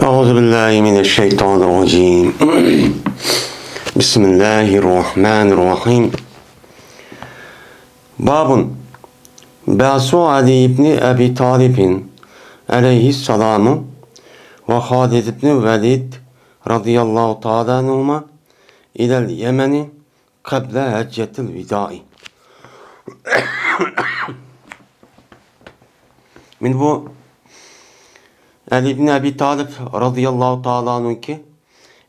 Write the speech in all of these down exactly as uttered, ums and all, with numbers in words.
أعوذ بالله من الشيطان الرجيم. بسم الله الرحمن الرحيم. باب بعث علي بن أبي طالب عليه السلام وخالد بن الوليد رضي الله تعالى عنهما إلى اليمن قبل حجة الوداع. مانا بۇ ئەلى ئىبن ئەبى تالىپ رازىياللاھۇ تائالا ئەنھۇنىڭكى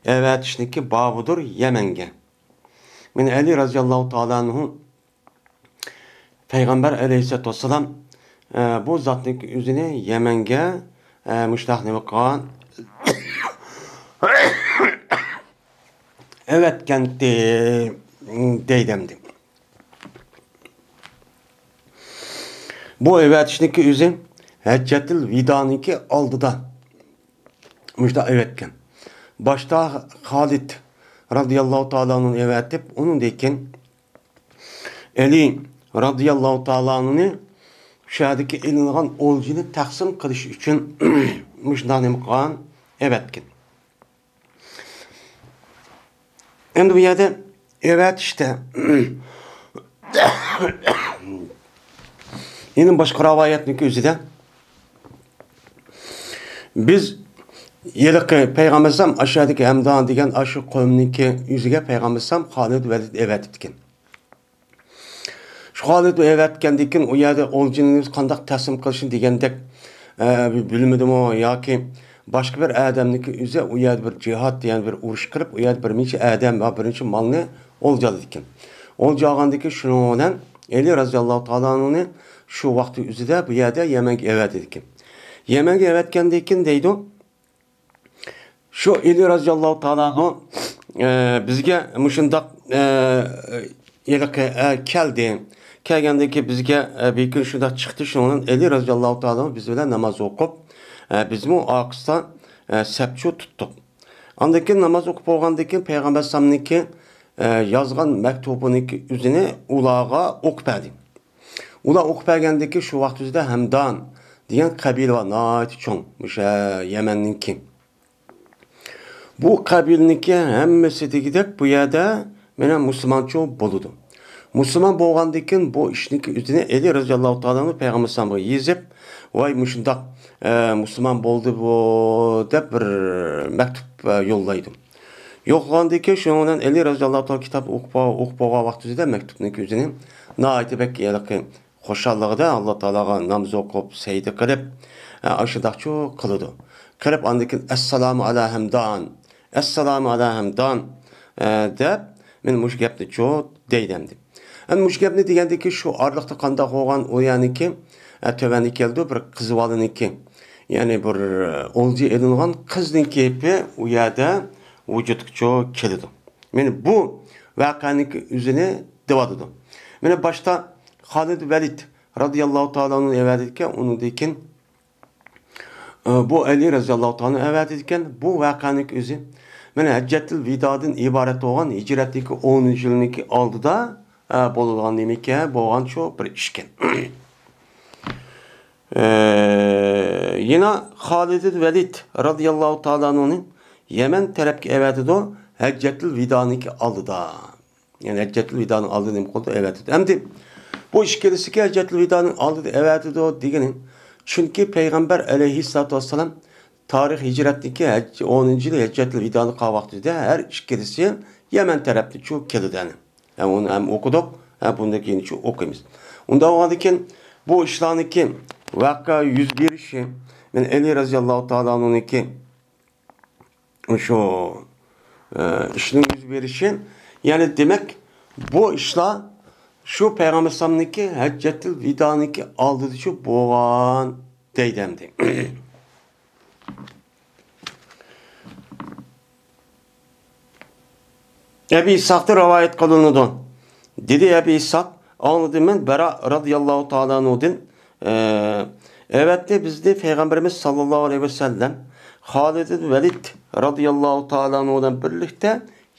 ئەۋەتىشنىكى بابىدۇر يەمەنگە. مانا ئەلى رازىياللاھۇ تائالا ئەنھۇ پەيغەمبەر ئەلەيھىسسالاتۇ ۋەسسالام، ئە، بۇ زاتنىڭكى ئۆزىنى يەمەنگە، ئە، مۇشۇنداق نېمە قىلغان، ئەۋەتكەنتى، دەيدۇ ئەمدى. بۇ ئەۋەتىشنىكى ئۆزى ھەججەتىل ۋىدانىڭكى ئالدىدا مۇشۇنداق ئەۋەتكەن. باشتا خالىد رازىياللاھۇ تائالا ئەنھۇنى ئەۋەتىپ، ئۇنىڭدىن كېيىن ئەلى رازىياللاھۇ تائالا ئەنھۇنى شۇ يەردىكى ئېلىنغان ئولجىنى تەقسىم قىلىش ئۈچۈن مۇشۇنداق نېمە قىلغان، ئەۋەتكەن. ئەمدى بۇ يەردە ئەۋەتىشتە يەنە باشقا رىۋايەتنىڭكى ئۆزىدە بىز ھېلىقى پەيغەمبەر ئەلەيھىسسالام ئاشۇ يەردىكى ھەمدان دېگەن ئاشۇ قومنىڭكى ئۆزىگە پەيغەمبەر ئەلەيھىسسالام خالىد ۋەلىد ئەۋەتىپتىكەن. شۇ خالىد ئەۋەتكەندىن كېيىن ئۇ يەردە ئولجىنى قانداق تەقسىم قىلىشنى دېگەندەك، ئە، بىلمىدىمۇ ياكى باشقا بىر ئادەمنىڭكى ئۆزى ئۇ يەردە بىر جىھاد، يەنى بىر ئۇرۇش قىلىپ، ئۇ يەردە بىر نەچچە ئادەم ۋە بىر نەچچە مالنى ئولجا ئالىدىكەن. ئولجا ئالغاندىن كېيىن شۇنىڭ بىلەن ئەلى رازىياللاھۇ تائالا ئەنھۇنى شۇ ۋاقىت ئۆزىدە بۇ يەردە يەمەنگە ئەۋەتىدىكەن. يەمەنگە ئەۋەتكەندىن كېيىن دەيدۇ، شۇ ئەلى رازىياللاھۇ تائالا ئەنھۇ، ئە، بىزگە مۇشۇنداق، ئە، ھېلىقى، ئە، كەلدى. كەلگەندىن كېيىن بىزگە، ئە، بىر كۈن شۇنداق چىقتى، شۇنىڭ بىلەن ئەلى رازىياللاھۇ تائالا ئەنھۇ بىز بىلەن ناماز ئوقۇپ، ئە، بىزمۇ ئارقىسىدا، ئە، سەپچۇ تۇتتۇق. ئاندىن كېيىن ناماز ئوقۇپ بولغاندىن كېيىن پەيغەمبەر ئەلەيھىسسالامنىڭكى، ئە، يازغان مەكتۇبىنىڭكى ئۆزىنى ئۇلارغا ئوقۇپ بەردى. ئۇلار ئوقۇپ بەرگەندىن كېيىن شۇ ۋاقىت ئۆزىدە ھەمدان دېگەن قەبىلە بار، ناھايىتى چوڭ، مۇشۇ يەمەننىڭكى. بۇ قەبىلىنىڭكى ھەممىسى دېگۈدەك بۇ يەردە مانا مۇسۇلمانچۇ بولىدۇ. مۇسۇلمان بولغاندىن كېيىن بۇ ئىشنىڭكى ئۆزىنى ئەلى رازىياللاھۇ تائالا ئەنھۇ پەيغەمبەر ئەلەيھىسسالامغا يېزىپ، ۋاي مۇشۇنداق، ئە، مۇسۇلمان بولدى بۇ دەپ بىر مەكتۇپ، ئە، يوللايدۇ. يوللىغاندىن كېيىن شۇنىڭ بىلەن ئەلى رازىياللاھۇ تائالا كىتاب ئوقۇپ، ئوقۇپ بولغان ۋاقتىدا مەكتۇپنىڭكى ئۆزىنى ناھايىتى بەك ھېلىقى خۇشاللىقىدا ئاللا تائالاغا ناماز ئوقۇپ، سەجدە قىلىپ، ئە، ئاشۇنداقچۇ قىلىدۇ. قىلىپ، ئاندىن كېيىن، «ئەسسالامۇ ئەلا ھەمدان، ئەسسالامۇ ئەلا ھەمدان»، ئە، دەپ، مانا مۇشۇ گەپنىچۇ دەيدۇ ئەمدى. ئەمدى مۇشۇ گەپنى دېگەندىن كېيىن، شۇ ئارىلىقتا قانداق بولغان، ئۇ يەرنىڭكى، ئە، تۆۋەندە كەلدى، بىر قىز بالىنىڭكى، يەنى بىر، ئە، ئولجا ئېلىنغان قىزنىڭ گېپى ئۇ يەردە ۋۇجۇدقىچۇ كېلىدۇ. مانا بۇ ۋەقەنىڭكى ئۆزىنى دەۋاتىدۇ. مانا باشتا خالىد ۋەلىد رازىياللاھۇ تائالا ئەنھۇ ئەۋەتىدىكەن، ئۇنىڭدىن كېيىن، ئە، بۇ ئەلى رازىياللاھۇ تائالا ئەۋەتىدىكەن. بۇ ۋەقەنىڭكى ئۆزى مانا ھەججەتىل ۋىدادىن ئىبارەت بولغان ھىجرەتنىڭكى ئونىنچى يىلىنىڭكى ئالدىدا، ئە، بولىدىغان نېمىكەن، بولغان شۇ بىر ئىشكەن. ئە، يەنە خالىد ۋەلىد رازىياللاھۇ تائالا ئەنھۇنى يەمەن تەرەپكە ئەۋەتىدۇ، ھەججەتىل ۋىدانىڭكى ئالدىدا. يەنى ھەججەتۇل ۋىدانىڭ ئالدىدا نېمە قىلدى؟ ئەۋەتىدۇ. ئەمدى بۇ ئىككىلىسىكى ھەججەتۇل ۋىدانىڭ ئالدىدا ئەۋەتىدۇ دېگىنى، چۈنكى پەيغەمبەر ئەلەيھىسسالاتۇ ۋەسسالام تارىخ ھىجرەتنىڭكى ھەج-، ئونىنچى يىلى ھەججەتۇل ۋىدانى قىلغان ۋاقتىدا ھەر ئىككىلىسى يەمەن تەرەپتىنچۇ كېلىدۇ. يەنى ھە، ئۇنى ھەم ئوقۇدۇق، ھە، بۇندىن كېيىنچۇ ئوقۇيمىز. ئۇنداق بولغاندىن كېيىن بۇ ئىشلارنىڭكى ۋەقە يۈز بېرىشى، مەن ئەلى رازىياللاھۇ تائالا ئەنھۇنىڭكى شۇ، ئە، ئىشنىڭ يۈز بېرىشى، يەنى دېمەك، بۇ ئىشلار شۇ پەيغەمبەر ئەلەيھىسسالامنىڭكى ھەججەتىل ۋىدانىڭكى ئالدىدىچۇ بولغان دەيدۇ ئەمدى. ئەبى ئىسھاقتىن رىۋايەت قىلىنىدۇ. دېدى ئەبى ئىسھاق، ئاڭلىدىم مەن بەرا رازىياللاھۇ تائالا ئەنھۇدىن، ئە، ئەۋەتتى بىزنى پەيغەمبىرىمىز ساللاللاھۇ ئەلەيھى ۋەسەللەم خالىد ۋەلىد رازىياللاھۇ تائالا ئەنھۇ بىلەن بىرلىكتە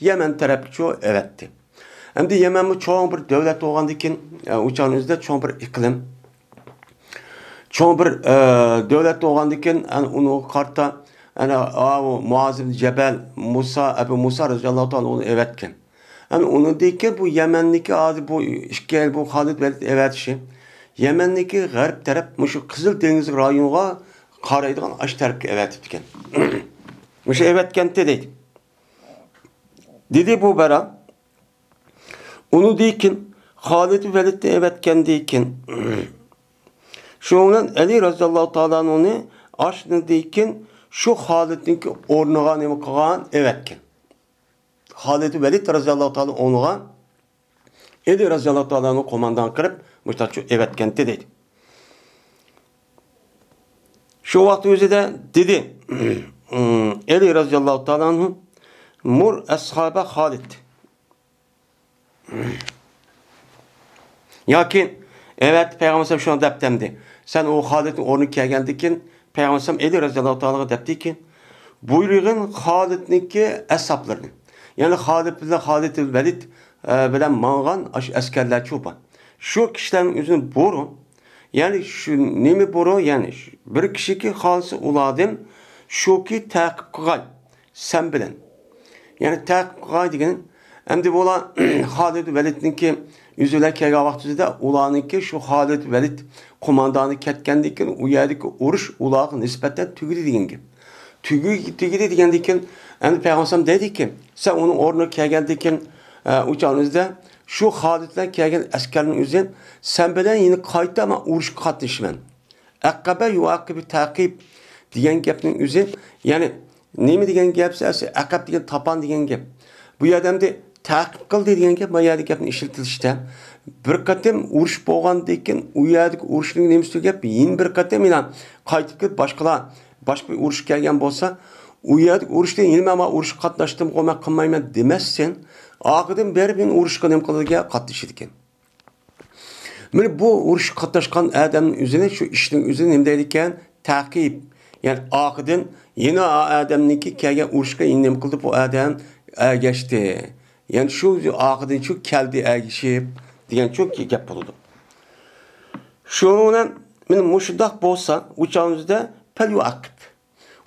يەمەن تەرەپكىچۇ ئەۋەتتى. ئەمدى يەمەنمۇ چوڭ بىر دۆلەت بولغاندىكىن، ئە، ئۇ چاغنىڭ ئۆزىدە چوڭ بىر ئىقلىم، چوڭ بىر، ئە، دۆلەت بولغاندىكىن، ئەنە، ئۇنىڭغا قارىتا ئەنە ئاۋۇ مۇئاز ئىبن جەبەل، مۇسا، ئەبۇ مۇسا رەزىياللاھۇ تائالا ئۇنى ئەۋەتكەن. ئەنە ئۇنىڭدىن كېيىن بۇ يەمەننىكى ھازىر بۇ ئىككى يىل بۇ خالىد ۋەلىد ئەۋەتىشى، يەمەننىكى غەرب تەرەپ مۇشۇ قىزىل دېڭىز رايونىغا قارايدىغان ئاش تەرەپكە ئەۋەتىپتىكەن. مۇشۇ ئەۋەتكەنتى دەيدۇ. دېدى بۇ بەرا. ئۇنىڭدىن كېيىن خالىد ۋەلىدنى ئەۋەتكەندىن كېيىن، شۇنىڭ بىلەن ئەلى رەزىياللاھۇ تائالا ئەنھۇنى ئاشۇنىڭدىن كېيىن شۇ خالىدنىڭكى ئورنىغا نېمە قىلغان؟ ئەۋەتكەن. خالىد ۋەلىد رەزىياللاھۇ تائالا ئورنىغا ئەلى رەزىياللاھۇ تائالا ئەنھۇ قوماندان قىلىپ، مۇشتاق شۇ ئەۋەتكەنتى دەيدۇ. شۇ ۋاقىت ئۆزىدە دېدى، ئەلى رەزىياللاھۇ تائالا ئەنھۇ، مۇر ئەسھابە خالىد. ياكى ئەۋەتتى پەيغەمبەر ئەلەيھىسسالام شۇنداق دەپتىمدى. سەن ئۇ خالىدنىڭ ئورنىغا كەلگەندىكىن، پەيغەمبەر ئەلەيھىسسالام ئەلى رەزىياللاھۇ تائالىغا دەپتىكىن، بۇيرۇغىن خالىدنىڭكى ئەسھابلىرىنى. يەنى خالىد بىلەن خالىد ۋەلىد، ئە، بىلەن ماڭغان ئاشۇ ئەسكەرلەرچۇ بار. شۇ كىشىلەرنىڭ ئۆزىنى بۇرۇ. يەنى شۇ نېمە بۇرۇ؟ يەنى شۇ بىر كىشىكى خالىسا ئۇلاردىن شۇكى تەقىب قىلغاي. سەن بىلەن. يەنى تەقىب قىلغاي دېگىنى، ئەمدى بۇلار خالىد ۋەلىدنىڭكى يۈزى بىلەن كەلگەن ۋاقتىدا ئۇلارنىڭكى شۇ خالىد ۋەلىد قوماندانى كەتكەندىن كېيىن ئۇ يەردىكى ئۇرۇش ئۇلارغا نىسبەتەن تۈگىدى دېگەن گەپ. تۈگى-، تۈگىدى دېگەندىن كېيىن، ئەمدى پەيغەمبەر دەيدىكى، سەن ئۇنىڭ ئورنىغا كەلگەندىن كېيىن، ئە، ئۇ چاغنىڭ ئۆزىدە شۇ خالىد بىلەن كەلگەن ئەسكەرنىڭ ئۆزى سەن بىلەن يەنە قايتا مەن ئۇرۇشقا قاتنىشىمەن. ئەقەبە يۇئەقىبۇ تەقىب دېگەن گەپنىڭ ئۆزى، يەنى نېمە دېگەن گەپ؟ ئەقەب دېگەن تاپان دېگەن گەپ. بۇ يەردە ئەمدى تەقىب قىلدى دېگەن گەپ، ما يەردە گەپنى ئىشلىتىلىشتە. بىر قېتىم ئۇرۇش بولغاندىن كېيىن، ئۇ يەردىكى ئۇرۇشنىڭ نېمىسى تۈگەپ، يەنە بىر قېتىم يەنە قايتىپ كېلىپ باشقىلار، باشقا بىر ئۇرۇشقا كەلگەن بولسا، ئۇ يەردىكى ئۇرۇشتا يەنە مەن ئۇرۇشقا قاتناشتىمغۇ، مەن قىلمايمەن دېمەستىن، ئارقىدىن بېرىپ يەنە ئۇرۇشقا نېمە قىلىدىكەن؟ قاتنىشىدىكەن. مانا بۇ ئۇرۇشقا قاتناشقان ئادەمنىڭ ئۆزىنى، شۇ ئىشنىڭ ئۆزىنى نېمە دەيدىكەن؟ تەقىب. يەنى ئارقىدىن يەنە ئا-، ئادەمنىڭكى كەلگەن ئۇرۇشقا يەنە نېمە قىلدى؟ بۇ ئادەم ئەگەشتى. يەنى شۇ ئارقىدىن شۇ كەلدى ئەگىشىپ دېگەن شۇ گەپ بولىدۇ. شۇنىڭ بىلەن مانا مۇشۇنداق بولسا، ئۇ چاغىمىزدا پەل يۇئەقىب.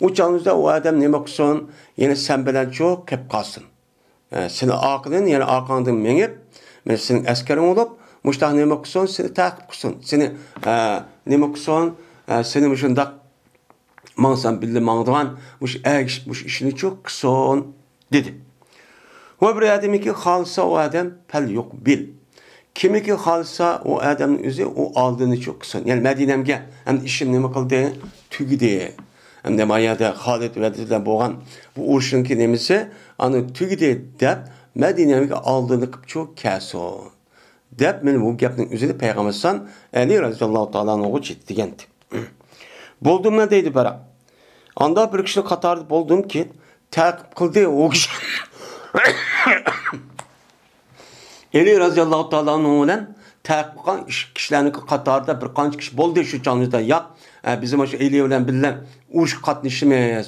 ئۇ چاغىمىزدا ئۇ ئادەم نېمە قىلسۇن؟ يەنە سەن بىلەن شۇ قېپ قالسۇن. ئە، سېنى ئارقىدىن، يەنە ئارقاڭدىن مېڭىپ، مەن سېنىڭ ئەسكىرىڭ بولۇپ، مۇشتاق نېمە قىلسۇن، سېنى تەقىب قىلسۇن، سېنى، ئە، نېمە قىلسۇن، ئە، سېنى مۇشۇنداق ماڭسام بىللە ماڭىدىغان، مۇشۇ ئەگىشىپ، مۇشۇ ئىشنىچۇ قىلسۇن، دېدى. ۋە بىر ئادەمكى خالىسا ئۇ ئادەم پەل يۇقبىل. كىمكى خالىسا ئۇ ئادەمنىڭ ئۆزى ئۇ ئالدىنىچۇ قىلسۇن. يەنى مەدىنەمگە ئەمدى ئىشىم نېمە قىلدى؟ تۈگىدى. ئەمدى ما يەردە خالىد ۋەلىد بىلەن بولغان بۇ ئۇرۇشنىڭكى نېمىسى، ئانا تۈگىدى دەپ، مەدىنەمگە ئالدىنى قىپچۇ كەلسۇن، دەپ، مانا بۇ گەپنىڭ ئۆزىنى پەيغەمبەر ئەلەيھىسسالام ئەلى رەزىياللاھۇ تائالا ئەنھۇغا دېگەنتى. بولدۇممۇ دەيدۇ بىراق. ئاندا بىر كىشىنىڭ قاتارىدا بولدۇمكى، تەقىب قىلدى ئۇ كىشى. ئەلى رەزىياللاھۇ تائالا ئەنھۇ بىلەن تەقىب قىلغان ئىش-، كىشىلەرنىڭ قاتارىدا بىر قانچە كىشى بولدى شۇ چاغدا، ياق، ئە، بىز مانا شۇ ئەلى بىلەن بىللە ئۇرۇشقا قاتنىشىمىز،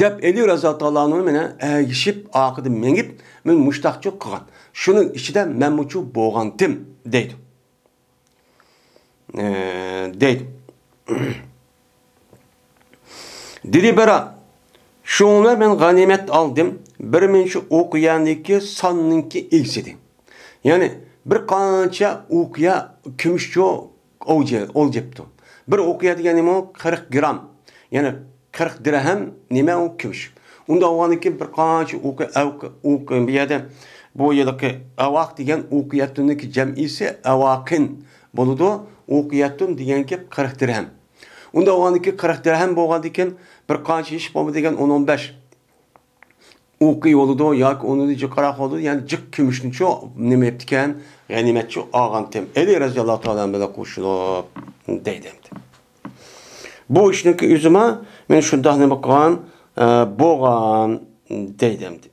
دەپ ئەلى رەزىياللاھۇ تائالا ئەنھۇ مانا ئەگىشىپ، ئارقىدىن مېڭىپ، مانا مۇشتاقچۇ قىلغان. شۇنىڭ ئىچىدە مەنمۇچۇ بولغانتىم، دەيدۇ. ئە، دەيدۇ. دېدى بىراق، شۇڭا مەن غەنىيمەت ئالدىم، بىر مىنچە ئوقىيەنىڭكى ساننىڭكى ئىگىسى ئىدى. يەنى بىر قانچە ئوقىيە كۈمۈشچۇ ئوۋجى-، ئولجىپتۇ. بىر ئوقىيە دېگەن نېمە؟ قىرىق گرام. يەنى قىرىق دىرھەم نېمە ئۇ كۈمۈش. ئۇنداق بولغاندىن كېيىن بىر قانچە ئوقى-، ئەۋق-، ئوقى-، بۇ يەردە بۇ يىلقى ئەۋاق دېگەن ئوقىيەتۇننىڭكى جەمئىيسى ئەۋاقىن بولىدۇ. ئوقىيەتۇن دېگەن گەپ قىرىق دىرھەم. ئۇنداق بولغاندىن كېيىن قىرىق دىرھەم بولغاندىن كېيىن بىر قانچە ھېچ بولمىدى دېگەن ئون، ئون بەش ئوقى بولىدۇ ياكى ئۇنىڭدىن جىقراق بولىدۇ، يەنى جىق كۈمۈشنىچۇ نېمە ئېپتىكەن، غەنىيمەتچۇ ئالغانتىم. ئەلى رەزىياللاھۇ تائالا بىلەن قوشۇلۇپ، دەيدۇ ئەمدى. بۇ ئىشنىڭكى ئۆزىمۇ مەن شۇنداق نېمە قىلغان، ئە، بولغان، دەيدۇ ئەمدى.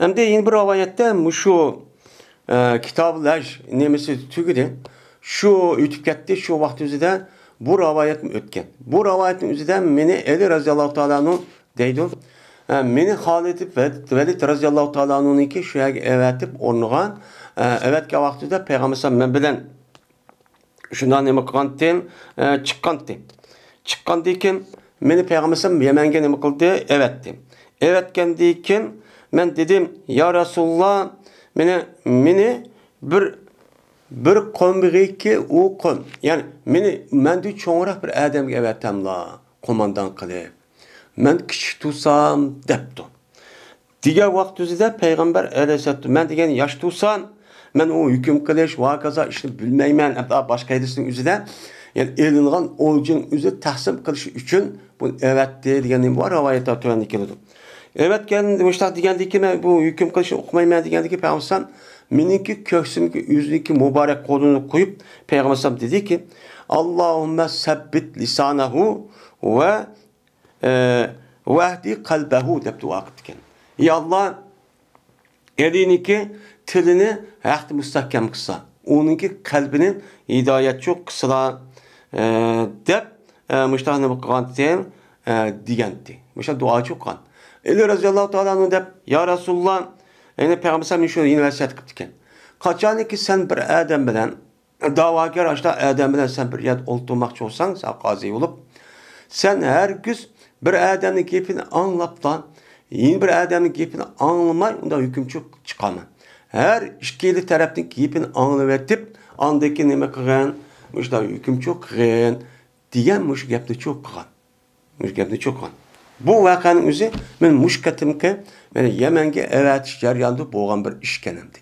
ئەمدى يەنە بىر رىۋايەتتە مۇشۇ ئە، كىتابۇل ھەج نېمىسى تۈگىدى. شۇ ئۆتۈپ كەتتى، شۇ ۋاقىت ئۆزىدە بۇ رىۋايەتمۇ ئۆتكەن. بۇ رىۋايەتنىڭ ئۆزىدە مېنى ئەلى رەزىياللاھۇ تائالا ئەنھۇ دەيدۇ. ئە، مېنى خالىد ۋەلىد رەزىياللاھۇ تائالا ئەنھۇنىڭكى شۇ يەرگە ئەۋەتىپ ئورنىغا، ئە، ئەۋەتكەن ۋاقتىدا پەيغەمبەر مەن بىلەن شۇنداق نېمە قىلغانتىم، ئە، چىققانتى. چىققاندىن كېيىن مېنى پەيغەمبەر ئەلەيھىسسالام يەمەنگە نېمە قىلدى؟ ئەۋەتتى. ئەۋەتكەندىن كېيىن مەن دېدىم، يا رەسۇلاللا، مېنى، مېنى بىر، بىر قومغىكى ئۇ قوم، يەنى مېنى مەندىن چوڭراق بىر ئادەمگە ئەۋەتەملا، قوماندان قىلىپ. مەن كىچىك تۇرسام، دەپتۇ. دېگەن ۋاقىت ئۆزىدە پەيغەمبەر ئەلەيھىسسالام، مەن دېگەن ياش تۇرسام، مەن ئۇ ھۆكۈم قىلىش ۋە ھاكازا ئىشنى بىلمەيمەن، ھەتتا باشقا ھەدىسنىڭ ئۆزىدە، يەنى ئېلىنغان ئولجىنىڭ ئۆزى تەقسىم قىلىش ئۈچۈن بۇنى ئەۋەتتى دېگەن نېمە بار؟ راۋايەتلەر تۆۋەندە كېلىدۇ. ئەۋەتكەن، مۇشۇنداق دېگەندىكىن، مەن بۇ ھۆكۈم قىلىشنى ئۇقمايمەن دېگەندىكىن پەيغەمبەر ئەلەيھىسسالام مېنىڭكى كۆكسۈمگە ئۆزىنىڭكى مۇبارەك قولىنى قويۇپ، پەيغەمبەر ئەلەيھىسسالام دېدىكى، ئاللاھۇممە سەببىت لىسانەھۇ ۋە ئە، ۋەھدى قەلبەھۇ دەپ دۇئا قىپتىكەن. يا ئاللا، ئېلىنىڭكى تىلىنى ھەقتە مۇستەھكەم قىلسا، ئۇنىڭكى قەلبىنى ھىدايەتچۇ قىلسىلا، ئە، دەپ، ئە، مۇشۇنداق نېمە قىلغانتى، ئە، دېگەنتى. مۇشۇنداق دۇئاچۇ قىلغان. ئەلى رەزىياللاھۇ تائالا ئەنھۇ دەپ، يا رەسۇلۇللا، يەنى پەيغەمبەر ئەلەيھىسسالام شۇ يەنە ۋەسىيەت قىپتىكەن. قاچانكى سەن بىر ئادەم بىلەن داۋاگەر ئاشۇنداق ئادەم بىلەن سەن بىر يەردە ئولتۇرماقچى بولساڭ، سەن قازى بولۇپ، سەن ھەرگىز بىر ئادەمنىڭ گېپىنى ئاڭلاپلا، يەنە بىر ئادەمنىڭ گېپىنى ئاڭلىماي، ئۇنداق ھۆكۈمچى چىقارما. ھەر ئىككىلا تەرەپنىڭ گېپىنى ئاڭلىۋېتىپ، ئاندىن كېيىن نېمە قىلغىن؟ مۇشۇنداق ھۆكۈمچى قىلغىن، دېگەن مۇشۇ گەپنى چۇ قىلغان. مۇشۇ گەپنى چوقۇن. بۇ ۋەقەنىڭ ئۆزى مەن مۇشۇ قېتىمقى مېنى يەمەنگە ئەۋەتىش جەريانىدا بولغان بىر ئىش ئىكەن ئەمدى.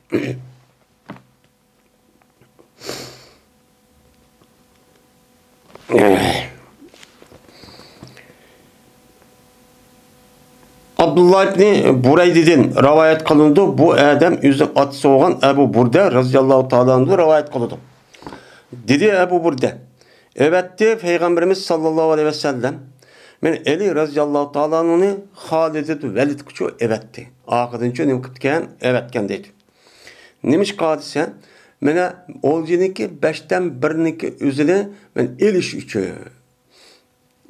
ئابدۇللا ئىبنى بۇرەيدىدىن رىۋايەت قىلىنىدۇ. بۇ ئادەم ئۆزىنىڭ ئاتىسى بولغان ئەبۇ بۇردە رەزىياللاھۇ تائالا ئەنھۇ رىۋايەت قىلىدۇ. دېدى ئەبۇ بۇردە، ئەۋەتتى پەيغەمبىرىمىز ساللاللاھۇ ئەلەيھى ۋەسەللەم مېنى ئەلى رەزىياللاھۇ تائالا ئەنھۇنى خالىد ئىبن ۋەلىدقىچۇ ئەۋەتتى. ئارقىدىنچۇ نېمە قىپتىكەن؟ ئەۋەتكەن دەيدۇ. نېمىشقا دېسە، مانا ئولجىنىڭكى بەشتىن بىرنىڭكى ئۆزىنى مەن ئېلىش ئۈچۈن.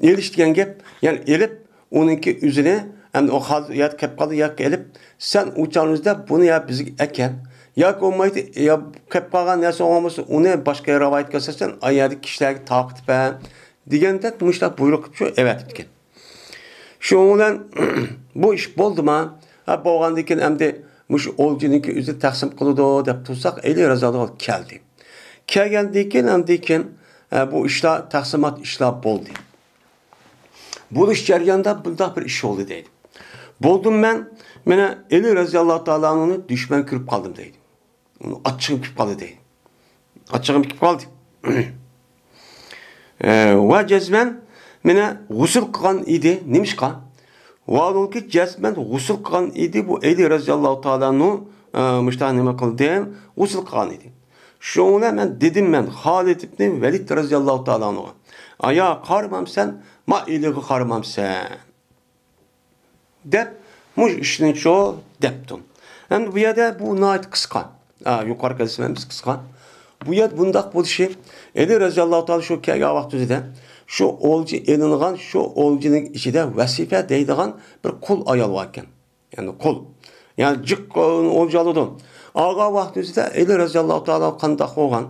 ئېلىش دېگەن گەپ، يەنى ئېلىپ، ئۇنىڭكى ئۆزىنى، ئەمدى ئۇ خالىد ياكى قېلىپ قالدى ياكى ئېلىپ، سەن ئۇ چاغنىڭدا بۇنى يا بىزگە ئەكەل، ياكى بولمايدۇ، يا قېلىپ قالغان نەرسە بولغان بولسا، ئۇنى باشقا رىۋايەتكە ئەساسەن، ئايەردىكى كىشىلەرگە تارقىتىپ بەر، دېگەندەك مۇشۇنداق بۇيرۇق قىلىپ شۇ ئەۋەتىپتىكەن. شۇنىڭ بىلەن بۇ ئىش بولدىما؟ ھە، بولغاندىن كېيىن ئەمدى مۇشۇ ئولجىنىڭكى ئۆزىنى تەقسىم قىلىدۇ دەپ تۇرساق، ئەلى رەزىياللاھۇ ئەنھۇ كەلدى. كەلگەندىن كېيىن، ئاندىن كېيىن، ھە، بۇ ئىشلار، تەقسىمات ئىشلار بولدى. بولۇش جەريانىدا بۇنداق بىر ئىش بولدى دەيدۇ. بولدۇم مەن، مانا ئەلى رەزىياللاھۇ تائالا ئەنھۇنى دۈشمەن كۆرۈپ قالدىم دەيدۇ. ئۇنىڭ ئاچچىقىم كېلىپ قالدى دەيدۇ. ئاچچىقىم كېلىپ قالدى. ئە، ۋە جەزمەن مانا غۇسۇل قىلغان ئىدى. نېمىشقا؟ ۋالۇكى جەزمەن غۇسۇل قىلغان ئىدى. بۇ ئەلى رەزىياللاھۇ تائالا ئەنھۇ، ئە، مۇشۇنداق نېمە قىلدى؟ غۇسۇل قىلغان ئىدى. شۇنىڭ بىلەن مەن دېدىم مەن خالىد ئىبنى ۋەلىد رەزىياللاھۇ تائالا ئەنھۇغا، ئايا، قارىمامسەن، ما ئېلىغا قارىمامسەن؟ دەپ، مۇشۇ ئىشنى شۇ دەپتۇ. ئەمدى بۇ يەردە بۇ ناھايىتى قىسقا. ئا، يۇقىرىقى ھەدىسىم ھەم قىسقا. بۇ يەردە بۇنداق بولۇشى، ئەلى رەزىياللاھۇ تائالا شۇ كەلگەن ۋاقتىدا شۇ ئولجا ئېلىنغان، شۇ ئولجىنىڭ ئىچىدە ۋەسىپە دەيدىغان بىر قۇل ئايال بار ئىكەن. يەنى قۇل. يەنى جىق ئولجا ئالىدۇ. ئالغان ۋاقتىدا ئەلى رەزىياللاھۇ تائالا قانداق بولغان؟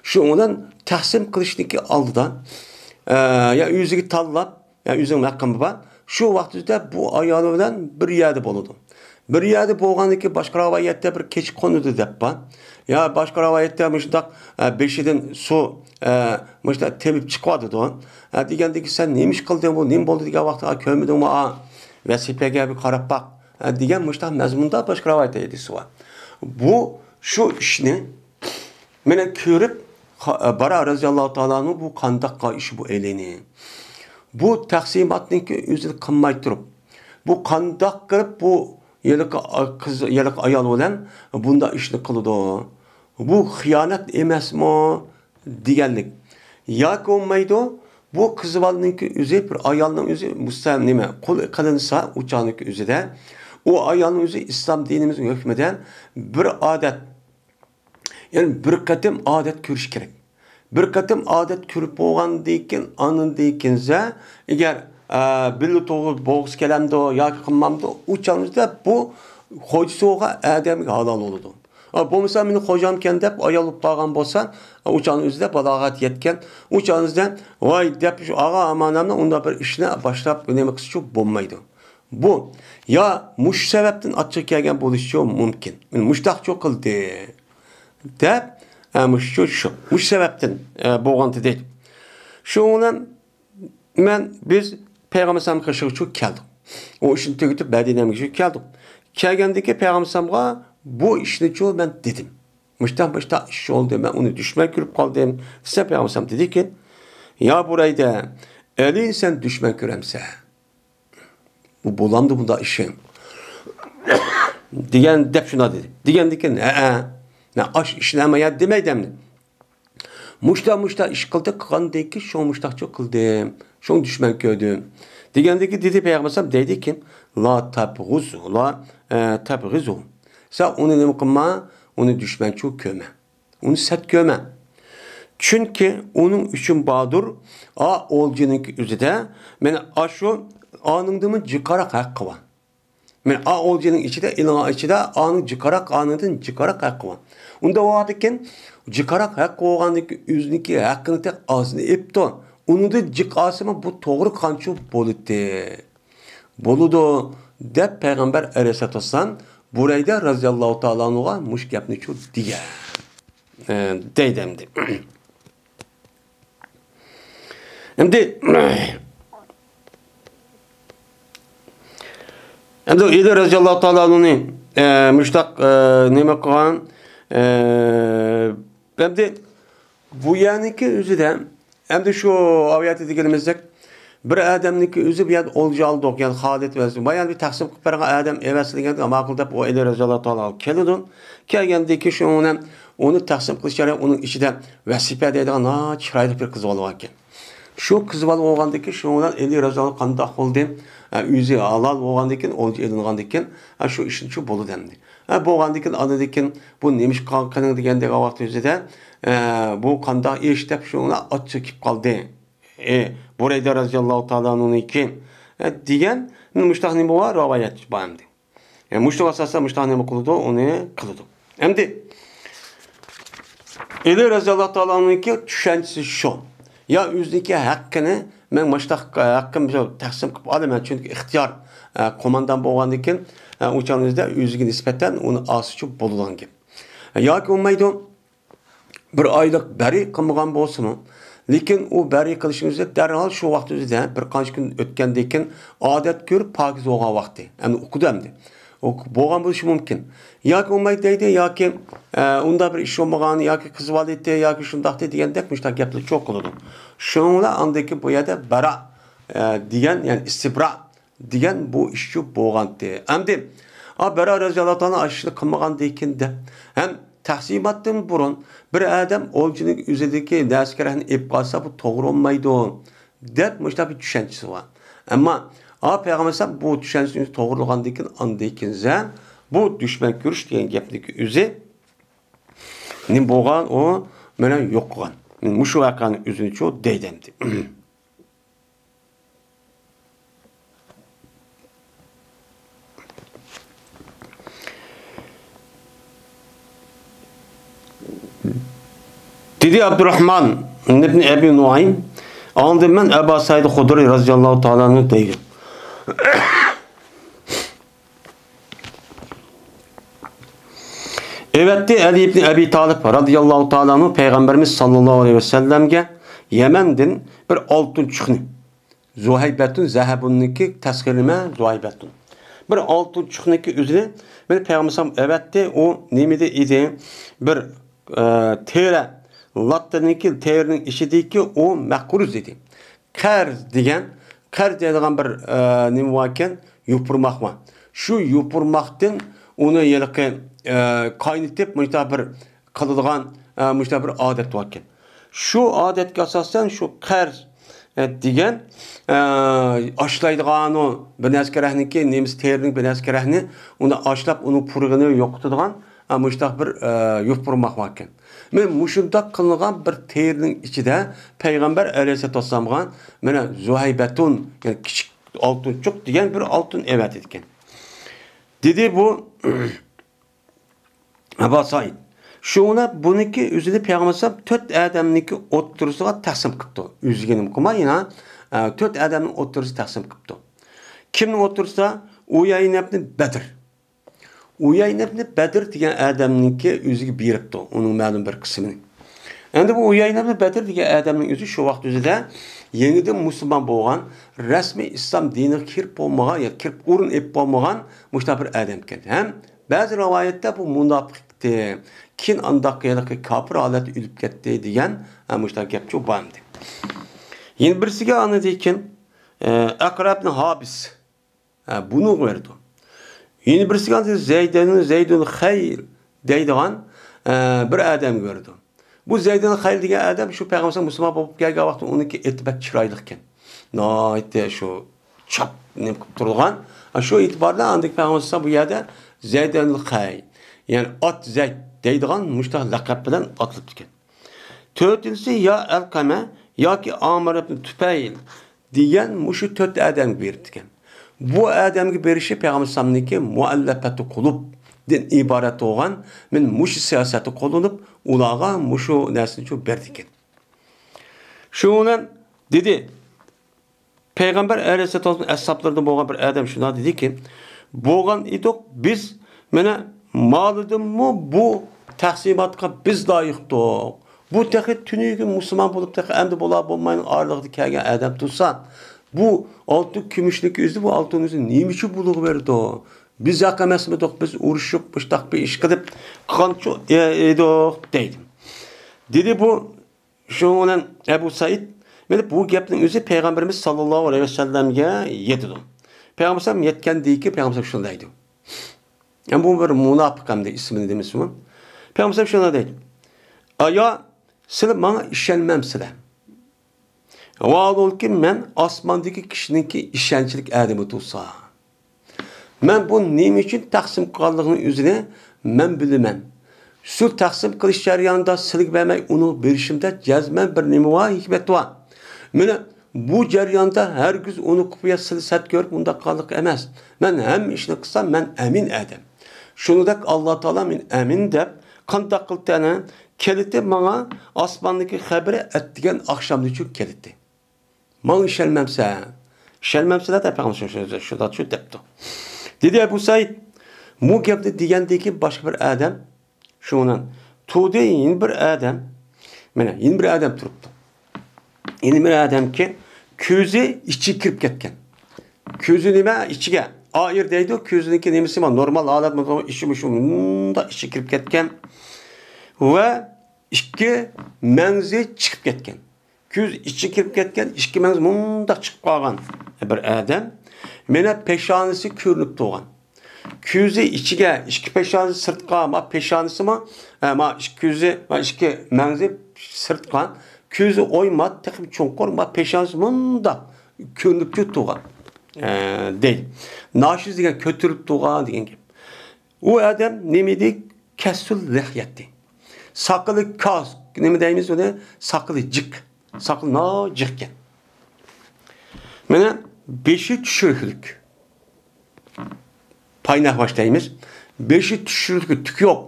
شۇنىڭ بىلەن تەقسىم قىلىشنىڭكى ئالدىدا، ئە، يا ئۆزىگە تاللاپ، يا ئۆزىنىڭ مەقىمى بار. شۇ ۋاقتىدا بۇ ئايالى بىلەن بىر يەردە بولىدۇ. بىر يەردە بولغاندىن كېيىن باشقا رىۋايەتتە بىر كېچە قونىدۇ دەپ بار. يا باشقا رىۋايەتتە مۇشۇنداق، ئە، بېشىدىن سۇ، ئە، مۇشۇنداق تېمىپ چىقىۋاتىدۇ. ئە، دېگەندىن كېيىن سەن نېمە ئىش قىلدىڭ، بۇ نېمە بولدى دېگەن ۋاقىتتا، ئا، كۆرمىدىڭمۇ، ئا، ۋەسىپەگە بىر قاراپ باق، ئە، دېگەن مۇشۇنداق مەزمۇندا باشقا رىۋايەتتە ھەدىسى بار. بۇ شۇ ئىشنى مانا كۆرۈپ، خا-، باراء رەزىياللاھۇ تائالا ئەنھۇ بۇ قانداق ئىش بۇ ئېلىنى؟ بۇ تەقسىماتنىڭكى ئۆزىنى قىلماي تۇرۇپ، بۇ قانداق قىلىپ بۇ ھېلىقى قىز، ھېلىقى ئايال بىلەن بۇنداق ئىشنى قىلىدۇ؟ بۇ خىيانەت ئەمەسمۇ؟ دېگەنلىك. ياكى بولمايدۇ، بۇ قىز بالىنىڭكى ئۆزى بىر ئايالنىڭ ئۆزى مۇستەم نېمە، قۇل قىلىنسا ئۇ چاغنىڭكى ئۆزىدە، ئۇ ئايالنىڭ ئۆزى ئىسلام دىنىمىزنىڭ ھۆكمىدە بىر ئادەت، يەنى بىر قېتىم ئادەت كۆرۈش كېرەك. بىر قېتىم ئادەت كۆرۈپ بولغاندىن كېيىن، ئاندىن كېيىنسە، ئەگەر، ئە، بىللە توغرا بولغۇسى كېلەمدۇ ياكى قىلمامدۇ، ئۇ چاغدا بۇ خوجىسى بولغان ئادەمگە ھالال بولىدۇ. ئا، بولمىسا مېنى خوجامكەن دەپ ئايال بولۇپ قالغان بولسا، ئۇ چاغنىڭ ئۆزىدە بالاغەت يەتكەن. ئۇ چاغنىڭ ئۆزىدە ۋاي دەپ شۇ ئاغا ئامانەمنى ئۇنداق بىر ئىشنى باشلاپ نېمە قىلسىچۇ بولمايدۇ. بۇ يا مۇشۇ سەۋەبتىن ئاچچىقى كەلگەن بولۇشىچۇ مۇمكىن. مېنى مۇشتاقچۇ قىلدى دەپ، ئە، مۇشۇ، شۇ، مۇشۇ سەۋەبتىن، ئە، بولغانتى دەيدۇ. شۇنىڭ بىلەن مەن، بىز پەيغەمبەر ئەلەيھىسسالام قېشىغىچۇ كەلدۇق. ئۇ ئىشنى تۈگىتىپ، مەدىنەمگىچۇ كەلدۇق. كەلگەندىكى پەيغەمبەر ئەلەيھىسسالامغا بۇ ئىشنىچۇ مەن دېدىم. مۇشتاق، مۇشتاق ئىش بولدى، مەن ئۇنى دۈشمەن كۆرۈپ قالدىم دېسەم، پەيغەمبەر ئەلەيھىسسالام دېدىكى، يا بۇرەيدە، ئەلى سەن دۈشمەن كۆرەمسەن؟ بۇ بولامدۇ بۇنداق ئىشىڭ؟ دېگەن، دەپ شۇنداق دېدى. دېگەندىكىن، ھەئە، مەن ئاش ئىشنى ھەممە يەردە دېمەيدىم. مۇشتا، مۇشتا ئىش قىلدى، قىلغاندىن كېيىن شۇڭا مۇشتاقچۇ قىلدىم، شۇڭا دۈشمەن كۆردۈم. دېگەندىكى دېدى پەيغەمبەر ئەلەيھىسسالام دەيدىكىن، لا تەبغۇزۇ، لا، ئە، تەبغىزۇ. سەن ئۇنى نېمە قىلما، ئۇنى دۈشمەنچۇ كۆرمە. ئۇنى سەت كۆرمە. چۈنكى ئۇنىڭ ئۈچۈن باردۇر، ئا ئولجىنىڭكى ئۆزىدە، مانا ئاشۇ ئانىڭدىنمۇ جىقراق ھەققى بار. مانا ئا ئولجىنىڭ ئىچىدە، ئېلىنغان ئىچىدە ئانىڭ جىقراق، ئانىڭدىن جىقراق ھەققى بار. ئۇنداق بولغاندىكىن، جىقراق ھەققى بولغاندىكىن ئۆزىنىڭكى ھەققىنى تېخى ئازىنى ئېپتۇ. ئۇنىڭدىن جىق ئالسىمۇ بۇ توغرا قانچە بولىدۇ. بولىدۇ، دەپ پەيغەمبەر ئەلەيھىسسالاتۇ ۋەسسالام بۇرەيدە رەزىياللاھۇ تائالا ئانھۇغا مۇشۇ گەپنىچۇ دېگەن. ئە، دەيدۇ ئەمدى. ئەمدى، ئەمدى ئەلى رەزىياللاھۇ تائالا ئانھۇنى، ئە، مۇشتاق، ئە، نېمە قىلغان، ئە، ئەمدى بۇ يەرنىڭكى ئۆزىدە، ئەمدى شۇ ئايەتتە دېگىنىمىزدەك، بىر ئادەمنىڭكى ئۆزى بۇ يەردە ئولجا ئالدۇق، يەنى خالىد ۋە بايان بىر تەقسىم قىلىپ بەرگەن ئادەم ئەۋەتسە دېگەندە، ماقۇل دەپ ئۇ ئەلى رەزىياللاھۇ تائالا كېلىدۇ. كەلگەندىن كېيىن شۇنىڭ بىلەن ئۇنى تەقسىم قىلىش جەريانى ئۇنىڭ ئىچىدە ۋەسىپە دەيدىغان ناھايىتى چىرايلىق بىر قىز بالا باركەن. شۇ قىز بالا بولغاندىن كېيىن شۇنىڭ بىلەن ئەلى رەزىياللاھۇ قانداق بولدى؟ ئە، ئۆزى ھالال بولغاندىن كېيىن، ئولجا ئېلىنغاندىن كېيىن، ئە، شۇ ئىشنى شۇ بولىدۇ ئەمدى. ھە، بولغاندىن كېيىن ئاندىن كېيىن بۇ نېمىشقا قىلدىڭ دېگەن، دېگەن ۋاقىت ئۆزىدە، ئە، بۇ قانداق ئىش دەپ شۇنىڭ بىلەن ئاچچىقى كېلىپ قالدى. ئى، بۇرەيدە رەزىياللاھۇ تائالا ئانھۇنىڭكى، ئە، دېگەن مۇشتاق نېمە بار؟ رىۋايەت بار ئەمدى. يەنى مۇشۇ ئاساستا مۇشۇنداق نېمە قىلىدۇ، ئۇنى قىلىدۇ. ئەمدى ئەلى رەزىياللاھۇ تائالا ئانھۇنىڭكى چۈشەنچىسى شۇ. يا ئۆزىنىڭكى ھەققىنى، مەن مۇشۇنداق ھەققىم شۇ تەقسىم قىلىپ ئالىمەن، چۈنكى ئىختىيار، ئە، قوماندان بولغاندىن كېيىن، ئە، ئۇ چاغنىڭ ئۆزىدە ئۆزىگە نىسبەتەن ئۇنى ئالسىچۇ بولىدىغان گەپ. ياكى بولمايدۇ، بىر ئايلىق بەرى قىلمىغان بولسىمۇ، لېكىن ئۇ بەرى قىلىشنىڭ ئۆزى دەرھال شۇ ۋاقىت ئۆزىدە، بىر قانچە كۈن ئۆتكەندىن كېيىن، ئادەت كۆرۈپ پاكىز بولغان ۋاقتى. ئەمدى ئۇقىدۇ ئەمدى. ئۇ بولغان بولۇشى مۇمكىن. ياكى بولمايدۇ دەيدۇ، ياكى، ئە، ئۇنداق بىر ئىش بولمىغان، ياكى قىز بالىدى، ياكى شۇنداقتى دېگەندەك مۇشۇنداق گەپلەر چوق قىلىدۇ. شۇنىڭ بىلەن ئاندىن كېيىن بۇ يەردە بەرا، ئە، دېگەن، يەنى ئىستىبرا دېگەن بۇ ئىشچۇ بولغانتى. ئەمدى، ئا، بەرا رەزىياللاھۇ تائالا ئاشۇنى قىلمىغاندىكىن دەپ، ھەم تەقسىماتتىن بۇرۇن بىر ئادەم ئولجىنىڭ ئۆزىدىكى نەرسە-كېرەكنى ئېلىپ قالسا، بۇ توغرا بولمايدۇ، دەپ مۇشۇنداق بىر چۈشەنچىسى بار. ئەمما، ئا، پەيغەمبەر ئەلەيھىسسالام بۇ چۈشەنچىسىنى توغرىلىغاندىن كېيىن، ئاندىن كېيىن زە، بۇ دۈشمەن كۆرۈش دېگەن گەپنىڭكى ئۆزى نېمە بولغان، ئۇ مانا يوق قىلغان. مۇشۇ ۋەقەنىڭ ئۆزىنىچۇ دەيدۇ ئەمدى. دېدى ئابدۇراخمان ئىبنى ئەبى نۇئەيم، ئاڭلىدىم مەن ئەبا سەئىد خۇدرى رەزىياللاھۇ تائالا ئەنھۇ دەيدۇ. ئەۋەتتى ئەلى ئىبنى ئەبى تالىپ رەزىياللاھۇ تائالا ئەنھۇ پەيغەمبىرىمىز ساللاللاھۇ ئەلەيھى ۋەسەللەمگە يەمەندىن بىر ئالتۇن چۇقنى. زۇھەيبەتۇن، زەھەبۇننىڭكى تەسخىرلىمە زۇھەيبەتۇن. بىر ئالتۇن چۇقنىڭكى ئۆزىنى مانا پەيغەمبەر ئەلەيھىسسالام ئەۋەتتى. ئۇ نېمىدە ئىدى؟ بىر، ئە، تېرە، لاتتىنىڭكى تېرىنىڭ ئىچىدىكى ئۇ مەقرۇز ئىدى. قەرز دېگەن، قەرز دەيدىغان بىر، ئە، نېمە باركەن؟ يوپۇرماق بار. شۇ يوپۇرماقتىن ئۇنى ھېلىقى، ئە، قاينىتىپ مۇشۇنداق بىر قىلىدىغان، ئە، مۇشۇنداق بىر ئادەت باركەن. شۇ ئادەتكە ئاساسەن شۇ قەرز، ئە، دېگەن، ئە، ئاشلايدىغانۇ بىر نەرسە كېرەكنىكى، نېمىسى تېرىنىڭ بىر نەرسە كېرەكنى، ئۇنى ئاشلاپ، ئۇنىڭ پۇرىقىنى يوقىتىدىغان، ئە، مۇشۇنداق بىر، ئە، يوپۇرماق باركەن. مانا مۇشۇنداق قىلىنغان بىر تېرىنىڭ ئىچىدە پەيغەمبەر ئەلەيھىسسالاتۇ ۋەسسالامغا مانا زۇھەيبەتۇن، يەنى كىچىك ئالتۇنچۇق دېگەن بىر ئالتۇن ئەۋەتىدىكەن. دېدى بۇ، ئەبا سائىد. شۇڭا بۇنىڭكى ئۆزىنى پەيغەمبەر ئەلەيھىسسالام تۆت ئادەمنىڭكى ئوتتۇرىسىغا تەقسىم قىپتۇ. ئۆزىگە نېمە قىلماي، يەنە، ئە، تۆت ئادەمنىڭ ئوتتۇرىسىغا تەقسىم قىپتۇ. كىمنىڭ ئوتتۇرىسىدا؟ ئۇيەينە ئىبنى بەدر. ئۇيەينە ئىبنى بەدر دېگەن ئادەمنىڭكى ئۆزىگە بېرىپتۇ، ئۇنىڭ مەلۇم بىر قىسمىنى. ئەمدى بۇ ئۇيەينە ئىبنى بەدر دېگەن ئادەمنىڭ ئۆزى شۇ ۋاقىت ئۆزىدە يېڭىدىن مۇسۇلمان بولغان، رەسمىي ئىسلام دىنىغا كىرىپ بولمىغان ياكى كىرىپ ئورۇن ئېلىپ بولمىغان مۇشۇنداق بىر ئادەم ئىكەن. ھەم بەزى رىۋايەتتە بۇ مۇناپىق ئىدى، كېيىن ئانداق ھېلىقى كاپىر ھالەتتە ئۆلۈپ كەتتى دېگەن، ھە، مۇشۇنداق گەپچۇ بار ئىدى. يەنە بىرسىگە ئاندىن كېيىن، ئە، ئەقرەبنى ھابىس. ھە، بۇنىڭغا بېرىدۇ. يەنە بىرسىگە ئاندىن زەيدۇن، زەيدۇن خەير دەيدىغان، ئە، بىر ئادەمگە بېرىدۇ. بۇ زەيدۇن خەير دېگەن ئادەم شۇ پەيغەمبەر مۇسۇلمان بولۇپ كەلگەن ۋاقتىدا ئۇنىڭكى ئېتى بەك چىرايلىق ئىكەن. ناھايىتى شۇ چاپ نېمە قىلىپ تۇرىدىغان. شۇ ئېتىبار بىلەن ئاندىن پەيغەمبەر بۇ يەردە زەيدۇن خەير، يەنى ئات زەيد دەيدىغان مۇشۇنداق لەقەپ بىلەن ئاتىلىپتىكەن. تۆتىنچىسى يا ئەلقەمە ياكى ئامىر ئىبن تۇپەيل دېگەن مۇشۇ تۆت ئادەمگە بېرىپتىكەن. بۇ ئادەمگە بېرىشى پەيغەمبەر ئەلەيھىسسالامنىڭكى مۇئەللەپەتۇ قۇلۇبدىن ئىبارەت بولغان، مەن مۇشۇ سىياسەتنى قوللىنىپ، ئۇلارغا مۇشۇ نەرسىنى شۇ بەردىكەن. شۇنىڭ بىلەن دېدى، پەيغەمبەر ئەلەيھىسسالام ئەسھابلىرىدىن بولغان بىر ئادەم شۇنداق دېدىكى، بولغان ئىدۇق بىز، مانا، مالىدىنمۇ بۇ تەقسىماتقا بىز لايىقتۇق. بۇ تېخى تۈنۈگۈن مۇسۇلمان بولۇپ، تېخى ئەمدى بولا بولماينىڭ ئارىلىقىدا كەلگەن ئادەم تۇرسا، بۇ ئالتۇن كۈمۈشنىڭكى ئۆزى، بۇ ئالتۇن ئۆزى نېمە ئۈچۈن بۇلىغا بېرىدۇ؟ بىز ھەق ئەمەسمىدۇق، بىز ئۇرۇشۇپ، مۇشتاق بىر ئىش قىلىپ قىلغانچۇ ئىدۇق دەيدۇ. دېدى بۇ شۇنىڭ بىلەن ئەبۇ سەئىد، مانا بۇ گەپنىڭ ئۆزى پەيغەمبىرىمىز ساللاللاھۇ ئەلەيھى ۋەسەللەمگە يېتىدۇ. پەيغەمبەر ئەلەيھىسسالام يەتكەندىن كېيىن پەيغەمبەر ئەلەيھىسسالام شۇنداق دەيدۇ. يەنى بۇ بىر مۇناپىق ئەمدى ئىسمىنى دېمىسىمۇ. پەيغەمبەر ئەلەيھىسسالام شۇنداق دەيدۇ. ئايا، سىلەر ماڭا ئىشەنمەمسىلەر؟ ۋاھالۇكى مەن ئاسماندىكى كىشىنىڭكى ئىشەنچلىك ئادىمى تۇرسا. مەن بۇ نېمە ئۈچۈن تەقسىم قىلغانلىقىنى ئۆزىنى مەن بىلىمەن. شۇ تەقسىم قىلىش جەريانىدا سىلىگە بەرمەي ئۇنىڭغا بېرىشىمدە جەزمەن بىر نېمە بار، ھېكمەت بار. مانا بۇ جەرياندا ھەرگىز ئۇنى قۇپىيا سىلى سەت كۆرۈپ مۇنداق قىلغانلىق ئەمەس. مەن ھەممە ئىشنى قىلسام، مەن ئەمىن ئادەم. شۇنىڭدەك ئاللا تائالا مېنى ئەمىن دەپ، قانداق قىلتى ئەنە؟ كېلىتى ماڭا ئاسماندىكى خەۋىرى ئەتىگەن ئاخشامدىن چۈشۈپ كېلىتى. ماڭا ئىشەنمەمسەن؟ ئىشەنمەمسىلەر دەپ پەيغەمبەر شۇ، شۇ، شۇ دەپتۇ. دېدى ئەبۇ سەئىد، بۇ گەپنى دېگەندىن كېيىن باشقا بىر ئادەم شۇنىڭ تۇردى، يەنە بىر ئادەم، مانا، يەنە بىر ئادەم تۇرۇپتۇ. يەنە بىر ئادەمكى كۆزى ئىچىگە كىرىپ كەتكەن. كۆزى نېمە؟ ئىچىگە. ئائىر دەيدۇ، كۆزىنىڭكى نېمىسى بار؟ نورمال ھالەت، ئىچى مۇشۇ مۇنداق ئىچىگە كىرىپ كەتكەن. ۋە ئىككى مەڭزى چىقىپ كەتكەن. كۆز ئىچىگە كىرىپ كەتكەن، ئىككى مەڭزى مۇنداق چىقىپ قالغان بىر ئادەم. مانا پېشانىسى كۆرۈنۈپ تۇرغان. كۆزى ئىچىگە، ئىككى پېشانىسى سىرتقا، ما پېشانىسىمۇ، ھە، ما ئىككى كۆزى، ما ئىككى مەڭزى سىرتقا. كۆزى ئويما، تېخىمۇ چوڭقۇر، ما پېشانىسى مۇنداق كۆرۈنۈپ تۇرغان. ئە، دەيدۇ. ناشىز دېگەن كۆتۈرۈلۈپ تۇرغان دېگەن گەپ. ئۇ ئادەم نېمە ئىدى؟ كەسۇل لىھيەتى. ساقىلى كاس، نېمە دەيمىز ئۇنى؟ ساقىلى جىق. ساقىلى ناجىق ئىكەن. مانا بېشى چۈشۈرۈكلۈك. پايناق باش دەيمىز. بېشى چۈشۈرۈكلۈك، تۈكى يوق.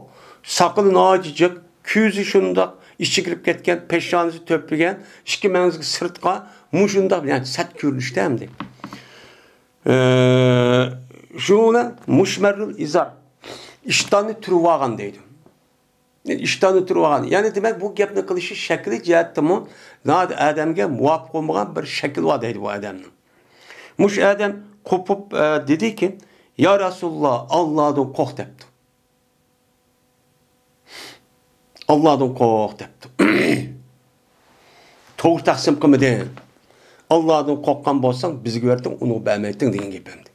ساقىلى ناجىق، كۆزى شۇنداق ئىچىگە كىرىپ كەتكەن، پېشانىسى تۆپىگەن، ئىككى مەڭزىگە سىرتقا، مۇشۇنداق، يەنى سەت كۆرۈنۈشتە ئەمدى. ئە، شۇ بىلەن مۇشمەررۇل ئىزار، ئىشتاننى تۈرۈۋالغان دەيدۇ. ئىشتاننى تۈرۈۋالغان. يەنى دېمەك، بۇ گەپنى قىلىشى شەكلى جەھەتتىمۇ ناھايىتى ئادەمگە مۇۋاپىق بولمىغان بىر شەكىل بار دەيدۇ بۇ ئادەمنىڭ. مۇشۇ ئادەم قوپۇپ، ئە، دېدىكى، يا رەسۇلاللا، ئاللادىن قورق دەپتۇ. ئاللادىن قورق دەپتۇ. توغرا تەقسىم قىلمىدىڭ. ئاللادىن قورققان بولساڭ، بىزگە بەردىڭ، ئۇنىڭغا بەرمەيتتىڭ دېگەن گېپىمدى.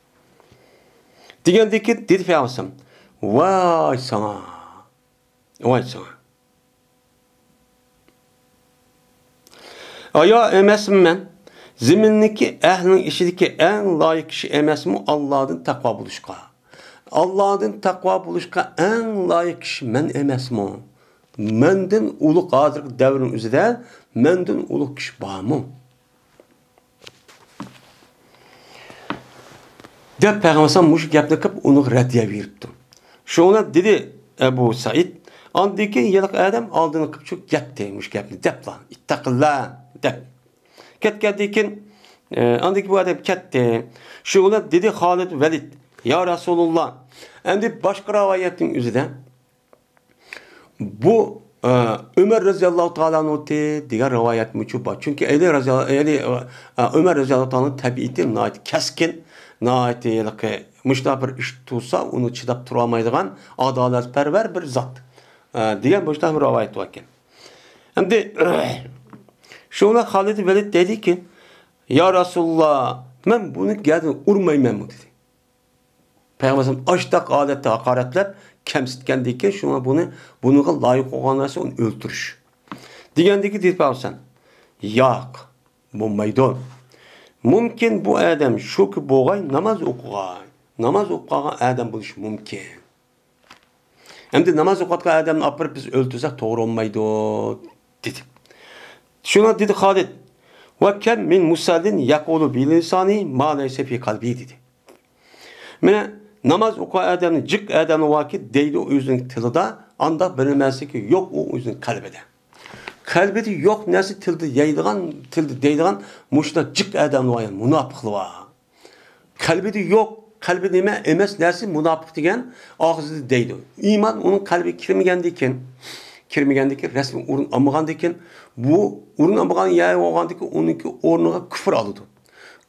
دېگەندىكىن دېدى پەيغەمبەر، ۋاي ساڭا. ۋاي ساڭا. ئايا ئەمەسمۇ مەن؟ زېمىندىكى ئەھلىنىڭ ئىچىدىكى ئەڭ لايىق كىشى ئەمەسمۇ ئاللادىن تەقۋا بولۇشقا؟ ئاللادىن تەقۋا بولۇشقا ئەڭ لايىق كىشى مەن ئەمەسمۇ؟ مەندىن ئۇلۇغ، ھازىرقى دەۋرنىڭ ئۆزىدە مەندىن ئۇلۇغ كىشى بارمۇ؟ دەپ پەيغەمبەر مۇشۇ گەپنى قىلىپ، ئۇنىڭغا رەددىيە بېرىپتۇ. شۇڭا دېدى، ئەبۇ سەئىد. ئاندىن كېيىن ھېلىقى ئادەم ئالدىنى قىپچۇ كەتتى، مۇشۇ گەپنى دەپلا، ئىتتەقىللا دەپ. كەتكەندىن كېيىن، ئە، ئاندىن كېيىن بۇ ئادەم كەتتى. شۇ بىلەن دېدى خالىد ۋەلىد، يا رەسۇلۇللا، ئەمدى باشقا رىۋايەتنىڭ ئۆزىدە بۇ، ئە، ئۆمەر رەزىياللاھۇ تائالا ئەنھۇ دېگەن رىۋايەتمۇچۇ بار. چۈنكى ئەلى رەزىيال-، ئەلى، ئە، ئۆمەر رەزىياللاھۇ تائالانىڭ تەبىئىتى ناھايىتى كەسكىن، ناھايىتى ھېلىقى مۇشۇنداق بىر ئىش تۇرسا، ئۇنى چىداپ تۇرالمايدىغان ئادالەتپەرۋەر بىر زات، ئە، دېگەن مۇشۇنداق بىر رىۋايەت باركەن. ئەمدى شۇڭا خالىد ۋەلىد دەيدىكى، يا رەسۇلۇللا، مەن بۇنى گەدىن ئۇرمايمەنمۇ دېدى. پەيغەمبەر ئاشتاق ھالەتتە ھاقارەتلەپ، كەمسىتكەندىن كېيىن، شۇڭا بۇنى، بۇنىڭغا لايىق بولغان نەرسە ئۇنى ئۆلتۈرۈش. دېگەندىكى دېدى پەيغەمبەر، ياق، بولمايدۇ. مۇمكىن بۇ ئادەم شۇكى بولغاي ناماز ئوقۇغاي. ناماز ئوقۇپ قالغان ئادەم بولۇشى مۇمكىن. ئەمدى ناماز ئوقۇۋاتقان ئادەمنى ئاپىرىپ بىز ئۆلتۈرسەك توغرا بولمايدۇ، دېدى. شۇڭا دېدى خالىد، ۋە كەم مىن مۇسەللىن يەقۇلۇ بىلىسانى ما لەيسە فى قەلبى دېدى. مانا ناماز ئوقۇغان ئادەمنى جىق ئادەم باركى دەيدۇ ئۆزىنىڭ تىلىدا، ئانداق بىر نەرسىكى يوق ئۇ ئۆزىنىڭ قەلبىدە. قەلبىدە يوق نەرسە تىلدا يەيدىغان، تىلدا دەيدىغان مۇشۇنداق جىق ئادەم بار، مۇناپىقلار بار. قەلبىدە يوق، قەلبىدە نېمە ئەمەس نەرسە مۇناپىق دېگەن ئاغزىدا دەيدۇ. ئىمان ئۇنىڭ قەلبىگە كىرمىگەندىكىن، كىرمىگەندىكىن، رەسمىي ئورۇن ئالمىغاندىكىن، بۇ ئورۇن ئالمىغان يەر بولغاندىكىن ئۇنىڭكى ئورنىغا كۇفر ئالىدۇ.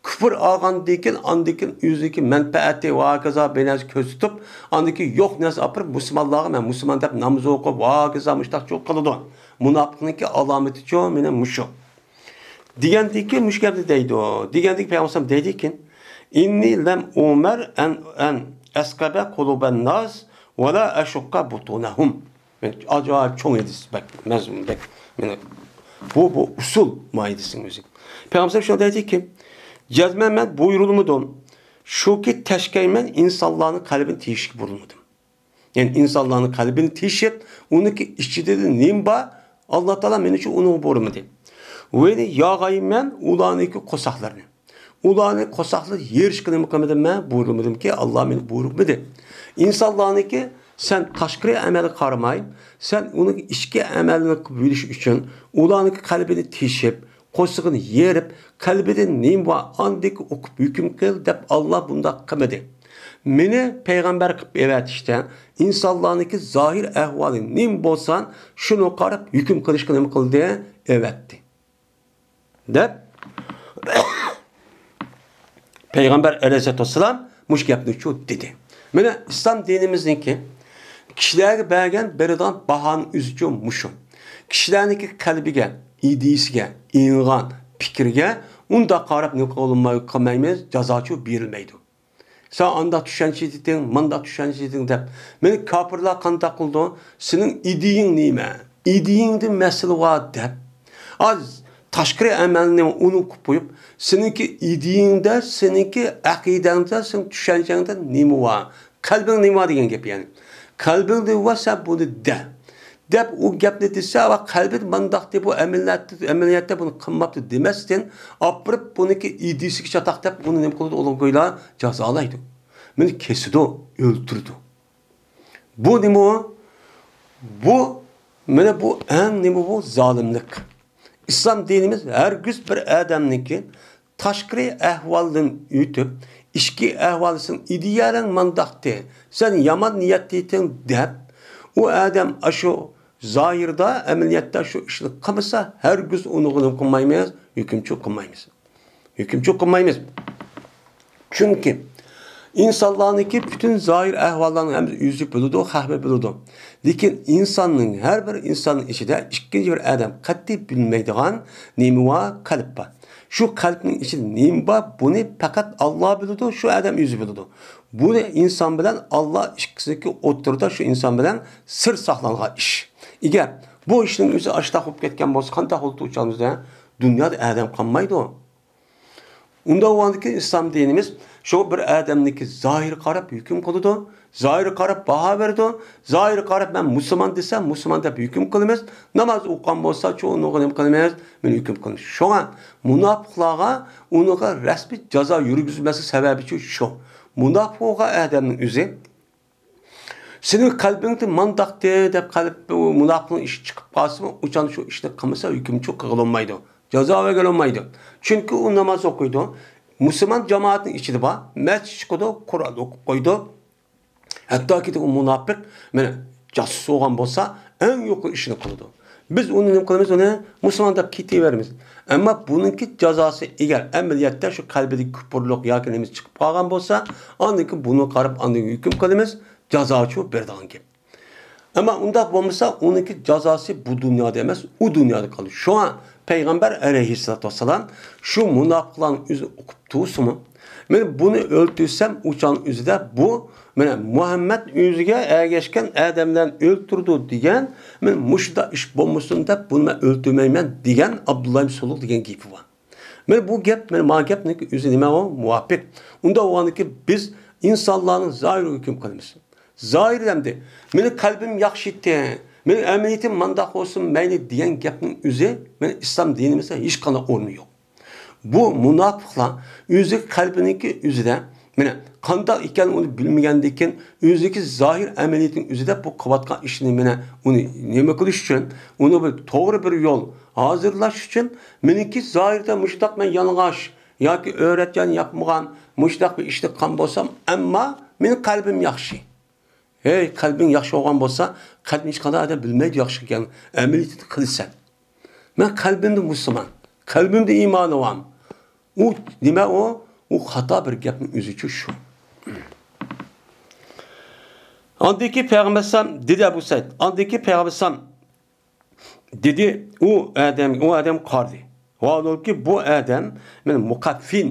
كۇفر ئالغاندىن كېيىن، ئاندىن كېيىن ئۆزىنىڭكى مەنپەئەتى ۋە ھاكازا بىر نەرسە كۆرسىتىپ، ئاندىن كېيىن يوق نەرسە ئاپىرىپ، مۇسۇلمانلارغا مەن مۇسۇلمان دەپ نامىز ئوقۇپ، ۋە ھاكازا مۇشتاقچۇ قىلىدۇ. مۇناپىقنىڭكى ئالامىتىچۇ مېنىڭ مۇشۇ. دېگەندىكى مۇشۇ گەپنى دەيدۇ. دېگەندىكى پەيغەمبەر دەيدىكى، ئىننى لەم ئۇمەر ئەن، ئەن ئەسقەبە قۇلۇبەن ناس ۋە لا ئەشۇققە بۇتۇنەھۇم. مەن ئاجايىپ چوڭ ھەدىس، بەك مەزمۇن، بەك، مانا بۇ، بۇ ئۇسۇل ماھىيىتىنىڭ ئۆزى. پەيغەمبەر شۇنداق دەيدىكى، جەزمەن مەن بۇيرۇلمىدىم. شۇكى تەشكەيمەن ئىنسانلارنىڭ قەلبىنى تېيىشكە بۇيرۇلمىدىم. يەنى ئىنسانلارنىڭ قەلبىنى تېيىشىپ، ئۇنىڭكى ئىچىدە نېمە بار، ئاللا تائالا مېنى شۇ ئۇنىڭغا بۇيرۇمىدى. ۋەينى ياغايمەن ئۇلارنىڭكى قورساقلىرىنى. ئۇلارنى قورساقلىرى يېرىشقا نېمە قىلمىدىم مەن؟ بۇيرۇمىدىمكى، ئاللا مېنى بۇيرۇمىدى. ئىنسانلارنىڭكى سەن تاشقىرى ئەمەلگە قارىماي، سەن ئۇنىڭ ئىچكى ئەمەلنى بىلىش ئۈچۈن ئۇلارنىڭكى قەلبىنى تېشىپ، قورسىقىنى يېرىپ، قەلبىدە نېمە بار، ئاندىكى ئوقۇپ ھۆكۈم قىل دەپ ئاللا بۇنداق قىلمىدى. مېنى پەيغەمبەر قىلىپ ئەۋەتىشتە، ئىنسانلارنىڭكى زاھىر ئەھۋالى نېمە بولسا، شۇنى قاراپ ھۆكۈم قىلىشقا نېمە قىلدى؟ ئەۋەتتى. دەپ، پەيغەمبەر ئەلەيھىسسالاتۇ ۋەسسالام مۇشۇ گەپنىچۇ دېدى. مانا ئىسلام دىنىمىزنىڭكى كىشىلەرگە بەرگەن بېرىدىغان باھانىڭ ئۆزىچۇ مۇشۇ. كىشىلەرنىڭكى قەلبىگە، ئىدىيىسىگە، ئېڭىغان پىكرىگە ئۇنداق قاراپ نېمە قىلماي-، قىلمايمىز، جازاچۇ بېرىلمەيدۇ. سەن ئانداق چۈشەنچە ئىدىڭ، مانداق چۈشەنچە ئىدىڭ دەپ. مېنى كاپىرلار قانداق قىلىدۇ؟ سېنىڭ ئىدىيەڭ نېمە؟ ئىدىيەڭدە مەسىلە بار دەپ. ئاز تاشقىرى ئەمەلنى ئۇنى قىلىپ قويۇپ، سېنىڭكى ئىدىيەڭدە، سېنىڭكى ئەقىدەڭدە، سېنىڭ چۈشەنچەڭدە نېمە بار؟ قەلبىڭ نېمە بار دېگەن گەپ يەنى. قەلبىڭدە بار، سەن بۇنى دە. دەپ ئۇ گەپنى دېسە، ۋە قەلبىدە مانداق دەپ، بۇ ئەمەلىيەتتە، ئەمەلىيەتتە بۇنى قىلماپتۇ دېمەستىن، ئاپىرىپ بۇنىڭكى ئىدىيىسىگە چاتاق دەپ، ئۇنى نېمە قىلىدۇ، ئۇلۇغ گويلا جازالايدۇ. مېنى كېسىدۇ، ئۆلتۈرىدۇ. بۇ نېمە؟ بۇ، مانا بۇ ئەڭ نېمە بۇ؟ زالىملىق. ئىسلام دىنىمىز ھەرگىز بىر ئادەمنىڭكى تاشقىرى ئەھۋالدىن ئۆتۈپ، ئىچكى ئەھۋالسىڭ ئىدىيەلەڭ مانداقتى، سەن يامان نىيەتتە ئىدىڭ دەپ، ئۇ ئادەم ئاشۇ زاھىردا، ئەمەلىيەتتە شۇ ئىشنى قىلمىسا، ھەرگىز ئۇنىڭغا نېمە قىلمايمىز؟ ھۆكۈمچى قىلمايمىز. ھۆكۈمچى قىلمايمىز. چۈنكى ئىنسانلارنىڭكى پۈتۈن زاھىر ئەھۋاللارنى ھەممىسى ئۆزى بىلىدۇ، خەقمۇ بىلىدۇ. لېكىن ئىنساننىڭ، ھەر بىر ئىنساننىڭ ئىچىدە ئىككىنچى بىر ئادەم قەتئىي بىلمەيدىغان نېمە بار؟ قەلب بار. شۇ قەلبنىڭ ئىچىدە نېمە بار؟ بۇنى پەقەت ئاللا بىلىدۇ، شۇ ئادەم ئۆزى بىلىدۇ. بۇنى ئىنسان بىلەن ئاللا ئىككىسىنىڭكى ئوتتۇرىدا شۇ ئىنسان بىلەن سىر ساقلانغان ئىش. ئەگەر بۇ ئىشنىڭ ئۆزى ئاشتاق بولۇپ كەتكەن بولسا، قانداق بولۇپ ئۇچالمىز؟ دۇنيادا ئادەم قالمايدۇ. ئۇنداق بولغاندىكىن ئىسلام دىنىمىز شۇ بىر ئادەمنىڭكى زاھىرىغا قاراپ ھۆكۈم قىلىدۇ، زاھىرىغا قاراپ باھا بېرىدۇ، زاھىرىغا قاراپ مەن مۇسۇلمان دېسە مۇسۇلمان دەپ ھۆكۈم قىلىمىز، ناماز ئوقۇغان بولسا شۇ ئۇنىڭغا نېمە قىلىمىز؟ مەن ھۆكۈم قىلىمىز. شۇڭا مۇناپىقلارغا ئۇنىڭغا رەسمىي جازا يۈرگۈزمەسلىك سەۋەبى شۇ، شۇ. مۇناپىق بولغان ئادەمنىڭ ئۆزى سېنىڭ قەلبىڭدە مانداقتى دەپ قەلب مۇناپىقنىڭ ئىشى چىقىپ قالسىمۇ، ئۇچان شۇ ئىشنى قىلمىسا، ھۆكۈم چوق قىلىنمايدۇ. جازا بەرگىلى بولمايدۇ. چۈنكى ئۇ ناماز ئوقۇيدۇ. مۇسۇلمان جامائەتنىڭ ئىچىدە بار. مەسچىت چىقىدۇ، قۇرئان ئوقۇپ قويىدۇ. ھەتتاكى ئۇ مۇناپىق، مانا، جاسۇس بولغان بولسا، ئەڭ يۇقىرى ئىشنى قىلىدۇ. بىز ئۇنى نېمە قىلىمىز؟ ئۇنى مۇسۇلمان دەپ كېتىۋېرىمىز. ئەمما بۇنىڭكى جازاسى، ئەگەر ئەمەلىيەتتە شۇ قەلبىدىكى كۇپۇرلۇق ياكى نېمىسى چىقىپ قالغان بولسا، ئاندىن كېيىن بۇنى قاراپ، ئاندىن ھۆكۈم قىلىمىز، جازا شۇ بېرىدىغان گەپ. ئەمما ئۇنداق بولمىسا، ئۇنىڭكى جازاسى بۇ دۇنيادا ئەمەس، ئۇ دۇنيادا قالىدۇ. شۇڭا پەيغەمبەر ئەلەيھىسسالاتۇ ۋەسسالام شۇ مۇناپىقلارنىڭ ئۆزى ئوقۇپ تۇرسىمۇ، مەن بۇنى ئۆلتۈرسەم، ئۇ چاغنىڭ ئۆزىدە بۇ، مانا، مۇھەممەد ئۆزىگە ئەگەشكەن ئادەملەرنى ئۆلتۈرىدۇ دېگەن، مەن مۇشۇنداق ئىش بولمىسۇن دەپ، بۇنى مەن ئۆلتۈرمەيمەن دېگەن ئابدۇللا ئىبن سۇلۇق دېگەن گېپى بار. مانا بۇ گەپ، مانا، مانا گەپنىڭكى ئۆزى نېمە ئۇ؟ مۇۋاپىق. ئۇنداق بولغاندىكىن بىز ئىنسانلارنىڭ زاھىرىغا ھۆكۈم قىلىمىز. زاھىر ئەمدى، مېنىڭ قەلبىم ياخشى ئىدى، مېنىڭ ئەمەلىيىتىم مانداق بولسۇن مەيلى دېگەن گەپنىڭ ئۆزى، مانا، ئىسلام دىنىمىزدا ھېچقانداق ئورنى يوق. بۇ مۇناپىقلار ئۆزى قەلبىنىڭكى ئۆزىدە، مانا، قانداق ئىكەنلىكىنى ئۇنى بىلمىگەندىن كېيىن، ئۆزىدىكى زاھىر ئەمەلىيىتىنىڭ ئۆزىدە بۇ قىلىۋاتقان ئىشىنى، مانا، ئۇنى نېمە قىلىش ئۈچۈن، ئۇنى بىر توغرا بىر يول ھازىرلاش ئۈچۈن، مېنىڭكى زاھىردا مۇشۇنداق مەن يالىڭاچ ياكى ئۆرەتكەن ياپمىغان مۇشۇنداق بىر ئىشنى قىلغان بولسام، ئەمما مېنىڭ قەلبىم ياخشى. ھەي، قەلبىڭ ياخشى بولغان بولسا، قەلبىڭ ھېچقانداق ئادەم بىلمەيدۇ ياخشى ئىكەن، ئەمەلىيىتىدە قىلىسەن. مەن قەلبىمدە مۇسۇلمان، قەلبىمدە ئىمانى بار. ئۇ نېمە ئۇ؟ ئۇ خاتا بىر گەپنىڭ ئۆزىچۇ شۇ. ئاندىن كېيىن پەيغەمبەر ئەلەيھىسسالام دېدى، ئەبۇ سەئىد. ئاندىن كېيىن پەيغەمبەر ئەلەيھىسسالام دېدى، ئۇ ئادەم، ئۇ ئادەم قارىدى. ۋاھالەنكى، بۇ ئادەم، مانا، مۇقەففىن،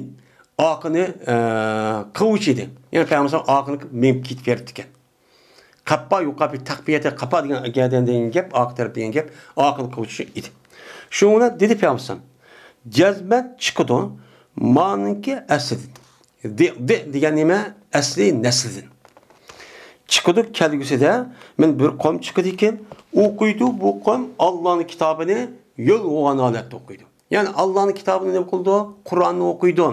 ئارقىنى، ئە، قىلغۇچى ئىدى. يەنى پەيغەمبەر ئارقىنى مېڭىپ كېتىپ بېرىپتىكەن. قەپپا يۇقىرى تەقبىيەتە قەپپا دېگەن گەدەن دېگەن گەپ، ئارقا تەرەپ دېگەن گەپ، ئارقىنى قىلغۇچى ئىدى. شۇنىڭ بىلەن دېدى پەيغەمبەر، جەزمەن چىقىدۇ، مانىڭكى ئەسلىدىن. دى، دى دېگەن نېمە؟ ئەسلى نەسلىدىن. چىقىدۇ كەلگۈسىدە، مەن بىر قوم چىقىدىكەن، ئوقۇيدۇ بۇ قوم ئاللانىڭ كىتابىنى يول بولغان ھالەتتە ئوقۇيدۇ. يەنى ئاللانىڭ كىتابىنى نېمە قىلىدۇ؟ قۇرئاننى ئوقۇيدۇ.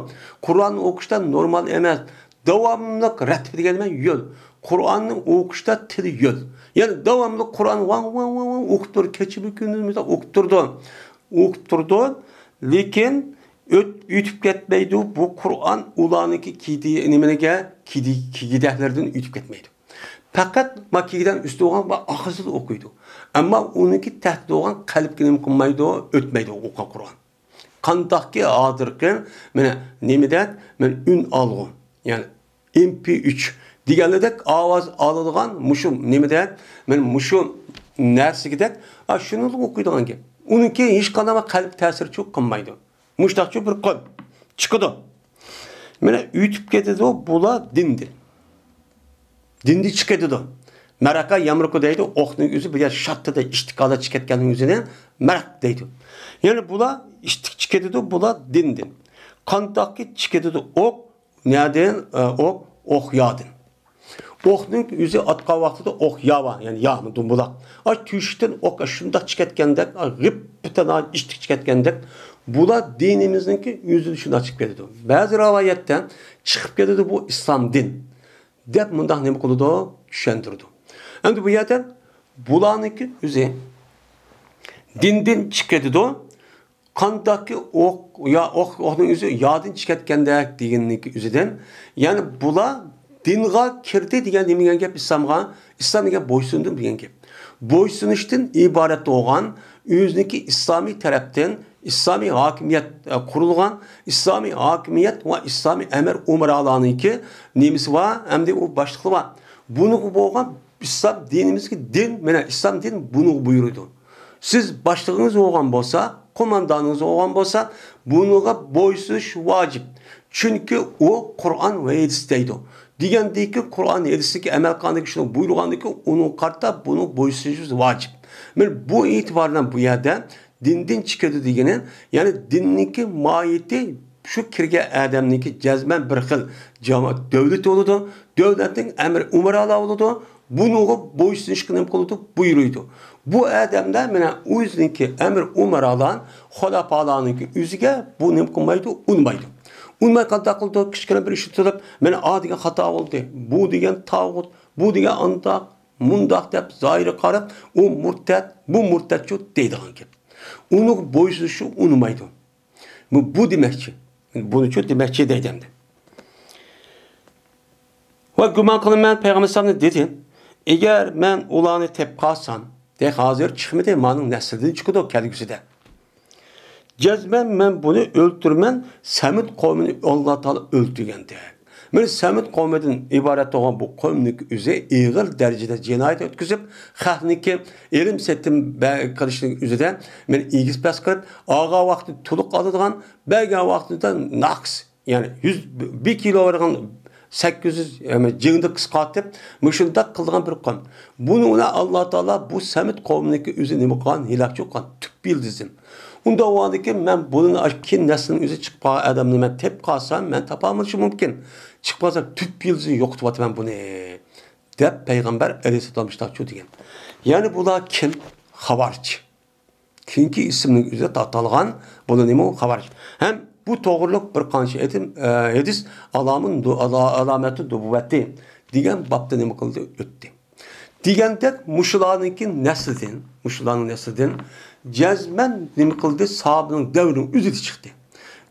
قۇرئاننى ئوقۇشتا نورمال ئەمەس، داۋاملىق رەتىب دېگەن نېمە؟ يول. قۇرئاننى ئوقۇشتا تىل يول. يەنى داۋاملىق قۇرئان ۋاڭ، ۋاڭ، ۋاڭ، ۋاڭ ئوقۇپ تۇرىدۇ. كېچە بىر كۈندۈز مىسال ئوقۇپ تۇرىدۇ. ئوقۇپ تۇرىدۇ. لېكىن ئۆت-، ئۆتۈپ كەتمەيدۇ. بۇ قۇرئان ئۇلارنىڭكى كىدى-، نېمىلىرىگە، كىدى-، كىگدەكلىرىدىن ئۆتۈپ كەتمەيدۇ. پەقەت ما كىگدەكنىڭ ئۈستىدە بولغان ۋە ئاخىرسىدا ئوقۇيدۇ. ئەمما ئۇنىڭكى تەھتىدە بولغان قەلبكە نېمە قىلمايدۇ؟ ئۆتمەيدۇ ئوقۇغان قۇرئان. قانداقكى ھازىرقى، مانا، نېمىدەك، مانا، ئۈن ئالغۇ، يەنى ئېم پى ئۈچ دېگەنلىدەك ئاۋاز ئالىدىغان مۇشۇ نېمىدەك، مانا، مۇشۇ نەرسىگىدەك، ئا، شۇنىڭدا ئوقۇيدىغان گەپ. ئۇنىڭكى ھېچقانداق قەلب تەسىرى چوق قىلمايدۇ. مۇشتاقچۇ بىر قول چىقىدۇ. مانا ئۆتۈپ كېتىدۇ بۇلار دىندىن. دىندىن چىقىدۇ. مەرەقە يامرۇقى دەيدۇ، ئوقنىڭ ئۆزى بىر يەر شاتتىدە ئىشتىكادا چىقىۋەتكەننىڭ ئۆزىنى مەرەق دەيدۇ. يەنى بۇلار ئىشتىك چىقىدۇ، بۇلار دىندىن. قانداقكى چىقىدۇ ئوق، نەدىن، ئە، ئوق، ئوق يادىن. ئوقنىڭ ئۆزى ئاتقان ۋاقتىدا ئوق ياۋا، يەنى يا، دومبۇلاق. ئاش تۆشۈكتىن ئوق شۇنداق چىقىۋەتكەندەك، ئا، غىپپىتەنا ئىشتىك چىقىۋەتكەندەك، بۇلار دىنىمىزنىڭكى ئۆزىدە شۇنداق چىقىپ كېتىدۇ. بەزى رىۋايەتتە چىقىپ كېتىدۇ بۇ ئىسلام دىن، دەپ مۇنداق نېمە قىلىدۇ؟ چۈشەندۈرىدۇ. ئەمدى بۇ يەردە بۇلارنىڭكى ئۆزى دىندىن چىقىپ كېتىدۇ. قانداقكى ئوق، يا ئوق، ئوقنىڭ ئۆزى يادىن چىقىۋەتكەندەك دېگەننىڭكى ئۆزىدىن، يەنى بۇلار دىنغا كىردى دېگەن نېمە دېگەن گەپ؟ ئىسلامغا، ئىسلام دېگەن بويسۇندۇم دېگەن گەپ. بويسۇنۇشتىن ئىبارەت بولغان، ئۆزىنىڭكى ئىسلامىي تەرەپتىن ئىسلامىي ھاكىمىيەت، ئە، قۇرۇلغان، ئىسلامىي ھاكىمىيەت ۋە ئىسلامىي ئەمىر ئۇمرالارنىڭكى نېمىسى بار، ئەمدى ئۇ باشلىقلىرى بار. بۇنىڭغا بولغان ئىسلام دىنىمىزدىكى دىن، مانا ئىسلام دىنى بۇنىڭغا بۇيرۇيدۇ. سىز باشلىقىڭىز بولغان بولسا، قوماندانىڭىز بولغان بولسا، بۇنىڭغا بويسۇنۇش ۋاجىپ. چۈنكى ئۇ قۇرئان ۋە ھەدىس دەيدۇ. دېگەندىكى قۇرئان، ھەدىستىكى ئەمەل قىلغاندىكى، شۇنى بۇيرۇغاندىكى ئۇنىڭغا قارىتا بۇنىڭ بويسۇنۇشىمىز ۋاجىپ. مانا بۇ ئېتىبار بىلەن بۇ يەردە دىندىن چىقىدۇ دېگىنى، يەنى دىننىڭكى ماھىيىتى شۇ كىرگەن ئادەمنىڭكى جەزمەن بىر خىل جامائەت دۆلىتى بولىدۇ، دۆلەتنىڭ ئەمىر ئۇمرالار بولىدۇ، بۇنىڭغا بويسۇنۇشقا نېمە قىلىدۇ؟ بۇيرۇيدۇ. بۇ ئادەمدە مانا ئۆزىنىڭكى ئەمىر ئۇمرالار، خۇلەپالارنىڭكى ئۆزىگە بۇ نېمە قىلمايدۇ؟ ئۇنىمايدۇ. ئۇنىماي قانداق قىلىدۇ؟ كىچىككىنە بىر ئىشنى تۇتۇپ، مانا ئا دېگەن خاتا بولدى، بۇ دېگەن تاغۇت، بۇ دېگەن ئانداق، مۇنداق دەپ زاھىرىغا قاراپ، ئۇ مۇرتەت، بۇ مۇرتەتچۇ دەيدىغان گەپ. ئۇنىڭغا بويسۇنۇشنى ئۇنىمايدۇ. بۇ، بۇ دېمەكچى. بۇنىچۇ دېمەكچى دەيدۇ ئەمدى. ۋە گۇمان قىلىمەن، پەيغەمبەر ئەلەيھىسسالام دېدى، ئەگەر مەن ئۇلارنى تېپىپ قالسام، دەك ھازىر چىقمىدى، مانىڭ نەسلىدىن چىقىدۇ كەلگۈسىدە. جەزمەن مەن بۇنى ئۆلتۈرىمەن، سەمۇد قومىنى ئاللا تائالا ئۆلتۈرگەندەك. مانا سەمۇد قومىدىن ئىبارەت بولغان بۇ قومنىڭ ئۆزى ئېغىر دەرىجىدە جىنايەت ئۆتكۈزۈپ، خەقنىڭكى ئېلىم سېتىم بە-، قىلىشنىڭ ئۆزىدە مانا ئېگىز پەس قىلىپ، ئالغان ۋاقتىدا تولۇق ئالىدىغان، بەرگەن ۋاقتىدا ناقىس، يەنى يۈز، بىر كىلو بارغان سەككىز يۈز، يەنى جىڭدا قىسقارتىپ، مۇشۇنداق قىلىدىغان بىر قوم. بۇنى ئۇلار ئاللا تائالا بۇ سەمۇد قومىنىڭكى ئۆزى نېمە قىلغان، ھېلاكچى قىلغان، تۈپ يىلدىزىم. ئۇنداق بولغاندىكىن مەن بۇنى ئاشۇ كېيىن نەسلىنىڭ ئۆزى چىقىپ قالغان ئادەمنى مەن تېپىپ قالسام، مەن تاپالمىشىم مۇمكىن. چىقىپ قالسام، تۈپ يىلدىزىنى يوقىتىۋاتىمەن بۇنى، دەپ پەيغەمبەر ئەلەيھىسسالام شۇنداقچۇ دېگەن. يەنى بۇلار كىم؟ خاۋارىج. كېيىنكى ئىسىمنىڭ ئۆزى ئاتالغان، بۇنى نېمە؟ خاۋارىج. ھەم بۇ توغرۇلۇق بىر قانچە ئېتىم-، ئە، ھەدىس ئالامۇن نۇ-، ئالا-، ئالامەتۇ نۇبۇۋۋەتى دېگەن بابتا نېمە قىلدى؟ ئۆتتى. دېگەندەك، مۇشۇلارنىڭكى نەسلىدىن، مۇشۇلارنىڭ نەسلىدىن جەزمەن نېمە قىلدى؟ ساھابىنىڭ دەۋرىنىڭ ئۆزىدە چىقتى.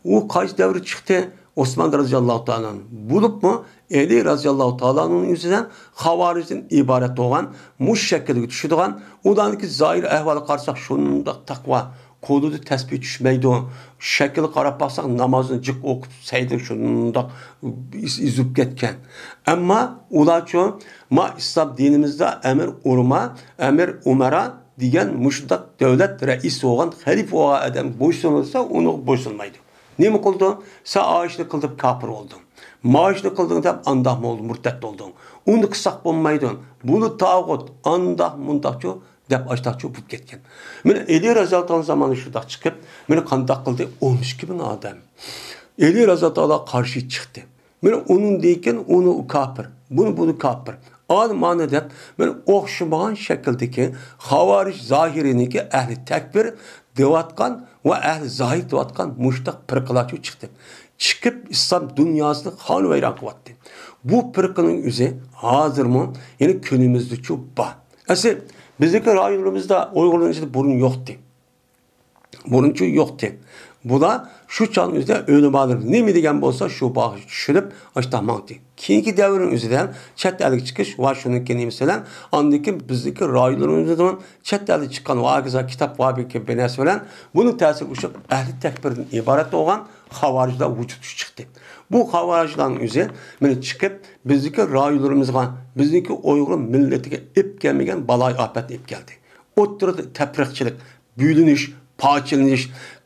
ئۇ قايسى دەۋرى چىقتى؟ ئوسمان رازىياللاھۇ تائالا ئەنھۇ بولۇپمۇ، ئەلى رازىياللاھۇ تائالا ئەنھۇنىڭ يۈزىدىن خاۋارىجدىن ئىبارەت بولغان مۇشۇ شەكىلگە چۈشىدىغان، ئۇلارنىڭكى زاھىر ئەھۋالىغا قارىساق، شۇنداق تەقۋا، قولىدا تەسبىھ چۈشمەيدۇ. شەكىلگە قاراپ باقساق، نامازنى جىق ئوقۇپ، سەجدىدە شۇنداق ئېز-، ئېزىپ كەتكەن. ئەمما ئۇلارچۇ، ما ئىسلام دىنىمىزدا ئەمىر ئۇرما، ئەمىر ئۇمارا دېگەن مۇشۇنداق دۆلەت رەئىسى بولغان، خەلىپە بولغان ئادەم بويسۇنۇلسا، ئۇنىڭغا بويسۇنمايدۇ. نېمە قىلدىڭ؟ سەن ئاشۇنى قىل دەپ كاپىر بولدۇڭ. ماشۇنى قىلدىڭ دەپ ئانداق بولدۇڭ، مۇرتەت بولدۇڭ. ئۇنى قىلساق بولمايدۇ. بۇنى تاغۇت، ئانداق مۇنداقچۇ دەپ ئاشتاقچۇ بولۇپ كەتكەن. مانا ئەلى رازىياللاھۇ تائالا زامانى شۇنداق چىقىپ، مانا قانداق قىلدى؟ ئون ئىككى مىڭ ئادەم ئەلى رازىياللاھۇ تائالا قارشى چىقتى. مانا ئۇنىڭدىن كېيىن ئۇنى كاپىر، بۇنى، بۇنى كاپىر. ئانى مانى دەپ، مانا ئوخشىمىغان شەكىلدىكى خاۋارىج زاھىرىنىڭكى ئەھلى تەكپىر دەۋاتقان ۋە ئەھلى زاھىر دەۋاتقان مۇشۇنداق پىرقىلارچۇ چىقتى. چىقىپ ئىسلام دۇنياسىنى خانىۋەيران قىلىۋەتتى. بۇ پىرقىنىڭ ئۆزى ھازىرمۇ، يەنى كۈنىمىزدىچۇ بار. ئەسلى بىزنىڭكى رايونىمىزدا ئۇيغۇرلارنىڭ ئىچىدە بۇرۇن يوقتى. بۇرۇنچۇ يوقتى. بۇلار شۇ چاغنىڭ ئۆزىدە ئۆلىمالىرى نېمە دېگەن بولسا، شۇ باغا چۈشۈرۈپ، ئاشتا ماڭدى. كېيىنكى دەۋرنىڭ ئۆزىدە چەت ئەلگە چىقىش ۋە شۇنىڭكى نېمىسى بىلەن، ئاندىن كېيىن بىزنىڭكى رايونىمىزدىمۇ چەت ئەلدە چىققان ۋە ھاكازا كىتاب ۋە بىر نەرسە بىلەن بۇنىڭ تەسىرىگە ئۇچراپ، ئەھلى تەكپىردىن ئىبارەت بولغان خاۋارىجلار ۋۇجۇدقا چىقتى. بۇ خاۋارىجلارنىڭ ئۆزى مانا چىقىپ، بىزنىڭكى رايونلىرىمىزغا، بىزنىڭكى ئۇيغۇر مىللىتىگە ئېلىپ كەلمىگەن بالايىئاپەتنى ئېلىپ كەلدى. ئوتتۇرىدا تەپرىقىچىلىك، بۆلۈنۈش، پارچىلىنىش.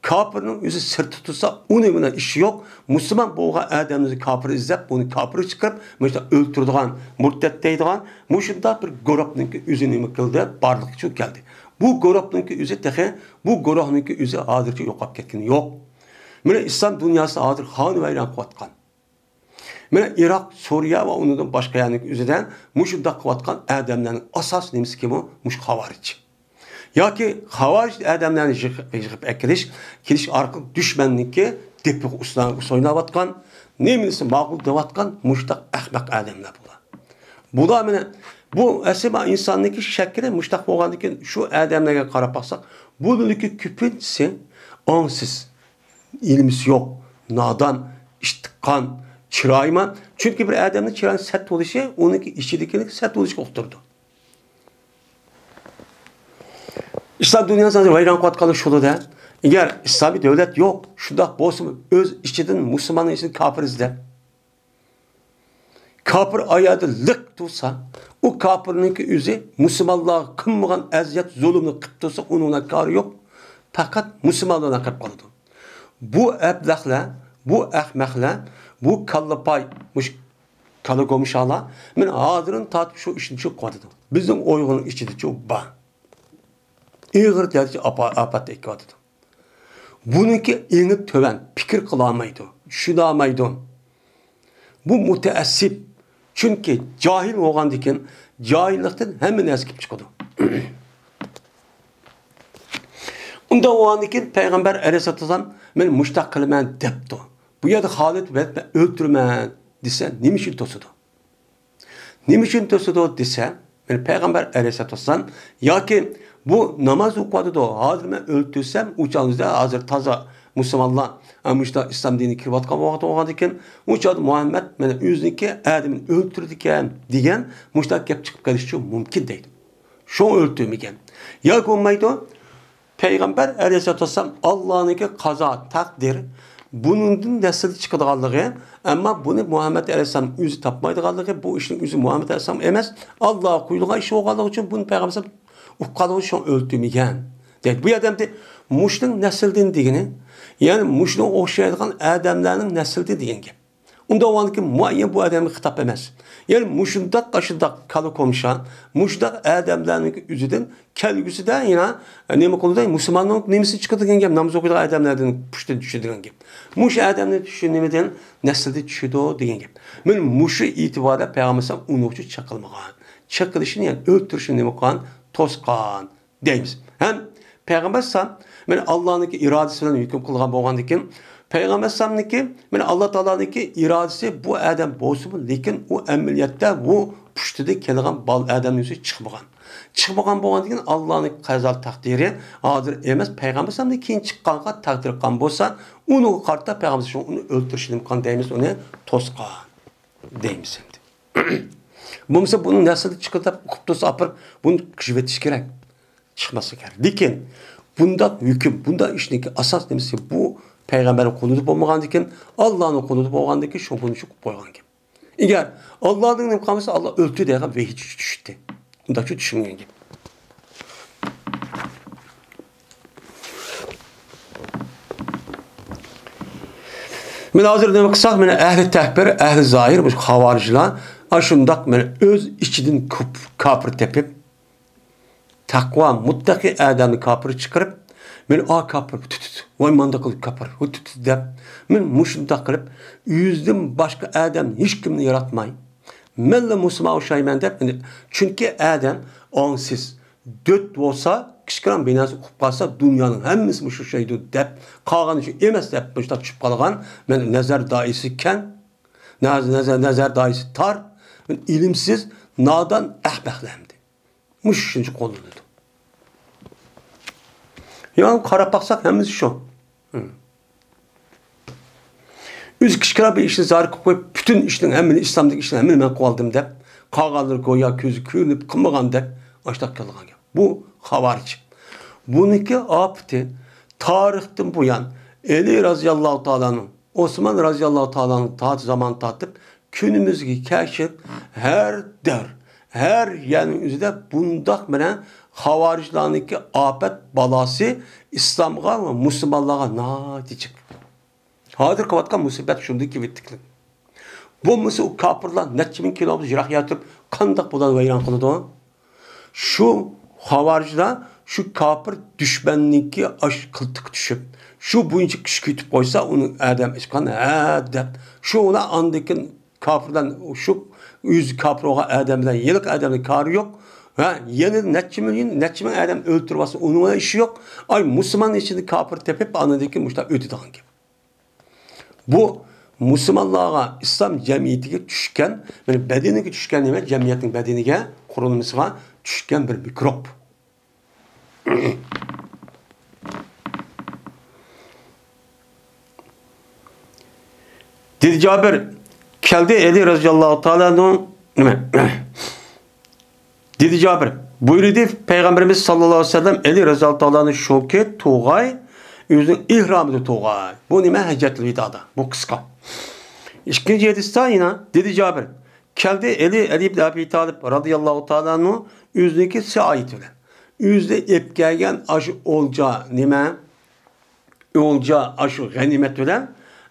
كاپىرنىڭ ئۆزى سىرتتا تۇرسا، ئۇنىڭ بىلەن ئىشى يوق. مۇسۇلمان بولغان ئادەمنى كاپىر ئىزدەپ، ئۇنى كاپىر چىقىرىپ، مۇشۇنداق ئۆلتۈرىدىغان، مۇرتەت دەيدىغان، مۇشۇنداق بىر گۇرۇھنىڭكى ئۆزى نېمە قىلدى؟ بارلىققا كەلدى. بۇ گۇرۇھنىڭكى ئۆزى تېخى، بۇ گۇرۇھنىڭكى ئۆزى ھازىرچە يوقاپ كەتكىنى يوق. مانا ئىسلام دۇنياسى ھازىر خانىۋەيران قىلىۋاتقان. مانا ئىراق، سۈرىيە ۋە ئۇنىڭدىن باشقا يەرنىڭ ئۆزىدە مۇشۇنداق قىلىۋاتقان ئادەملەرنىڭ ئاساسىي نېمىسى كىمۇ؟ مۇشۇ خاۋارىج. ياكى خاۋارىج ئادەملەرنى يىغىپ، يىغىپ ئەكېلىش، كېلىش ئارقىلىق دۈشمەننىڭكى دېپىغا ئۇسۇلان-، ئۇسۇل ئويناۋاتقان، نېمىسى ماقۇل دەۋاتقان مۇشۇنداق ئەخمەق ئادەملەر بۇلار. بۇلار مانا بۇ ئەسلى ئىنساننىڭكى شەكلى مۇشۇنداق بولغاندىن كېيىن شۇ ئادەملەرگە قاراپ باقساق، بۇلارنىڭكى كۆپىنچىسى ئاڭسىز، ئىلمىسى يوق، نادان، ئىتتىققان، چىرايمان. چۈنكى بىر ئادەمنىڭ چىرايى سەت بولۇشى ئۇنىڭكى ئىچىدىكىنى سەت بولۇشقا ئۇقتۇرىدۇ. ئىسلام دۇنياسىنى ۋەيران قىلىۋاتقانلىقى شۇلۇدە. ئەگەر ئىسلامىي دۆلەت يوق، شۇنداق بولسىمۇ ئۆز ئىچىدىن مۇسۇلماننىڭ ئىچىدىن كاپىر ئىزدەپ، كاپىر ئاياغىدا لىق تۇرسا، ئۇ كاپىرنىڭكى ئۆزى مۇسۇلمانلارغا قىلمىغان ئەزىيەت، زۇلۇمنى قىلىپ تۇرسا، ئۇنىڭ بىلەن كارى يوق. پەقەت مۇسۇلمانلار بىلەن قېلىپ قالىدۇ. بۇ ئەبلەخلەر، بۇ ئەخمەقلەر، بۇ كاللىپاي، مۇشۇ كالا گومشالار، مەن ھازىردىن تارتىپ شۇ ئىشنى چۈشىنىپ قىلىۋاتىدۇ. بىزنىڭ ئۇيغۇرنىڭ ئىچىدىچۇ بار. ئېغىر دەرىجىدە ئاپا-، ئاپەتتە ئېكىۋاتىدۇ. بۇنىڭكى ئېڭى تۆۋەن، پىكىر قىلالمايدۇ، چۈشىنەلمەيدۇ. بۇ مۇتەئەسسىپ. چۈنكى جاھىل بولغاندىكىن، جاھىللىقتىن ھەممە نەرسە كېلىپ چىقىدۇ. ئۇنداق بولغاندىكىن پەيغەمبەر ئەلەيھىسسالام، «مەن مۇشتاق قىلىمەن» دەپتۇ. بۇ يەردە خالىد بەن «مەن ئۆلتۈرىمەن» دېسە، نېمە ئۈچۈن توسىدۇ؟ نېمە ئۈچۈن توسىدۇ دېسە، يەنى پەيغەمبەر ئەلەيھىسسالاتۇ ۋەسسالام ياكى بۇ ناماز ئوقۇۋاتىدۇ، ھازىر مەن ئۆلتۈرسەم، ئۇ چاغدا ھازىر تازا مۇسۇلمانلار، ئە، مۇشۇنداق ئىسلام دىنىگە كىرىۋاتقان ۋاقىت بولغاندىكىن، ئۇ چاغدا مۇھەممەد مانا ئۆزىنىڭكى ئادىمىنى ئۆلتۈرىدىكەن دېگەن مۇشۇنداق گەپ چىقىپ قېلىشى مۇمكىن دەيدۇ. شۇڭا ئۆلتۈرمىگەن. ياكى بولمايدۇ، پەيغەمبەر ئەلەيھىسسالاتۇ ۋەسسالام ئاللانىڭكى قازا، تەقدىر، بۇنىڭدىن نەسىل چىقىدىغانلىقى، ئەمما بۇنى مۇھەممەد ئەلەيھىسسالام ئۆزى تاپمايدىغانلىقى، بۇ ئىشنىڭ ئۆزى مۇھەممەد ئەلەيھىسسالام ئەمەس، ئاللاغا قويۇلغان ئىش بولغانلىقى ئۈچۈن بۇنى پەيغەمبەر ئەلەيھىسسالام ئۇققانلىقى ئۈچۈن ئۆلتۈرمىگەن دەيدۇ. بۇ يەردە ئەمدى مۇشۇنىڭ نەسلىدىن دېگىنى، يەنى مۇشۇنىڭغا ئوخشايدىغان ئادەملەرنىڭ نەسلىدىن دېگەن گەپ. ئۇنداق بولغاندىكىن مۇئەييەن بۇ ئادەمگە خىتاب ئەمەس. يەنى مۇشۇنداق، ئاشۇنداق كالا كومشا، مۇشۇنداق ئادەملەرنىڭ ئۆزىدىن كەلگۈسىدە يەنە نېمە قىلىدۇ؟ مۇسۇلماننىڭ نېمىسى چىقىدۇ دېگەن گەپ، ناماز ئوقۇيدىغان ئادەملەردىن پۇشتىدىن چۈشىدۇ دېگەن گەپ. مۇشۇ ئادەمنىڭ چۈشى نېمىدىن نەسلىدە چۈشىدۇ دېگەن گەپ. مانا مۇشۇ ئېتىباردا پەيغەمبەر ئەلەيھىسسالام ئۇنىڭ ئۈچۈن چېقىلمىغان. چېقىلىشنى، يەنى ئۆلتۈرۈشنى نېمە قىلغان؟ توسقان. دەيمىز. ھەم پەيغەمبەر ئەلەيھىسسالام مانا ئاللانىڭكى ئىرادىسى بىلەن ھۆكۈم قىلغان بولغاندىكىن، پەيغەمبەر ئەلەيھىسسالامنىڭكى مانا ئاللا تائالانىڭكى ئىرادىسى بۇ ئادەم بولسىمۇ، لېكىن ئۇ ئەمەلىيەتتە بۇ پۇشتىدىن كېلىدىغان بال ئادەمنىڭ ئۆزى چىقمىغان. چىقمىغان بولغاندىكىن ئاللانىڭ قەزا تەقدىرى ھازىر ئەمەس، پەيغەمبەر ئەلەيھىسسالامدىن كېيىن چىققانغا تەقدىر قىلغان بولسا، ئۇنىڭغا قارىتا پەيغەمبەر ئەلەيھىسسالام ئۇنى ئۆلتۈرۈشنى نېمە قىلغان دەيمىز، ئۇنى توسقان دەيمىز ئەمدى. بولمىسا بۇنىڭ نەسلىدە چىقىدۇ دەپ ئۇقۇپ تۇرسا ئاپىرىپ بۇنى قىجىۋېتىش كېرەك. چىقماسلىقى كېرەك. لېكىن بۇنداق ھۆكۈم، بۇنداق ئىشنىڭكى ئاساس نېمىسى بۇ پەيغەمبەرنىڭ قولىدا بولمىغاندىكىن، ئاللانىڭ قولىدا بولغاندىكىن شۇ بۇنى شۇ قىلىپ قويغان گەپ. ئەگەر ئاللادىن نېمە قالمىسا، ئاللا ئۆلتۈر دېگەن ۋەھىي چۈشتى. ئۇنداقچە چۈشۈنگەن گەپ. مانا ھازىر نېمە قىلساق، مانا ئەھلى تەكپىر، ئەھلى زاھىر، مۇشۇ خاۋارىجلار ئاشۇنداق مانا ئۆز ئىچىدىن كۇپ-، كاپىر تېپىپ، تەقۋا، مۇتتەقى ئادەمنى كاپىر چىقىرىپ، مانا ئا كاپىر، تۈ، تۈ، تۈ، ۋاي مانداق قىلىپ كاپىر، ھۇ، تۈ، تۈ دەپ، مانا مۇشۇنداق قىلىپ، ئۆزىدىن باشقا ئادەم ھېچكىمنى ياراتماي، مەنلا مۇسۇلمانغا ئوخشايمەن دەپ، مانا، چۈنكى ئادەم ئاڭسىز، دۆت بولسا، كىچىككىنە بىر نەرسە ئۇقۇپ قالسا، دۇنيانىڭ ھەممىسى مۇشۇ ئوخشايدۇ دەپ، قالغىنى شۇ ئەمەس دەپ مۇشۇنداق چۈشۈپ قالغان، مانا نەزەر دائىرىسى كەڭ، نەز-، نەزەر، نەزەر دائىرىسى تار، ئىلىمسىز، نادان ئەخمەقلەر ئەمدى. مۇشۇ شۇنچە قوللىنىدۇ. يا قاراپ باقساق ھەممىسى شۇ. ھىم. ئۆزى كىچىككىنە بىر ئىشنى زايە قىلىپ قويۇپ، پۈتۈن ئىشنىڭ ھەممىنى، ئىسلامدىكى ئىشنىڭ ھەممىنى مەن قىلىۋالدىم دەپ، قالغانلىرى گويا كۆزى كۆرۈنۈپ قىلمىغاندەك ئاشۇنداق قىلغان گەپ. بۇ خاۋارىج. بۇنىڭكى ئاپىتى تارىختىن بۇيان ئەلى رازىياللاھۇ تائالانىڭ، ئوسمان رازىياللاھۇ تائالانىڭ تارت-، زامان تارتىپ كۈنىمىزگە كەچىپ، ھەر دەۋر، ھەر يەرنىڭ ئۆزىدە بۇنداق بىرەر خاۋارىجلارنىڭكى ئاپەت بالاسى ئىسلامغا ۋە مۇسۇلمانلارغا ناھايىتى جىق. ھازىر قىلىۋاتقان مۇسىبەت شۇندىن كېلىۋېتىپتىكلىك. بولمىسا ئۇ كاپىرلار نەچچە مىڭ كىلومېتىر يىراق ياتىپ قانداق بۇلارنى ۋەيران قىلىدۇ؟ شۇ خاۋارىجلار شۇ كاپىر دۈشمەننىڭكى ئاش قىلتىقى چۈشۈپ، شۇ بويىچە كۈچ كۈتۈپ قويسا، ئۇنىڭ ئادەم ئېچقان ھە دەپ، شۇ ئۇلار ئاندىن كېيىن كاپىرلار شۇ ئۆزى كاپىر بولغان ئادەم بىلەن ھېلىقى ئادەمنىڭ كارى يوق. ھە، يەنە نەچچە مىليون، نەچچە مىڭ ئادەم ئۆلتۈرۈۋالسا، ئۇنىڭ بىلەن ئىشى يوق. ئاي، مۇسۇلمان ئىچىدە كاپىر تېپىپ، ئاندىن كېيىن مۇشۇنداق ئۆتىدىغان گەپ. بۇ مۇسۇلمانلارغا، ئىسلام جەمئىيىتىگە چۈشكەن، يەنى بەدىنىگە چۈشكەن نېمە؟ جەمئىيەتنىڭ بەدىنىگە، قۇرۇلمىسىغا چۈشكەن بىر مىكروب. دېدى جابىر، كەلدى ئەلى رازىياللاھۇ تائالا ئەنھۇ، نېمە؟ دېدى جابىر، بۇيرۇدى پەيغەمبىرىمىز ساللاللاھۇ ئەلەيھى ۋەسەللەم، ئەلى رازىياللاھۇ تائالا ئەنھۇ شۇكى تۇغاي، ئۆزىنىڭ ئېھرامىدا تۇغاي. بۇ نېمە؟ ھەججەتۇل ۋىدادا. بۇ قىسقا. ئىككىنچى ھەدىستە يەنە دېدى جابىر، كەلدى ئەلى، ئەلى ئىبن ئەبى تالىپ رازىياللاھۇ تائالا ئەنھۇ ئۆزىنىڭكى سىئايىتى بىلەن. ئۆزى ئېلىپ كەلگەن ئاشۇ ئولجا نېمە؟ ئولجا، ئاشۇ غەنىيمەت بىلەن،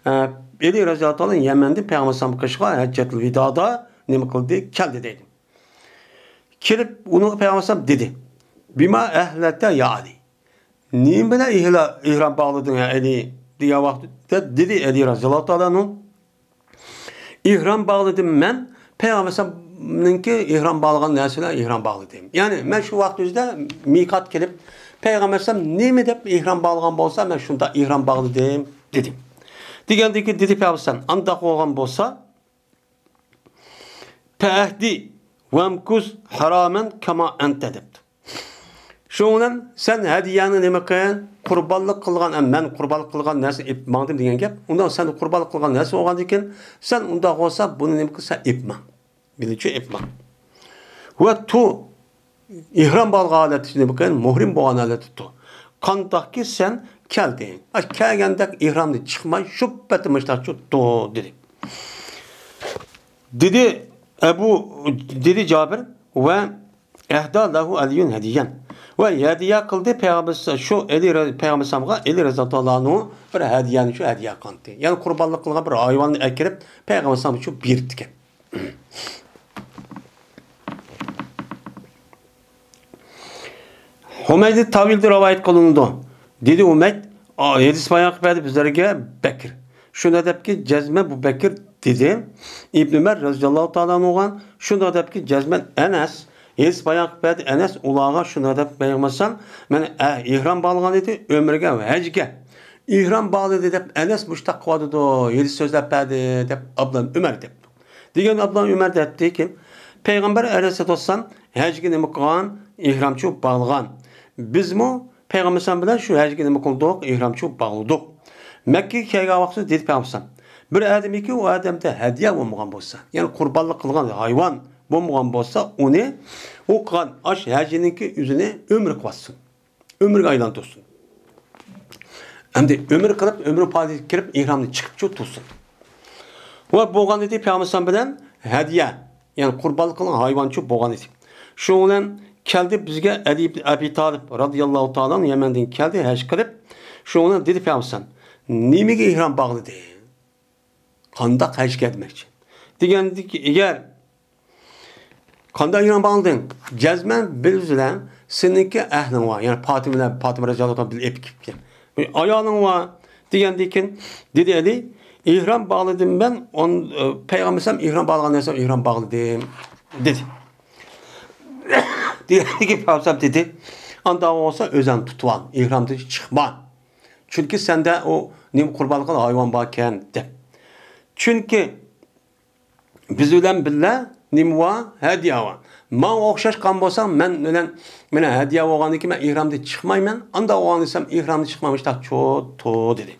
ئە، ئەلى رازىياللاھۇ تائالا يەمەندىن پەيغەمبەر ئەلەيھىسسالام قېشىغا ھەججەتۇل ۋىدادا نېمە قىلدى؟ كەلدى دەيدۇ. كېلىپ ئۇنىڭغا پەيغەمبەر ئەلەيھىسسالام دېدى، بىما ئەھلەلتە يا ئەلى؟ نېمە بىلەن ئېھلا-، ئېھرام باغلىدىڭ، يا ئەلى؟ دېگەن ۋاقىتتا دېدى ئەلى رازىياللاھۇ تائالا ئەنھۇ، ئېھرام باغلىدىم مەن، پەيغەمبەر ئەلەيھىسسالامنىڭكى ئېھرام باغلىغان نەرسە بىلەن ئېھرام باغلىدىم. يەنى مەن شۇ ۋاقىت ئۆزىدە مىقات كېلىپ، پەيغەمبەر ئەلەيھىسسالام نېمە دەپ ئېھرام باغلىغان بولسا، مەن شۇنداق ئېھرام باغلىدىم، دېدىم. دېگەندىن كېيىن دېدى پەيغەمبەر ئەلەيھىسسالام، ئانداق بولغان بولسا، فەئەھدى «ۋەمكۇس ھەرامەن كەما ئەنتە» دەپتۇ. شۇنىڭ بىلەن سەن ھەدىيەنى نېمە قىل؟ قۇربانلىق قىلغان، ئە، مەن قۇربانلىق قىلغان نەرسىنى ئېلىپ ماڭدىم دېگەن گەپ. ئۇنداق سەن قۇربانلىق قىلغان نەرسە بولغاندىكىن، سەن ئۇنداق بولسا بۇنى نېمە قىل؟ سەن ئېلىپ ماڭ. بىلىچۇ ئېلىپ ماڭ. ۋە تۇ، ئېھرام بولغان ھالەتتە نېمە قىل؟ مۇھرىم بولغان ھالەتتە تۇ. قانداقكى سەن كەلدىڭ. ئا، كەلگەندەك ئېھرامدىن چىقماي، شۇ پەتى مۇشتاقچۇ تۇ، دېدى. دېدى ئەبۇ، دېدى جابىر، ۋە ئەھدا لەھۇ ئەلىيۇن ھەدىيەن. ۋە ھەدىيە قىلدى پەيغەمبەر، شۇ ئەلى رە-، پەيغەمبەر ئەلەيھىسسالامغا ئەلى رەزىياللاھۇ تائالا ئەنھۇ بىر ھەدىيەنى شۇ ھەدىيە قىلدى. يەنى قۇربانلىق قىلغان بىر ھايۋاننى ئەكىرىپ پەيغەمبەر ئەلەيھىسسالامغا شۇ بېرىپتىكەن. ھۇمەيدى تاۋىلدە رىۋايەت قىلىنىدۇ. دېدى ھۇمەيد، ئا، ھەدىس بايان قىلىپ بەردى بىزلەرگە بەكىر. شۇنداق دەپكى، جەزمەن بۇ بەكىر دېدى. ئىبنى ئۆمەر رەزىياللاھۇ تائالا ئەنھۇغا شۇنداق دەپكى، جەزمەن ئەنەس. ھەدىس بايان قىلىپ بەردى ئەنەس ئۇلارغا شۇنداق دەپ، پەيغەمبەر ئەلەيھىسسالام مانا، ئە، ئېھرام باغلىغان ئىدى، ئۆمرىگە، ھەجگە ئېھرام باغلىدى دەپ ئەنەس مۇشتاق قىلىۋاتىدۇ، ھەدىس سۆزلەپ بەردى دەپ ئابلا ئۆمەر دەپتۇ. دېگەن ئابلا ئۆمەر دەپتىكى، پەيغەمبەر ئەلەيھىسسالام ھەجگە نېمە قىلغان؟ ئېھرامچۇ باغلىغان. بىزمۇ پەيغەمبەر ئەلەيھىسسالام بىلەن شۇ ھەجگە نېمە قىلدۇق؟ ئېھرامچۇ باغلىدۇق. مەككىگە كەلگەن ۋاقتىدا دېدى پەيغەمبەر ئەلەيھىسسالام، بىر ئادەمكى ئۇ ئادەمدە ھەدىيە بولمىغان بولسا، يەنى قۇربانلىق قىلغان ھايۋان بولمىغان بولسا، ئۇنى ئۇ قىلغان ئاش ھەجىنىڭكى ئۆزىنى ئۆمرە قىلىۋاتسۇن. ئۆمرىگە ئايلاندۇرسۇن. ئەمدى ئۆمرە قىلىپ، ئۆمرە پائالىيىتىگە كىرىپ، ئېھرامنى چىقىپچۇ تۇرسۇن. ۋە بولغان ئىدى، پەيغەمبەر بىلەن ھەدىيە، يەنى قۇربانلىق قىلغان ھايۋانچۇ بولغان ئىدى. شۇنىڭ بىلەن كەلدى بىزگە ئەلى ئىبن ئەبى تالىپ رەزىياللاھۇ تائالا ئەنھۇ يەمەندىن كەلدى، ھەج قىلىپ. شۇنىڭ بىلەن دېدى پەيغەمبەر، نېمىگە ئېھرام باغلىدى؟ قانداق ھەجگە دېمەكچى. دېگەندىكى، ئەگەر قانداق ئېھرام باغلىدىڭ؟ جەزمەن بىلىمىز بىلەن سېنىڭكى ئەھلىڭ بار، يەنى پاتىمە بىلەن، پاتىمە رەزىياللاھۇ تائالا بىلەن ئېلىپ كېلىپتىكەن. ئايالىڭ بار دېگەندىكىن، دېدى ئەلى، ئېھرام باغلىدىم مەن، ئون-، ئە، پەيغەمبەر ئەلەيھىسسالام ئېھرام باغلىغان نەرسە ئېھرام باغلىدىم، دېدى. دېگەندىكىن پەيغەمبەر دېدى، ئانداق بولسا ئۆزەڭ تۇتۇۋال، ئېھرامدىن چىقما. چۈنكى سەندە ئۇ نېمە قۇربانلىق قىلغان ھايۋان باركەن دەپ. چۈنكى بىز بىلەن بىللە نېمە بار؟ ھەدىيە بار. ماڭا ئوخشاشقان بولساڭ، مەن بىلەن، مانا ھەدىيە بولغاندىن كېيىن مەن ئېھرامدىن چىقمايمەن. ئانداق بولغان دېسەم، ئېھرامدىن چىقماي مۇشتاق چوتۇ دېدى.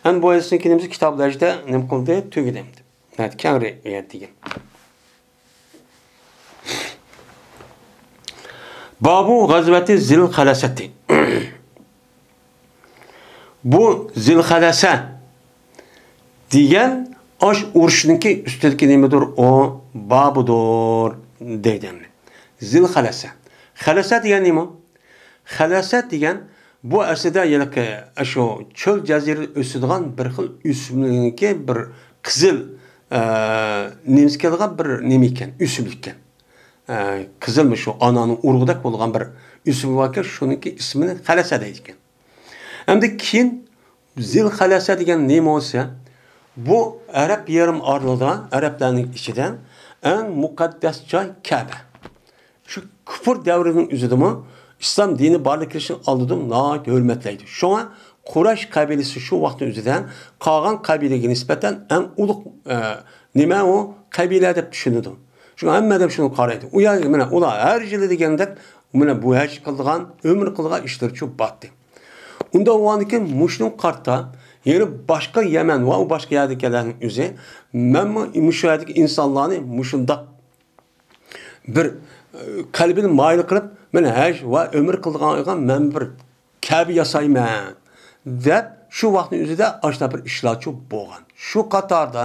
ئەمدى بۇ ھەدىسنى كېلىمىز كىتابۇل ھەجدە نېمە قىلدى؟ تۈگىدى ئەمدى. ھە، كەڭرى ئېيتىگىن. بابۇ غەزۋەتى زىل خەلەسەتى. بۇ زىل خەلەسە دېگەن ئاش ئۇرۇشنىڭكى ئۈستىدىكى نېمىدۇر؟ ئۇ بابىدۇر دەيدۇ ئەمدى. زىل خەلەسە. خەلەسە دېگەن نېمە؟ خەلەسە دېگەن بۇ ئەسلىدە ھېلىقى ئاشۇ چۆل جەزىرىدە ئۆسىدىغان بىر خىل ئۆسۈملۈكنىڭكى بىر قىزىل، ئە، نېمىسى كېلىدىغان بىر نېمە ئىكەن، ئۆسۈملۈك ئىكەن. ئە، قىزىلمۇ شۇ ئانارنىڭ ئۇرۇقىدەك بولغان بىر ئۆسۈملۈك باركەن، شۇنىڭكى ئىسمىنى خەلەسە دەيدىكەن. ئەمدى كېيىن زىل خەلەسە دېگەن نېمە بولسا، بۇ ئەرەب يېرىم ئارىلىدا، ئەرەبلەرنىڭ ئىچىدە ئەڭ مۇقەددەس جاي كەبە. شۇ كۇپۇر دەۋرىنىڭ ئۆزىدىمۇ ئىسلام دىنى بارلىققا كېلىشنىڭ ئالدىدىمۇ ناھايىتى ھۆرمەتلەيدۇ. شۇڭا قۇرەيش قەبىلىسى شۇ ۋاقىتنىڭ ئۆزىدە قالغان قەبىلىگە نىسبەتەن ئەڭ ئۇلۇغ، ئە، نېمە ئۇ قەبىلە دەپ چۈشىنىدۇ. شۇڭا ھەممە ئادەم شۇنى قارايدۇ. ئۇ يەرگە مانا ئۇلار ھەر يىلى دېگەندەك مانا بۇ ھەج قىلىدىغان، ئۆمرە قىلىدىغان ئىشلىرىچۇ بارتى. ئۇنداق بولغاندىكىن مۇشۇنىڭغا قارىتا يەنە باشقا يەمەن ۋە ئۇ باشقا يەردىكىلەرنىڭ ئۆزى مەنمۇ مۇشۇ يەردىكى ئىنسانلارنى مۇشۇنداق بىر، ئە، قەلبىنى مايىل قىلىپ، مەن ھەج ۋە ئۆمرە قىلىدىغانغا مەن بىر كەبە ياسايمەن دەپ، شۇ ۋاقىتنىڭ ئۆزىدە ئاشۇنداق بىر ئىشلارچۇ بولغان. شۇ قاتاردا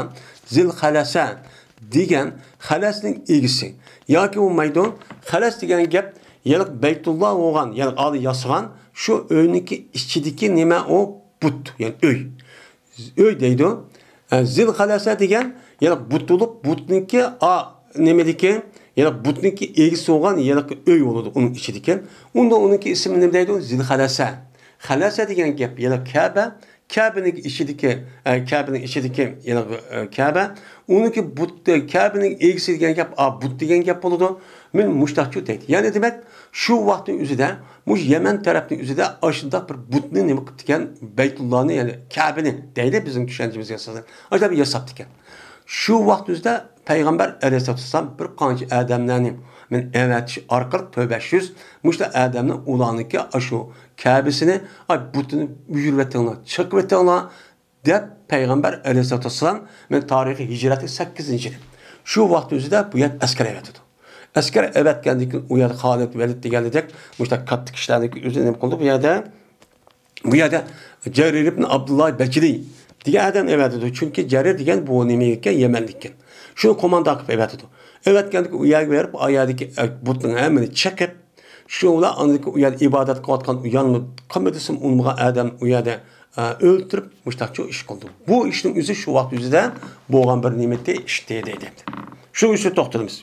زىل خەلەسە دېگەن خەلەسنىڭ ئىگىسى ياكى بولمايدۇ. خەلەس دېگەن گەپ يەنى بەيتۇللا بولغان، يەنى ئاللا ياسىغان شۇ ئۆينىڭكى ئىچىدىكى نېمە ئۇ؟ بۇت، يەنى ئۆي. ئۆي دەيدۇ. ئە، زىل خەلەسە دېگەن، يەنى بۇت بولۇپ، بۇتنىڭكى، ئا، نېمىدىكى، يەنى بۇتنىڭكى ئىگىسى بولغان، يەنى ئۆي بولىدۇ ئۇنىڭ ئىچىدىكى. ئۇندا ئۇنىڭكى ئىسمى نېمە دەيدۇ؟ زىل خەلەسە. خەلەسە دېگەن گەپ، يەنى كەبە، كەبىنىڭ ئىچىدىكى، ئە، كەبىنىڭ ئىچىدىكى، يەنى، ئە، كەبە. ئۇنىڭكى بۇت، كەبىنىڭ ئىگىسى دېگەن گەپ، ئا، بۇت دېگەن گەپ بولىدۇ. مەن مۇشتاقچۇ دەيدۇ. يەنى دېمەك، شۇ ۋاقىتنىڭ ئۆزىدە، مۇشۇ يەمەن تەرەپنىڭ ئۆزىدە ئاشۇنداق بىر بۇتنى نېمە قىپتىكەن، بەيتۇللانى، يەنى كەبىنى دەيلى بىزنىڭ چۈشەنچىمىزگە ئاساسەن، ئاشۇنداق بىر ياساپتىكەن. شۇ ۋاقىتنىڭ ئۆزىدە پەيغەمبەر ئەلەيھىسسالاتۇ ۋەسسالام بىر قانچە ئادەملەرنى مېنى ئەۋەتىش ئارقىلىق تۆت بەش يۈز مۇشۇ ئادەمنى ئۇلارنىڭكى ئاشۇ كەبىسىنى، ئاي، بۇتىنى ئۆيۈرۈۋېتىڭلار، چېقىۋېتىڭلار، دەپ پەيغەمبەر ئەلەيھىسسالاتۇ ۋەسسالام مېنى تارىخىي ھىجرەتنىڭ سەككىزىنچى يىلى. شۇ ۋاقىت ئۆزىدە بۇ يەردە ئەسكەر ئەۋەتىدۇ. ئەسكەر ئەۋەتكەندىن كېيىن ئۇ يەردە خالىد ۋەلىد دېگەندەك مۇشۇنداق كاتتا كىشىلەرنىڭكى ئۆزى نېمە قىلدى بۇ يەردە؟ بۇ يەردە جەرىر ئىبن ئابدۇللا بەجلى دېگەن ئادەم ئەۋەتىدۇ. چۈنكى جەرىر دېگەن بۇ نېمە ئىكەن؟ يەمەنلىك ئىكەن. شۇنى قوماندان قىلىپ ئەۋەتىدۇ. ئەۋەتكەندىكى ئۇ يەرگە بېرىپ، ئۇ يەردىكى بۇتنىڭ ھەممىنى چېقىپ، شۇ بىلەن ئاندىن كېيىن ئۇ يەردە ئىبادەت قىلىۋاتقان ئۇ يانما قىممىتىسىم ئۇنىمىغان ئادەم ئۇ يەردە، ئە، ئۆلتۈرۈپ، مۇشتاقچۇ ئىش قىلدى. بۇ ئىشنىڭ ئۆزى شۇ ۋاقىت ئۆزىدە بولغان بىر نېمىتى، ئىشتى دەيدۇ. شۇ ئۈستىدە توختىلىمىز.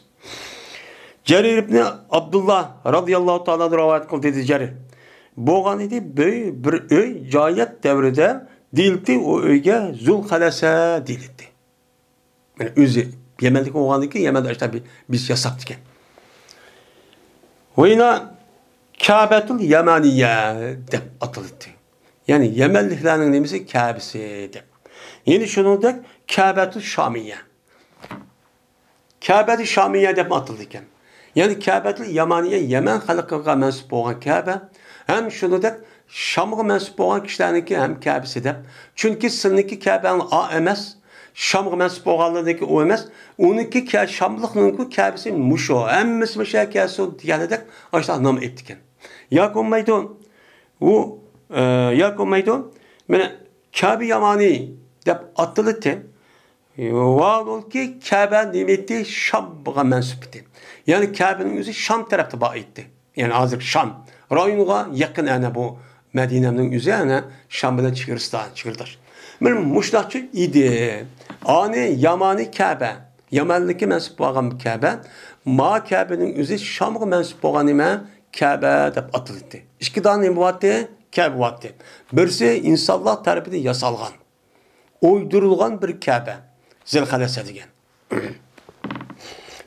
جەرىر ئىبنى ئابدۇللا رازىياللاھۇ تائالا ئەنھۇ رىۋايەت قىلدى، دېدى جەرىر. بولغان ئىدى، بىر، بىر ئۆي جاھىلىيەت دەۋرىدە دېيىلتى، ئۇ ئۆيگە زۇلخەلەسە دېيىلتى. يەنى ئۆزى يەمەنلىك بولغاندىن كېيىن يەمەندە ئاشۇنداق بىر بىز ياساپتىكەن. ۋە يەنە كەبەتۇل يەمانىيە دەپ ئاتىلىدۇ. يەنى يەمەنلىكلەرنىڭ نېمىسى؟ كەبىسى دەپ. يەنە شۇنىڭدەك كەبەتۇل شامىيە. كەبەتۇل شامىيە دەپ ئاتىلىدىكەن. يەنى كەبەتۇل يەمانىيە يەمەن خەلقىگە مەنسۇپ بولغان كەبە. ھەم شۇنىڭدەك شامغا مەنسۇپ بولغان كىشىلەرنىڭكى ھەم كەبىسى دەپ. چۈنكى سىلىنىڭكى كەبەڭ ئا ئەمەس، شامغا مەنسۇپ بولغانلىرىنىڭكى ئۇ ئەمەس، ئۇنىڭكى كە-، شاملىقنىڭكى كەبىسى مۇشۇ، ھەممىسى مۇشۇ كەلسۇن دېگەندەك ئاشۇنداق نام ئېيتتىكەن. ياكى بولمايدۇ، ئۇ، ئە، ياكى بولمايدۇ، مانا كەبە يەمانى دەپ ئاتىلىتى، ۋالۇلكى كەبە نېمىتى شامغا مەنسۇپىتى. يەنى كەبىنىڭ ئۆزى شام تەرەپتە بار ئىدى. يەنى ھازىرقى شام رايونىغا يېقىن ئەنە بۇ مەدىنەنىڭ ئۆزى ئەنە شام بىلەن چېگرىسىدا، چېگرىداش. مانا مۇشۇنداقچە ئىدى. ئانى يەمانى كەبە، يەمەنلىككە مەنسۇپ بولغان كەبە، ما كەبىنىڭ ئۆزى شامغا مەنسۇپ بولغان نېمە؟ كەبە دەپ ئاتىلىتتى. ئىككى دانە نېمە بولاتتى؟ كەبە بولاتتى. بىرسى ئىنسانلار تەرىپىدىن ياسالغان، ئويدۇرۇلغان بىر كەبە. زىلخەلەسە دېگەن.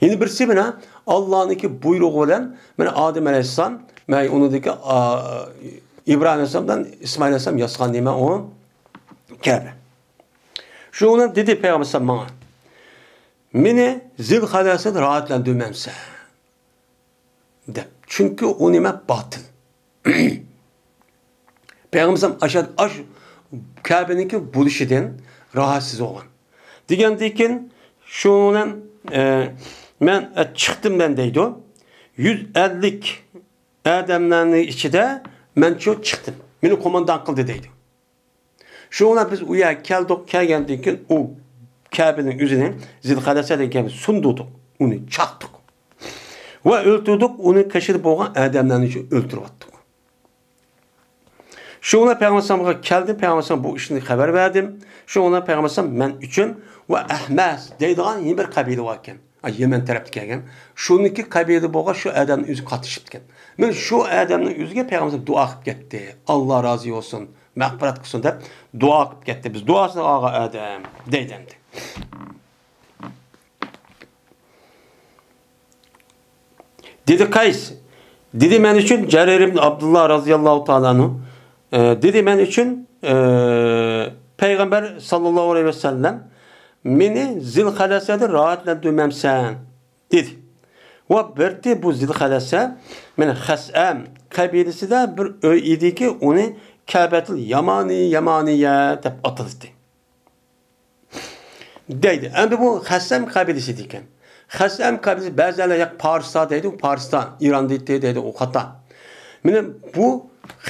يەنە بىرسى مانا ئاللانىڭكى بۇيرۇقى بىلەن مانا ئادەم ئەلەيھىسسالام، مانا ئۇنىڭدىكى، ئا، ئىبراھىم ئەلەيھىسسالام بىلەن ئىسمائىل ئەلەيھىسسالام ياسىغان نېمە ئۇ؟ كەبە. شۇ بىلەن دېدى پەيغەمبەر ئەلەيھىسسالام ماڭا، مېنى زىلخەلەسەدە راھەتلەندۈرمەمسەن؟ دەپ. چۈنكى ئۇ نېمە؟ باتىل. پەيغەمبەر ئەلەيھىسسالام ئاشۇ، ئاشۇ كەبىنىڭكى بولۇشىدىن راھەتسىز بولغان. دېگەندىن كېيىن شۇنىڭ بىلەن، ئە، مەن، ئە، چىقتىم مەن دەيدۇ. يۈز ئەللىك ئادەملەرنىڭ ئىچىدە مەن شۇ چىقتىم. مېنى قوماندان قىلدى دەيدۇ. شۇڭا بىز ئۇ يەرگە كەلدۇق، كەلگەندىن كېيىن ئۇ كەبىنىڭ ئۆزىنى، زىلخەلەسە دېگەن كەبىنى سۇندۇردۇق، ئۇنى چاقتۇق. ۋە ئۆلتۈردۇق، ئۇنىڭ قېشىدا بولغان ئادەملەرنى شۇ ئۆلتۈرۈۋەتتۇق. شۇڭا پەيغەمبەر ئەلەيھىسسالامغا كەلدىم، پەيغەمبەر ئەلەيھىسسالامغا بۇ ئىشنى خەۋەر بەردىم. شۇڭا پەيغەمبەر ئەلەيھىسسالام مەن ئۈچۈن ۋە ئەھمەس دەيدىغان يەنە بىر قەبىلە باركەن. ئا، يەمەن تەرەپتىن كەلگەن. شۇنىڭكى قەبىلە بولغان شۇ ئادەمنى ئۆزى قاتتىشىپتىكەن. مانا شۇ ئادەمنىڭ ئۆزىگە پەيغەمبەر دۇئا قىلىپ كەتتى. ئاللا رازى بولسۇن، مەغپىرەت قىلسۇن دەپ دۇئا قىلىپ كەتتى. بىز دۇئاسىنى ئالغان ئادەم دەيدۇ ئەمدى. دېدى قەيس، دېدى مەن ئۈچۈن جەرىر ئىبن ئابدۇللا رازىياللاھۇ تائالا ئەنھۇ، ئە، دېدى مەن ئۈچۈن، ئە، پەيغەمبەر ساللاللاھۇ ئەلەيھى ۋەسەللەم مېنى زىلخەلەسەدە راھەتلەندۈرمەمسەن؟ دېدى. ۋە بىرتى بۇ زىلخەلەسە، مانا خەسئەم قەبىلىسىدە بىر ئۆي ئىدىكى، ئۇنى كەبەتۇل يامانى، يامانىيە دەپ ئاتىلىتتى. دەيدۇ. ئەمدى بۇ خەسئەم قەبىلىسى دېگەن. خەسئەم قەبىلىسى بەزىلەر ياق پارستا دەيدۇ، پارستا، ئىران دېيتتى دەيدۇ، ئۇ خاتا. مانا بۇ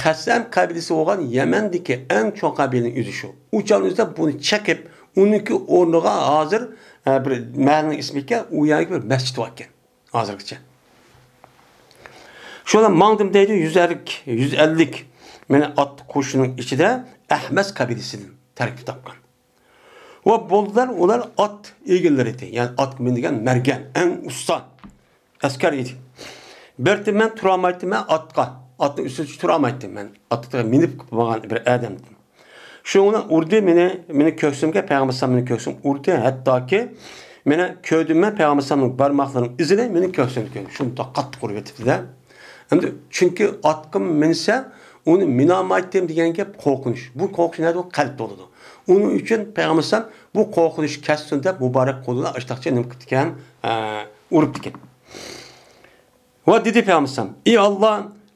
خەسئەم قەبىلىسى بولغان يەمەندىكى ئەڭ چوڭ قەبىلىنىڭ ئۆزى شۇ. ئۇ چاغنىڭ ئۆزىدە بۇنى چېقىپ، ئۇنىڭكى ئورنىغا ھازىر، ئە، بىر مەھەللىنىڭ ئىسمى ئىكەن، ئۇ يەرگە بىر مەسچىت باركەن ھازىرغىچە. شۇنى ماڭدىم دەيدۇ، يۈز ئەللىك، يۈز ئەللىك مانا ئات قوشۇننىڭ ئىچىدە ئەھمەس قەبىلىسىدىن تەركىب تاپقان. ۋە بولدىلار، ئۇلار ئات ئىگىلىرى ئىدى. يەنى ئاتقا مىنىدىغان مەرگەن، ئەڭ ئۇستا ئەسكەر ئىدى. بىر مەن تۇرالمايتتىم، مەن ئاتقا، ئاتنىڭ ئۈستىدە تۇرالمايتتىم مەن. ئاتقا مىنىپ ماڭغان بىر ئادەم. شۇنىڭ بىلەن ئۇردى مېنى، مېنى كۆكسۈمگە، پەيغەمبەر ئەلەيھىسسالام مېنى كۆكسۈم ئۇردى، ھەتتاكى مېنى كۆردۈم مەن پەيغەمبەر ئەلەيھىسسالامنىڭ بارماقلىرىنىڭ ئىزىنى مېنى كۆكسۈمدە كۆردۈم. شۇنداق قاتتىق ئۇرۇۋېتىپتىدە. ئەمدى چۈنكى ئاتقا مىنسە، ئۇنى مىنامايتىم دېگەن گەپ قورقۇنچ. بۇ قورقۇنچ نەدە؟ قەلبتە بولىدۇ. ئۇنىڭ ئۈچۈن پەيغەمبەر ئەلەيھىسسالام بۇ قورقۇنچ كەتسۇن دەپ مۇبارەك قولىدا ئاشتاقچە نېمە قىپتىكەن؟ ئە، ئۇرۇپتىكەن. ۋە دېدى پەيغەمبەر ئەلەيھىسسالام، ئى ئاللا،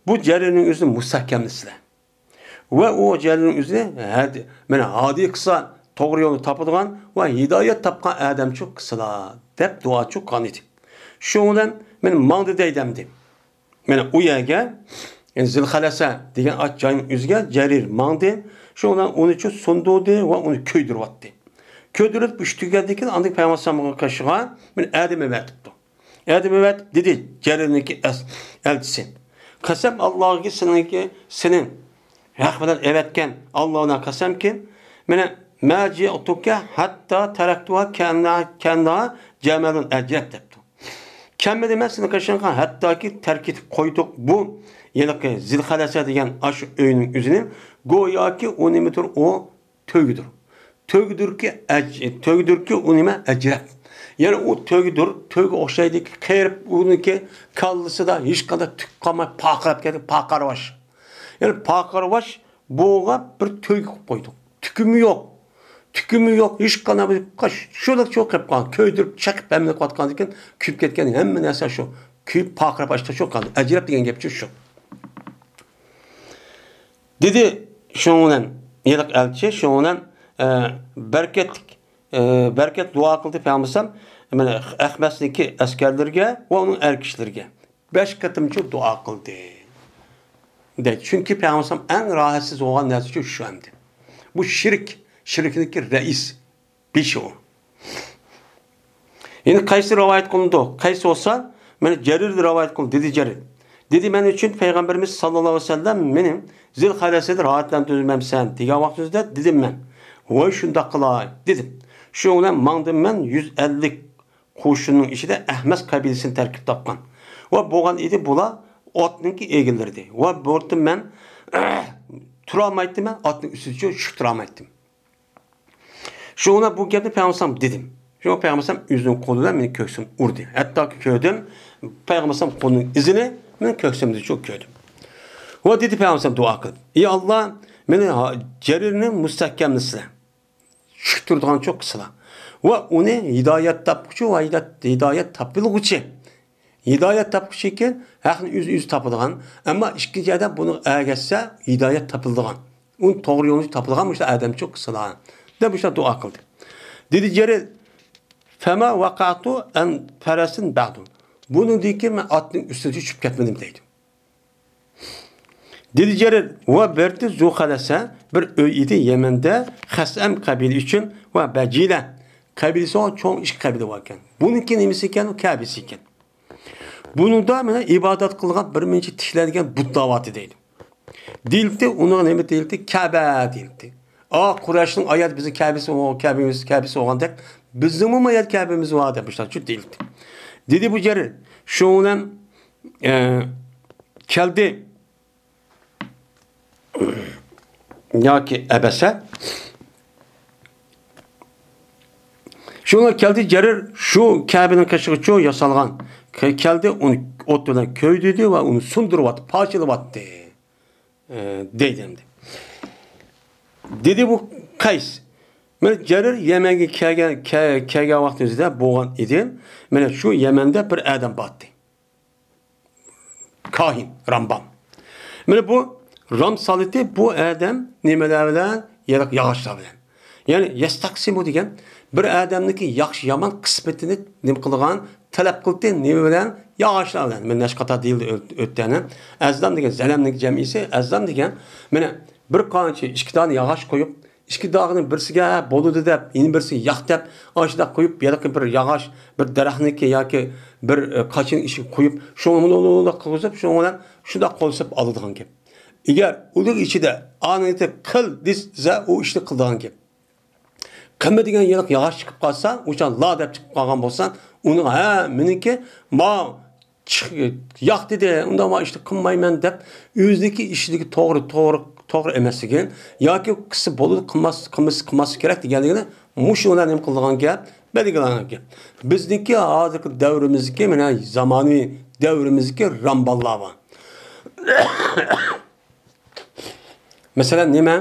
بۇ جەرىرنىڭ ئۆزىنى مۇستەھكەملىسىلە. ۋە ئۇ جەرىرنىڭ ئۆزىنى ھەد-، مانا ھادى قىلسا، توغرا يولنى تاپىدىغان ۋە ھىدايەت تاپقان ئادەمچۇ قىلسىلا، دەپ دۇئاچۇ قىلغان ئىدى. شۇنىڭ بىلەن مانا ماڭدى دەيدۇ ئەمدى. مانا ئۇ يەرگە، يەنى زىلخەلەسە دېگەن ئات جاينىڭ ئۆزىگە جەرىر ماڭدى. شۇنىڭ بىلەن ئۇنىچۇ سۇندۇردى ۋە ئۇنى كۆيدۈرۈۋەتتى. كۆيدۈرۈپ ئۇشتۇرگەندىن كېيىن ئاندىن پەيغەمبەر ئەلەيھىسسالامغا قېشىغا مانا ئادەم ئەۋەتىپتۇ. ئادەم ئەۋەتىپ دېدى، جەرىرنىڭكى ئەس-، ئەلچىسى، قەسەم ئاللاغا، سېنىڭكى، سېنى ھەق بىلەن ئەۋەتكەن ئاللاغا قەسەمكى، مانا، ما جىئتۇكە ھەتتا تەرەكتۇھا كەننا-، كەنناھا جەمەلۇن ئەجرەف دەپتۇ. كەلمىدىم مەن سېنىڭ قېشىڭغا، ھەتتاكى تەرك ئېتىپ قويدۇق بۇ ھېلىقى زىلخەلەسە دېگەن ئاشۇ ئۆينىڭ ئۆزىنى، گوياكى ئۇ نېمىدۇر، ئۇ تۆگىدۇر. تۆگىدۇركى ئەج-، تۆگىدۇركى ئۇ نېمە؟ ئەجرەپ. يەنى ئۇ تۆگىدۇر، تۆگە ئوخشايدۇكى، قېرىپ، ئۇنىڭكى كاللىسىدا ھېچقانداق تۈك قالماي پارقىراپ كەتكەن پارقارىۋاش. يەنى پارقارىۋاش بۇغا بىر تۆگە قىلىپ قويدۇق. تۈكىمۇ يوق. تۈكىمۇ يوق، ھېچقانداق بىر قاش-، شۇنداق شۇ قىلىپ قالغان. كۆيدۈرۈپ، چېقىپ، ھەممىنى قىلىۋاتقاندىن كېيىن كۆيۈپ كەتكەن ھەممە نەرسە شۇ. كۆيۈپ پارقىراپ ئاشقا شۇ قالدى. ئەجرەپ دېگەن گەپچۇ شۇ. دېدى، شۇنىڭ بىلەن ھېلىقى ئەلچى، شۇنىڭ بىلەن، ئە، بەرىكەتلىك، ئە، بەرىكەت دۇئا قىلدى پەيغەمبەر ئەلەيھىسسالام، مانا، ئەخمەسنىڭكى ئەسكەرلىرىگە ۋە ئۇنىڭ ئەر كىشىلىرىگە بەش قېتىمچە دۇئا قىلدى. دەيدۇ. چۈنكى پەيغەمبەر ئەلەيھىسسالام ئەڭ راھەتسىز بولغان نەرسىچۇ شۇ ئەمدى. بۇ شىرك، شىركنىڭكى رەئىس بېشى ئۇ. يەنە قەيسى رىۋايەت قىلىنىدۇ. قەيس بولسا، مانا جەرىر رىۋايەت قىلىنىدۇ، دېدى جەرىر. دېدى، مەن ئۈچۈن پەيغەمبىرىمىز ساللاللاھۇ ئەلەيھى ۋەسەللەم مېنى زىلخەلەسىدە راھەتلەندۈرمەمسەن دېگەن ۋاقتىمىزدا دېدىم مەن. ۋاي شۇنداق قىلاي، دېدىم. شۇنىڭ بىلەن ماڭدىم مەن يۈز ئەللىك قوشۇننىڭ ئىچىدە ئەخمەس قەبىلىسىنى تەركىب تاپقان. ۋە بولغان ئىدى بۇلار ئاتنىڭكى ئىگىلىرىدى. ۋە بۇرۇتتا مەن تۇرالمايتتىم، مەن ئاتنىڭ ئۈستىدە چىقىپ تۇرالمايتتىم. شۇڭا بۇ گەپنى پەيغەمبەر ئەلەيھىسسالام دېدىم. شۇڭا پەيغەمبەر ئەلەيھىسسالام ئۆزىنىڭ قولى بىلەن مېنى كۆكسۈم ئۇردى. ھەتتاكى كۆردۈم، پەيغەمبەر ئەلەيھىسسالام قولىنىڭ ئىزىنى مېنىڭ كۆكسۈمدە چوق كۆردۈم. ۋە دېدى پەيغەمبەر ئەلەيھىسسالام دۇئا قىلىپ، ئى ئاللا، مېنى ھا-، جەرىرنى مۇستەھكەملىسىلە. چۈشۈپ تۇرىدىغان چوق قىلسىلا. ۋە ئۇنى ھىدايەت تاپقۇچى ۋە ھىدايەت، ھىدايەت تاپىلغۇچى. ھىدايەت تاپقۇچىكەن، ھەقنى ئۆزى، ئۆزى تاپىدىغان. ئەمما ئىككىنچى ئادەم بۇنىڭغا ئەگەشسە، ھىدايەت تاپىلىدىغان. ئۇنى توغرا يولنى تاپىدىغان مۇشۇ ئادەمچۇ قىلسىلا. دەپ مۇشۇنداق دۇئا قىلدى. دېدى جەرىر، فەما ۋەقەتۇ ئەن فەرەسىن بەدۇ. بۇنىڭدىن كېيىن مەن ئاتنىڭ ئۈستىدە چۈشۈپ كەتمىدىم دەيدۇ. دېدى جەرىر، ۋە بىرتى زۇخەلەسە، بىر ئۆي ئىدى يەمەندە، خەسئەم قەبىلە ئۈچۈن ۋە بەجىلە قەبىلىسى بار چوڭ ئىككى قەبىلە باركەن. بۇنىڭكى نېمىسى ئىكەن؟ كەبىسى ئىكەن. بۇنىڭدا مانا ئىبادەت قىلغان بىر مۇنچە تىكلەنگەن بۇتلار بارتى دەيدۇ. دېيىلتى، ئۇنىڭغا نېمە دېيىلتى؟ كەبە دېيىلتى. ئا، قۇرەيشنىڭ ئايەت بىزنىڭ كەبىسى، ئۇ كەبىمىز، كەبىسى بولغاندەك، بىزنىڭمۇ ئايەت كەبىمىز بار دەپ مۇشۇنداق دېيىلتى. دېدى بۇ جەرىر، شۇنىڭ بىلەن، ئە، كەلدى. ياكى ئەبەسە. شۇڭا كەلدى جەرىر شۇ كەبىنىڭ قېشىغىچۇ ياسالغان. كە-، كەلدى ئۇنى ئوت بىلەن كۆيدۈردى ۋە ئۇنى سۇندۇرۇۋاتتى، پارچىلىۋاتتى. ئە، دەيدۇ ئەمدى. دېدى بۇ قەيس. مانا جەرىر يەمەنگە كەلگەن، كە-، كەلگەن ۋاقتىمىزدا بولغان ئىدى. مانا شۇ يەمەندە بىر ئادەم بارتى. كاھىن، رامبام. مانا بۇ رام سالىتى بۇ ئادەم نېمىلەر بىلەن؟ ياغاچلار بىلەن. يەنى يەستەقسىمۇ دېگەن بىر ئادەمنىڭكى ياخشى يامان قىسمىتىنى نېمە قىلىدىغان، تەلەپ قىلدى، نېمە بىلەن؟ ياغاچلار بىلەن. مانا نەشقاتا دېيىلدى ئۆت-، ئۆتتەنە. ئەزلام دېگەن زەلەمنىڭ جەمئىسى، ئەزلام دېگەن مانا بىر قانچە ئىككى دانە ياغاچ قويۇپ، ئىككى دانىنىڭ بىرسىگە بولىدۇ دەپ، يەنە بىرسىگە ياق دەپ، ئاشۇنداق قويۇپ، يەنە بىر ياغاچ، بىر دەرەخنىڭكى ياكى بىر، ئە، قاچىنىڭ ئىچىگە قويۇپ، شۇنى مۇنداق قىلغۇزۇپ، شۇنىڭ بىلەن شۇنداق قول سېلىپ ئالىدىغان گەپ. ئەگەر ئۇنىڭ ئىچىدە ئانىڭكى قىل دېسە، ئۇ ئىشنى قىلىدىغان گەپ. قىلما دېگەن يېرىق ياغاچ چىقىپ قالسا، ئۇچان لا دەپ چىقىپ قالغان بولسا، ئۇنىڭ ھە، مېنىڭكى ما چىق-، ياق دېدى، ئۇنداق ما ئىشنى قىلمايمەن دەپ، ئۆزىنىڭكى ئىشىدىكى توغرا، توغرا، توغرا ئەمەسلىكىنى ياكى قىلسا بولىدۇ، قىلماس-، قىلمىسا، قىلماسلىق كېرەك دېگەنلىكىنى مۇشۇ بىلەن نېمە قىلىدىغان گەپ، بەلگىلەنگەن گەپ. بىزنىڭكى ھازىرقى دەۋرىمىزدىكى، مانا زامانىۋى دەۋرىمىزدىكى رامباللار بار. مەسىلەن، نېمە؟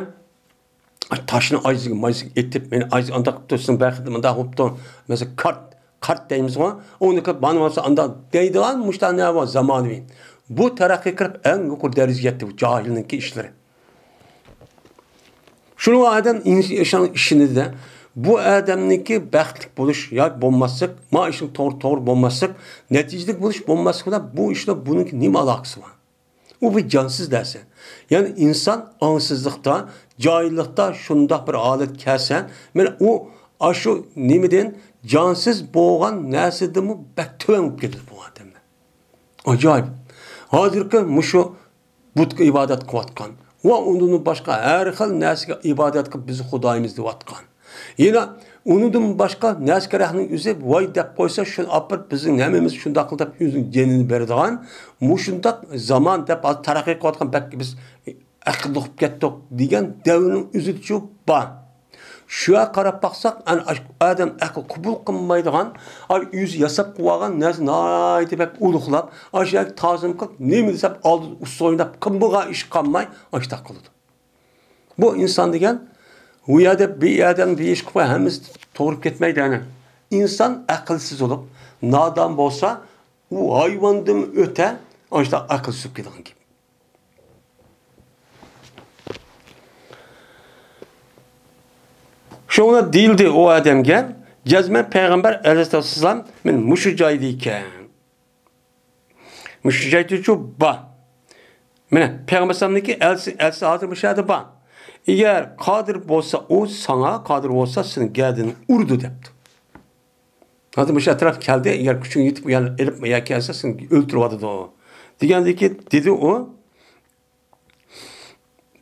تاشنى ئايزىگە مايزىگە ئېتىپ، مېنى ئايزىگە ئانداق قىلىپ تۇرسۇن، بەخت مۇنداق بوپتۇ. مەسىلەن، كارت، كارت دەيمىزغۇ، ئۇنى كىرىپ، مانا بولسا ئانداق دەيدىغان مۇشۇنداق نېمە بار زامانىۋى. بۇ تەرەققىي قىلىپ، ئەڭ يۇقىرى دەرىجىگە يەتتى بۇ جاھىلنىڭكى ئىشلىرى. شۇنىڭغا ئادەم ئىش-، ئىشان-، ئىشىنىدۇ-دە، بۇ ئادەمنىڭكى بەختلىك بولۇش ياكى بولماسلىق، ما ئىشنىڭ توغرا، توغرا بولماسلىق، نەتىجىلىك بولۇش، بولماسلىقى بىلەن بۇ ئىشنىڭ بۇنىڭكى نېمە ئالاقىسى بار؟ ئۇ بىر جانسىز نەرسە. يەنى ئىنسان ئاڭسىزلىقتا، جاھىللىقتا شۇنداق بىر ھالەتكە كەلسە، مانا ئۇ ئاشۇ نېمىدىن، جانسىز بولغان نەرسىدىنمۇ بەك تۆۋەن بولۇپ كېتىدۇ بۇ ئادەملەر. ئاجايىپ. ھازىرقى مۇشۇ بۇتقا ئىبادەت قىلىۋاتقان ۋە ئۇنىڭدىن باشقا ھەر خىل نەرسىگە ئىبادەت قىلىپ، بىز خۇدايىمىز دەۋاتقان. يەنە ئۇنىڭدىن باشقا نەرسە-كېرەكنىڭ ئۆزى ۋاي دەپ قويسا، شۇنى ئاپىرىپ، بىزنىڭ ھەممىمىز شۇنداق قىل دەپ ئۆزىنىڭ جېنىنى بېرىدىغان مۇشۇنداق زامان دەپ ھازىر تەرەققىي قىلىۋاتقان، بەك بىز ئەقىللىق بولۇپ كەتتۇق دېگەن دەۋرنىڭ ئۆزىدىچۇ بار. شۇ قاراپ باقساق، ئەنە ئاش-، ئادەم ئەقىل قوبۇل قىلمايدىغان، ئاي، ئۆزى ياساپ قويغان نەرسە ناھايىتى بەك ئۇلۇغلاپ، ئاشۇ يەرگە تازىم قىلىپ، نېمە دېسەم ئالدىدا ئۇسسۇل ئويناپ، قىمبىغا ئىش قالماي، ئاشۇنداق قىلىدۇ. بۇ ئىنسان دېگەن، ئۇ يەردە بىر ئادەم بىر ئىش قىلىپ ھەممىسى توغرا كەتمەيدۇ، ئەنە. ئىنسان ئەقىلسىز بولۇپ، نادان بولسا، ئۇ ھايۋاندىن ئۆتە، ئاشۇنداق ئەقىلسىز بولۇپ كېتىدىغان گەپ. شۇڭا دېيىلدى ئۇ ئادەمگە، جەزمەن پەيغەمبەر ئەلەيھىسسالام مەن مۇشۇ جايدا ئىكەن. مۇشۇ جايدىچۇ بار. مانا پەيغەمبەر ئەلەيھىسسالامنىڭكى ئەلچىسى، ئەلچىسى ھازىر مۇشۇ يەردە بار. ئەگەر قادىر بولسا ئۇ ساڭا، قادىر بولسا سېنىڭ گەدىنىڭ ئۇرىدۇ دەپتۇ. ھازىر مۇشۇ ئەتراپقا كەلدى، ئەگەر كۈچۈڭ يېتىپ، ئۇ يەرنى ئېلىپ، ئۇ يەرگە كەلسە، سېنى ئۆلتۈرۈۋاتىدۇ. دېگەندىكى، دېدى ئۇ،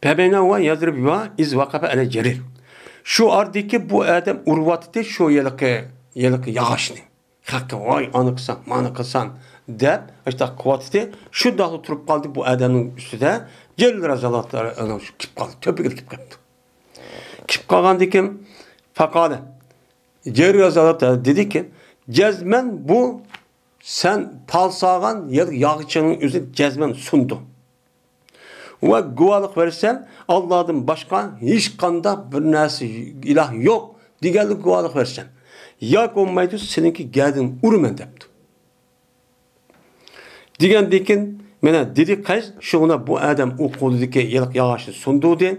پەبەينا ھۇۋە يەزرىبۇ ھۇۋە ئىز ۋەقەفە ئەلە جەرىر. شۇ ئارىدىكى بۇ ئادەم ئۇرۇۋاتىدۇ شۇ ھېلىقى، ھېلىقى ياغاچنى. خەققە، ۋاي، ئانى قىلسام، مانى قىلسام، دەپ، ئاشۇنداق قىلىۋاتىدۇ. شۇنداقلا تۇرۇپ قالدى بۇ ئادەمنىڭ ئۈستىدە. جەرىر رەزىياللاھۇ تائالا ئەنھۇ كېلىپ قالدى، تۆپىگە كېلىپ قاپتۇ. كېلىپ قالغاندىن كېيىن، فەقالە، جەرىر رەزىياللاھۇ تائالا دېدىكى، جەزمەن بۇ سەن پالساغان يا-، ياغىچىنىڭ ئۆزى جەزمەن سۇندۇ. ۋە گۇۋاھلىق بەرسەن، ئاللادىن باشقا ھېچقانداق بىر نەرسە، ئىلاھ يوق دېگەنلىك گۇۋاھلىق بەرسەن. ياكى بولمايدۇ، سېنىڭكى گەدىنىڭ ئۇرىمەن دەپتۇ. دېگەندىن كېيىن، مانا دېدى قەيس، شۇڭا بۇ ئادەم ئۇ قولىدىكى ھېلىقى ياغاچنى سۇندۇردى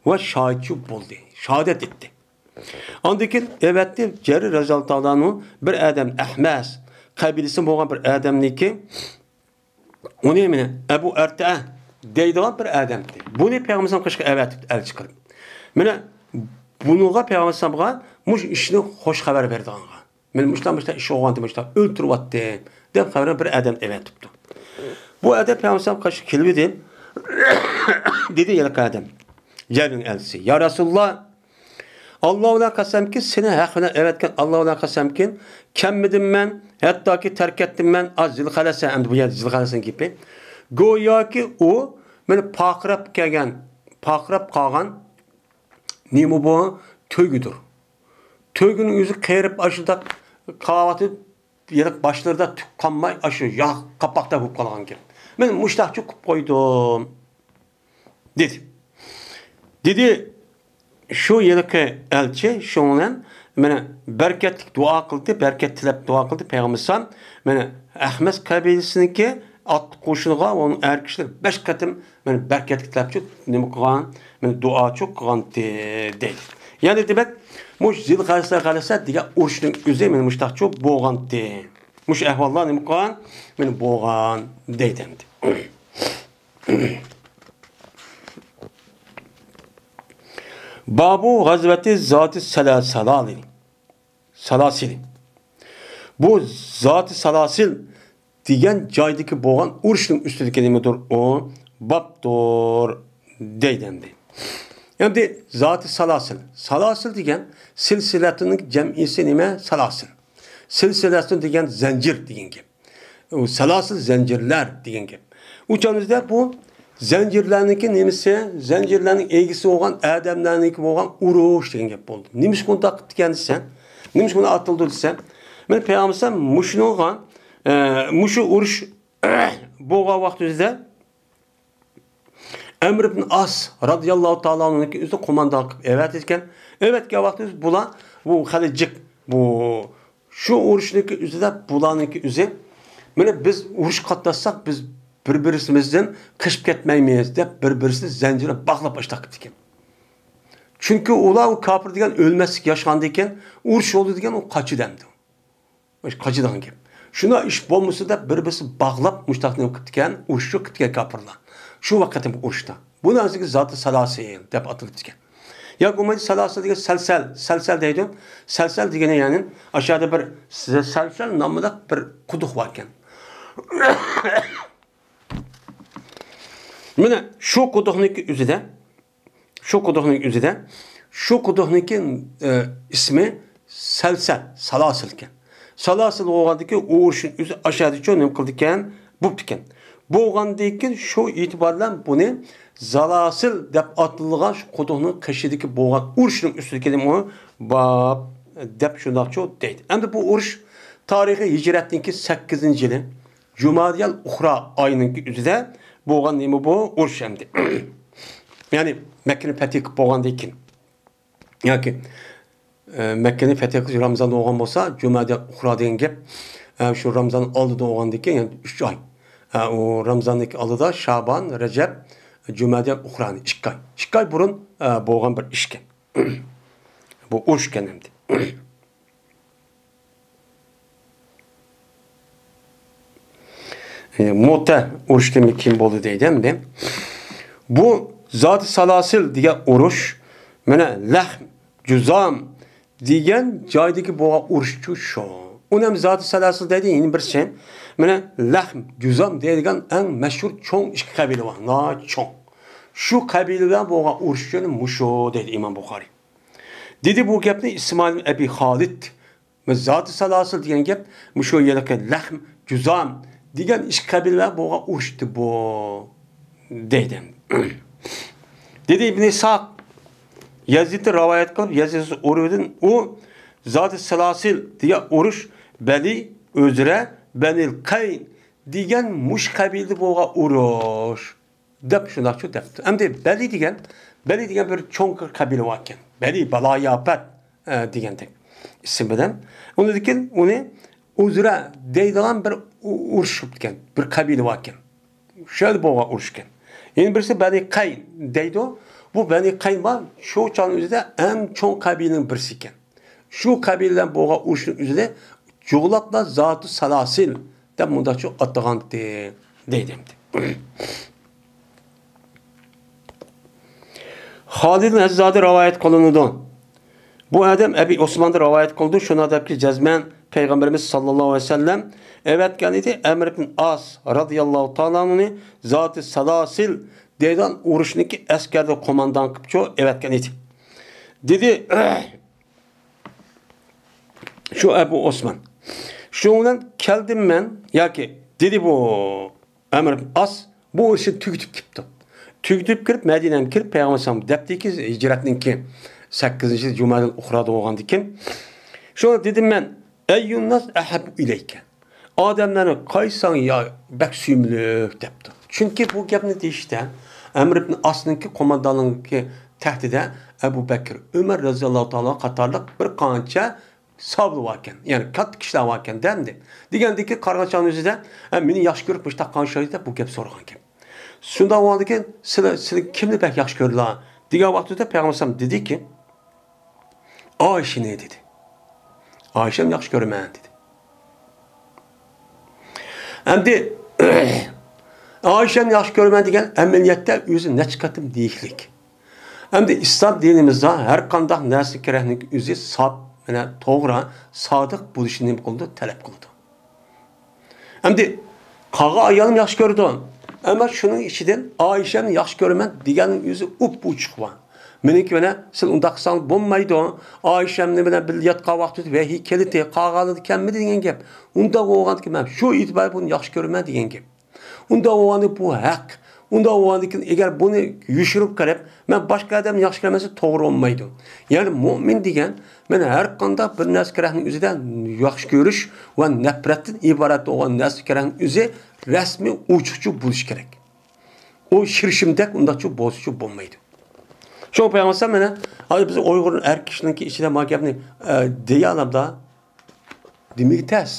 ۋە شاھىتچى بولدى، شاھادەت ئېيتتى. ئاندىن كېيىن ئەۋەتتى، جەرىر رەزىياللاھۇ تائالا ئەنھۇ بىر ئادەم، ئەھمەس قەبىلىسى بولغان بىر ئادەمنىڭكى، ئۇنى مانا ئەبۇ ئەرتە دەيدىغان بىر ئادەم. بۇنى پەيغەمبەرنىڭ قېشىغا ئەۋەتىپتۇ، ئەلچى قىلىپ. مانا بۇنىڭغا پەيغەمبەرگە مۇشۇ ئىشنى خۇش خەۋەر بېرىدىغانغا. مانا مۇشۇنداق، مۇشۇنداق ئىش بولغانتى، مۇشۇنداق ئۆلتۈرۈۋەتتى دەپ خەۋەرنى بىر ئادەم ئەۋەتىپتۇ. بۇ ئادەم پەيغەمبەر قېشىغا كېلىۋىدى. دېدى ھېلىقى ئادەم، جەرىرنىڭ ئەلچىسى، يا رەسۇلاللا، ئاللا بىلەن قەسەمكى، سېنى ھەق بىلەن ئەۋەتكەن ئاللا بىلەن قەسەمكى، كەممىدىم مەن، ھەتتاكى تەرك ئەتتىم مەن. ئاز زىلخەلەسە، ئەمدى بۇ يەردە زىلخەلەسەنىڭ گېپى. گوياكى ئۇ مېنى پارقىراپ كەلگەن، پارقىراپ قالغان نېمە بۇ؟ تۆگىدۇر. تۆگىنىڭ ئۆزى قېرىپ، ئاشۇنداق قاۋاتى يېرىق باشلىرىدا تۈك قالماي، ئاشۇ ياغ قاپاقتا بولۇپ قالغان گەپ. مەن مۇشتاقچۇ قىلىپ قويدۇم، دېدى. دېدى، شۇ ھېلىقى ئەلچى شۇنىڭ بىلەن مانا بەرىكەتلىك دۇئا قىلدى، بەرىكەت تىلەپ دۇئا قىلدى پەيغەمبەر ئەلەيھىسسالام. مانا ئەھمەس قەبىلىسىنىڭكى ئات قوشۇنىغا ئۇنىڭ ئەر كىشىلىرى بەش قېتىم مانا بەرىكەتلىك تىلەپچۇ نېمە قىلغان، مانا دۇئاچۇ قىلغانتى دەيدۇ. يەنى دېمەك، مۇشۇ زىلخەلەسە، خەلەسە دېگەن ئۇرۇشنىڭ ئۆزى مانا مۇشتاقچۇ بولغانتى. مۇشۇ ئەھۋاللار نېمە قىلغان؟ مانا بولغان دەيدۇ ئەمدى. بابۇ غەزۋەتى زاتى سەلاسەلالى. سالاسىلى. بۇ زاتى سالاسىل دېگەن جايدىكى بولغان ئۇرۇشنىڭ ئۈستىدىكى نېمىدۇر؟ ئۇ بابتۇر دەيدۇ ئەمدى. ئەمدى زاتى سالاسىل. سالاسىل دېگەن سىلسىلەتنىڭ جەمئىسى نېمە؟ سالاسىل. سىلسىلەتۇن دېگەن زەنجىر دېگەن گەپ. ئۇ سالاسىل زەنجىرلەر دېگەن گەپ. ئۇ چاغدا بۇ زەنجىرلەرنىڭكى نېمىسى، زەنجىرلەرنىڭ ئىگىسى بولغان ئادەملەرنىڭكى بولغان ئۇرۇش دېگەن گەپ بولدى. نېمىشقا ئۇنداق قىپتىكەن دېسە، نېمىشقا ئۇنى ئاتىلىدۇ دېسە، مانا پەيغەمبەر مۇشۇنىڭغا، ئە، مۇشۇ ئۇرۇش بولغان ۋاقتىمىزدا ئەمر ئىبن ئاس رازىياللاھۇ تائالا ئەنھۇنىڭكى ئۆزىنى قوماندان قىلىپ ئەۋەتىدىكەن. ئەۋەتكەن ۋاقتىدا بۇلار، بۇ خېلى جىق، بۇ، شۇ ئۇرۇشنىڭكى ئۆزىدە بۇلارنىڭكى ئۆزى، مانا بىز ئۇرۇشقا قاتناشساق، بىز بىر-بىرىمىزدىن قېچىپ كەتمەيمىز دەپ، بىر-بىرىسىنى زەنجىرگە باغلاپ ئاشتاق كېتىدىكەن. چۈنكى ئۇلار، ئۇ كاپىر دېگەن ئۆلمەسلىك ياشىغاندىن كېيىن، ئۇرۇش بولدى دېگەن ئۇ قاچىدۇ ئەمدى. قاچىدىغان گەپ. شۇنداق ئىش بولمىسا دەپ، بىر-بىرسى باغلاپ مۇشتاق نېمە قىپتىكەن، ئۇرۇشۇپ كېتىدىكەن كاپىرلار. شۇ ۋاقىت ئۇرۇشتا. بۇ نەرسىگە زاتى سالاسىل دەپ ئاتىلىپتىكەن. ياكى بولمىسا سالاسىل دېگەن سەلسەل، سەلسەل دەيدۇ. سەلسەل دېگىنى يەنى ئاشۇ يەردە بىر سەلسەل ناملىق بىر قۇدۇق باركەن. مانا شۇ قۇدۇقنىڭكى ئۆزىدە، شۇ قۇدۇقنىڭ ئۆزىدە، شۇ قۇدۇقنىڭكى، ئە، ئىسمى سەلسەل، سالاسىل ئىكەن. سالاسىل بولغاندىكىن ئۇ ئۇرۇشنىڭ ئۆزى ئاشۇ يەردىچۇ نېمە قىلىدىكەن، بوپتىكەن. بولغاندىكىن شۇ ئېتىبار بىلەن بۇنى زالاسىل دەپ ئاتىلىدىغان شۇ قۇدۇقنىڭ قېشىدىكى بولغان ئۇرۇشنىڭ ئۈستىدىكى نېمە ئۇ؟ باب دەپ شۇنداقچۇ دەيدۇ. ئەمدى بۇ ئۇرۇش تارىخى ھىجرەتتىن كېيىن سەككىزىنچى يىلى جۇمادىيەل ئۇخرا ئايىنىڭكى ئۆزىدە بولغان نېمە بۇ ئۇرۇش ئەمدى. يەنى مەككىنى پەتھى قىلىپ بولغاندىن كېيىن. ياكى، ئە، مەككىنى پەتھى قىلىش رامزاندا بولغان بولسا، جۇمادىيەل ئۇخرا دېگەن گەپ، ئە، شۇ رامزان ئالدىدا بولغاندىن كېيىن، يەنى ئۈچ ئاي. ئە، ئۇ رامزاننىڭكى ئالدىدا شابان، رەجەب، جۇمادىيەل ئۇخرانى ئىككى ئاي. ئىككى ئاي بۇرۇن، ئە، بولغان بىر ئىشكەن. بۇ ئۇرۇشكەن ئەمدى. ئى، مۇتە ئۇرۇشتىن كېيىن بولدى دەيدۇ ئەمدى. بۇ زاتى سالاسىل دېگەن ئۇرۇش، مانا لەخم، جۇزام دېگەن جايدىكى بولغان ئۇرۇشچۇ شۇ. ئۇنى ھەم زاتى سالاسىل دەيدۇ، يەنە بىرسى. مانا لەخم، جۇزام دەيدىغان ئەڭ مەشھۇر چوڭ ئىككى قەبىلە بار، ناھايىتى چوڭ. شۇ قەبىلە بىلەن بولغان ئۇرۇشچۇ مۇشۇ دەيدۇ ئىمام بۇخارىي. دېدى بۇ گەپنى ئىسمائىل ئەبى خالىد. زاتى سالاسىل دېگەن گەپ مۇشۇ ھېلىقى لەخم، جۇزام دېگەن ئىككى قەبىلە بولغان ئۇرۇشتى بۇ، دەيدۇ. دېدى ئىبن ئىسھاق، يەزىدتىن رىۋايەت قىلىپ، يەزىد ئۇرۇۋىدىن ئۇ زاتى سالاسىل دېگەن ئۇرۇش بەنى ئۆزرە، بەنىل قەين دېگەن مۇشۇ قەبىلىدە بولغان ئۇرۇش. دەپ شۇنداقچۇ دەپتۇ. ئەمدى بەلى دېگەن، بەلى دېگەن بىر چوڭ قەبىلە باركەن. بەلى بالاياپەت، ئە، دېگەندەك ئىسىم بىلەن. ئۇنىڭدىن كېيىن ئۇنى ئۇزرە دەيدىغان بىر ئۇ-، ئۇرۇش بوپتىكەن. بىر قەبىلە باركەن. شۇ يەردە بولغان ئۇرۇشكەن. يەنە بىرسى بەنى قەين دەيدۇ. بۇ بەنى قەين بار، شۇ چاغنىڭ ئۆزىدە ئەڭ چوڭ قەبىلىنىڭ بىرسى ئىكەن. شۇ قەبىلە بىلەن بولغان ئۇرۇشنىڭ ئۆزىنى جۇغلاپلا زاتۇ سالاسىل دەپ مۇنداقچۇ ئاتىغانتى دەيدۇ ئەمدى. خالىد ھەززادى رىۋايەت قىلىنىدۇ. بۇ ئادەم ئەبى ئوسماندىن رىۋايەت قىلىدۇ. شۇنداق دەپكى، جەزمەن پەيغەمبىرىمىز ساللاللاھۇ ئەلەيھى ۋەسەللەم ئەۋەتكەن ئىدى. ئەمر ئىبن ئاس رازىياللاھۇ تائالا ئەنھۇنى زاتى سالاسىل دەيدىغان ئۇرۇشنىڭكى ئەسكەردە قوماندان قىپچۇ ئەۋەتكەن ئىدى. دېدى، شۇ ئەبۇ ئوسمان. شۇنىڭ بىلەن كەلدىم مەن، ياكى دېدى بۇ ئەمر ئاس، بۇ ئىشنى تۈگىتىپ كېپتۇ. تۈگىتىپ كىرىپ، مەدىنەگە كىرىپ، پەيغەمبەر ئەلەيھىسسالام دەپتىكى ھىجرەتنىڭكى سەككىزىنچى يىلى جۇمادىل ئۇخرادا بولغاندىكىن. شۇڭا دېدىم مەن، ئەييۇنناس ئەھەببۇ ئىلەيكە. ئادەملەرنى قايسىڭ يا بەك سۆيۈملۈك دەپتۇ. چۈنكى بۇ گەپنى دېيىشتە ئەمر ئىبن ئاسنىڭكى قوماندانلىقىنىڭكى تەختىدە ئەبۇ بەكىر، ئۆمەر رەزىياللاھۇ تائالا قاتارلىق بىر قانچە ساھابىلەر باركەن، يەنى كاتتا كىشىلەر باركەن دەمدى. دېگەندىكى قارىغان چاغنىڭ ئۆزىدە، ئە، مېنى ياخشى كۆرۈپ مۇشۇنداق قارشىلايدۇ دەپ بۇ گەپ سورىغانكەن. شۇنداق بولغاندىكىن، سىلەر، سىلەر كىمنى بەك ياخشى كۆرىدىلا؟ دېگەن ۋاقتىدا پەيغەمبەر ئەلەيھىسسالام دېدىكى، ئائىشىنى دېدى. ئائىشەمنى ياخشى كۆرىمەن دېدى. ئەمدى ئائىشەمنى ياخشى كۆرىمەن دېگەن ئەمەلىيەتتە ئۆزى نەچچە قېتىم دېيىشلىك. ئەمدى ئىسلام دىنىمىزدا ھەر قانداق نەرسە كېرەكنىڭ ئۆزى ساپ، مانا توغرا، سادىق بولۇشنى نېمە قىلىدۇ؟ تەلەپ قىلىدۇ. ئەمدى قالغان ئايالىم ياخشى كۆرىدۇ. ئەمما شۇنىڭ ئىچىدىن ئائىشەمنى ياخشى كۆرىمەن دېگەننىڭ ئۆزى ئوپئوچۇق بار. مېنىڭكى مانا سىز ئۇنداق قىلساڭىز بولمايدۇ. ئائىشەمنى بىلەن بىللە ياتقان ۋاقتىدا ۋەھىي كېلىدى، قالغانلىرى كەلمىدى دېگەن گەپ. ئۇنداق بولغاندىكىن مەن شۇ ئېتىبار بىلەن بۇنى ياخشى كۆرىمەن دېگەن گەپ. ئۇنداق بولغاندا بۇ ھەق. ئۇنداق بولغاندىكىن ئەگەر بۇنى يوشۇرۇپ قېلىپ، مەن باشقا ئادەمنى ياخشى كۆرمەسەم توغرا بولمايدۇ. يەنى مۇئمىن دېگەن، مانا ھەر قانداق بىر نەرسە كېرەكنىڭ ئۆزىدە ياخشى كۆرۈش ۋە نەپرەتتىن ئىبارەت بولغان نەرسە كېرەكنىڭ ئۆزى رەسمىي ئوچۇقچە بولۇشى كېرەك. ئۇ شىرشىمدەك ئۇنداقچۇ بولسىچۇ بولمايدۇ. شۇڭا پەيغەمبەر مانا، ھازىر بىز ئۇيغۇر ئەر كىشىنىڭكى ئىچىدە ما گەپنى، ئە، دېيەلامدا، دېمىگە تەس.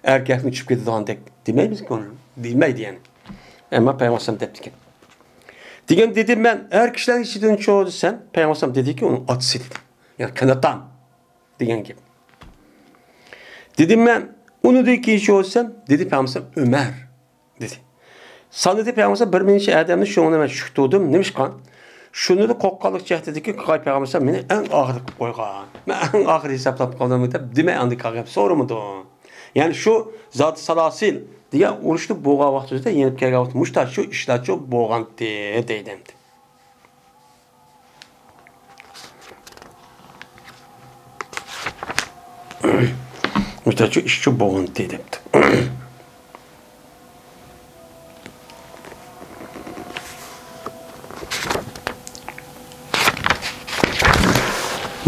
ئەركەكنى چۈشۈپ كېتىدىغاندەك دېمەيمىزكۇ ئۇنى. دېمەيدۇ يەنى. ئەمما پەيغەمبەر ئەلەيھىسسالام دەپتىكەن. دېگەن دېدىم مەن، ئەر كىشىلەر ئىچىدىنچۇ دېسەم، پەيغەمبەر ئەلەيھىسسالام دېدىكى، ئۇنىڭ ئاتىسى دېدى. يەنى قېيناتام دېگەن گەپ. دېدىم مەن، ئۇنىڭدىن كېيىنچۇ دېسەم، دېدى پەيغەمبەر ئەلەيھىسسالام، ئۆمەر دېدى. سانىدى پەيغەمبەر بىر نەچچە ئادەمنى، شۇڭا مەن شۈك تۇردۇم. نېمىشقا؟ شۇنىدا قورققانلىق چەكتىكى قاي پەيغەمبەر مېنى ئەڭ ئاخىرى قىلىپ قويغان. مەن ئەڭ ئاخىرى ھېسابلاپ قالدىم دەپ دېمەي ئاندىن كېيىن گەپ سورىمىدۇ. يەنى شۇ زاتى سالاسىل دېگەن ئۇرۇشتا بولغان ۋاقتىدا يېنىپ كەلگەن ۋاقىت مۇشتاق شۇ ئىشلارچۇ بولغانتى دەيدۇ ئەمدى. مۇشتاچۇ ئىشچۇ بوغۇنتى دەپتۇ.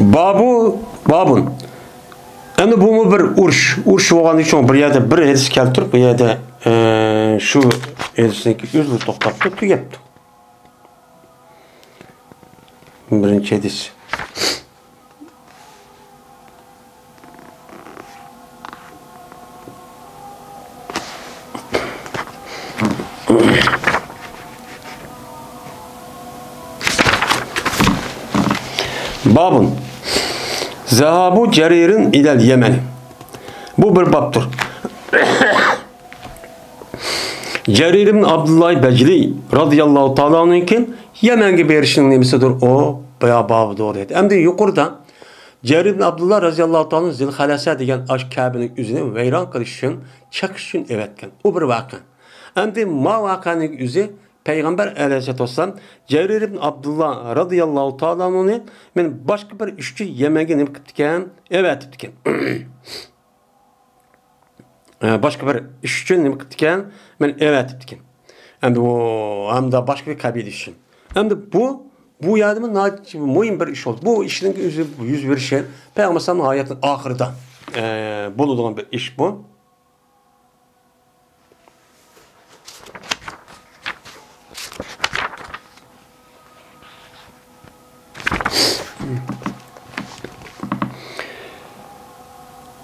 بابۇ، بابۇن. ئەمدى بۇمۇ بىر ئۇرۇش. ئۇرۇش بولغاندىن كېيىن بىر يەردە بىر ھەدىس كەلتۈرۈپ، بۇ يەردە، ئە، شۇ ھەدىسنىڭكى ئۆزىلا توختاپتۇ، تۈگەپتۇ. بىرىنچى ھەدىس. بابۇن. زەھابۇ جەرىرىن ئىلەل يەمەن. بۇ بىر بابتۇر. جەرىر ئىبن ئابدۇللا بەجلى رازىياللاھۇ تائالا ئەنھۇنىڭكى يەمەنگە بېرىشىنىڭ نېمىسىدۇر ئۇ؟ بايا بابىدۇر دېدى. ئەمدى يۇقىرىدا جەرىر ئىبن ئابدۇللا رازىياللاھۇ تائالا ئەنھۇ زىل خەلەسە دېگەن ئاشۇ كەبىنىڭ ئۆزىنى ۋەيران قىلىش ئۈچۈن، چېقىش ئۈچۈن ئەۋەتكەن. ئۇ بىر ۋەقە. ئەمدى ما ۋەقەنىڭ ئۆزى پەيغەمبەر ئەلەيھىسسالاتۇ ۋەسسالام جەرىر ئىبن ئابدۇللا رازىياللاھۇ تائالا ئەنھۇنى مەن باشقا بىر ئىش ئۈچۈن يەمەنگە نېمە قىپتىكەن؟ ئەۋەتىپتىكەن. ئە، باشقا بىر ئىش ئۈچۈن نېمە قىپتىكەن؟ مەن ئەۋەتىپتىكەن. ئەمدى ئۇ، ھەمدە باشقا بىر قەبىلە ئۈچۈن. ئەمدى بۇ، بۇ يەردىمۇ ناھايىتى مۇھىم بىر ئىش بولدى. بۇ ئىشنىڭ يۈز، يۈز بېرىشى پەيغەمبەر ئەلەيھىسسالامنىڭ ھاياتىنىڭ ئاخىرىدا، ئە، بولىدىغان بىر ئىش بۇ.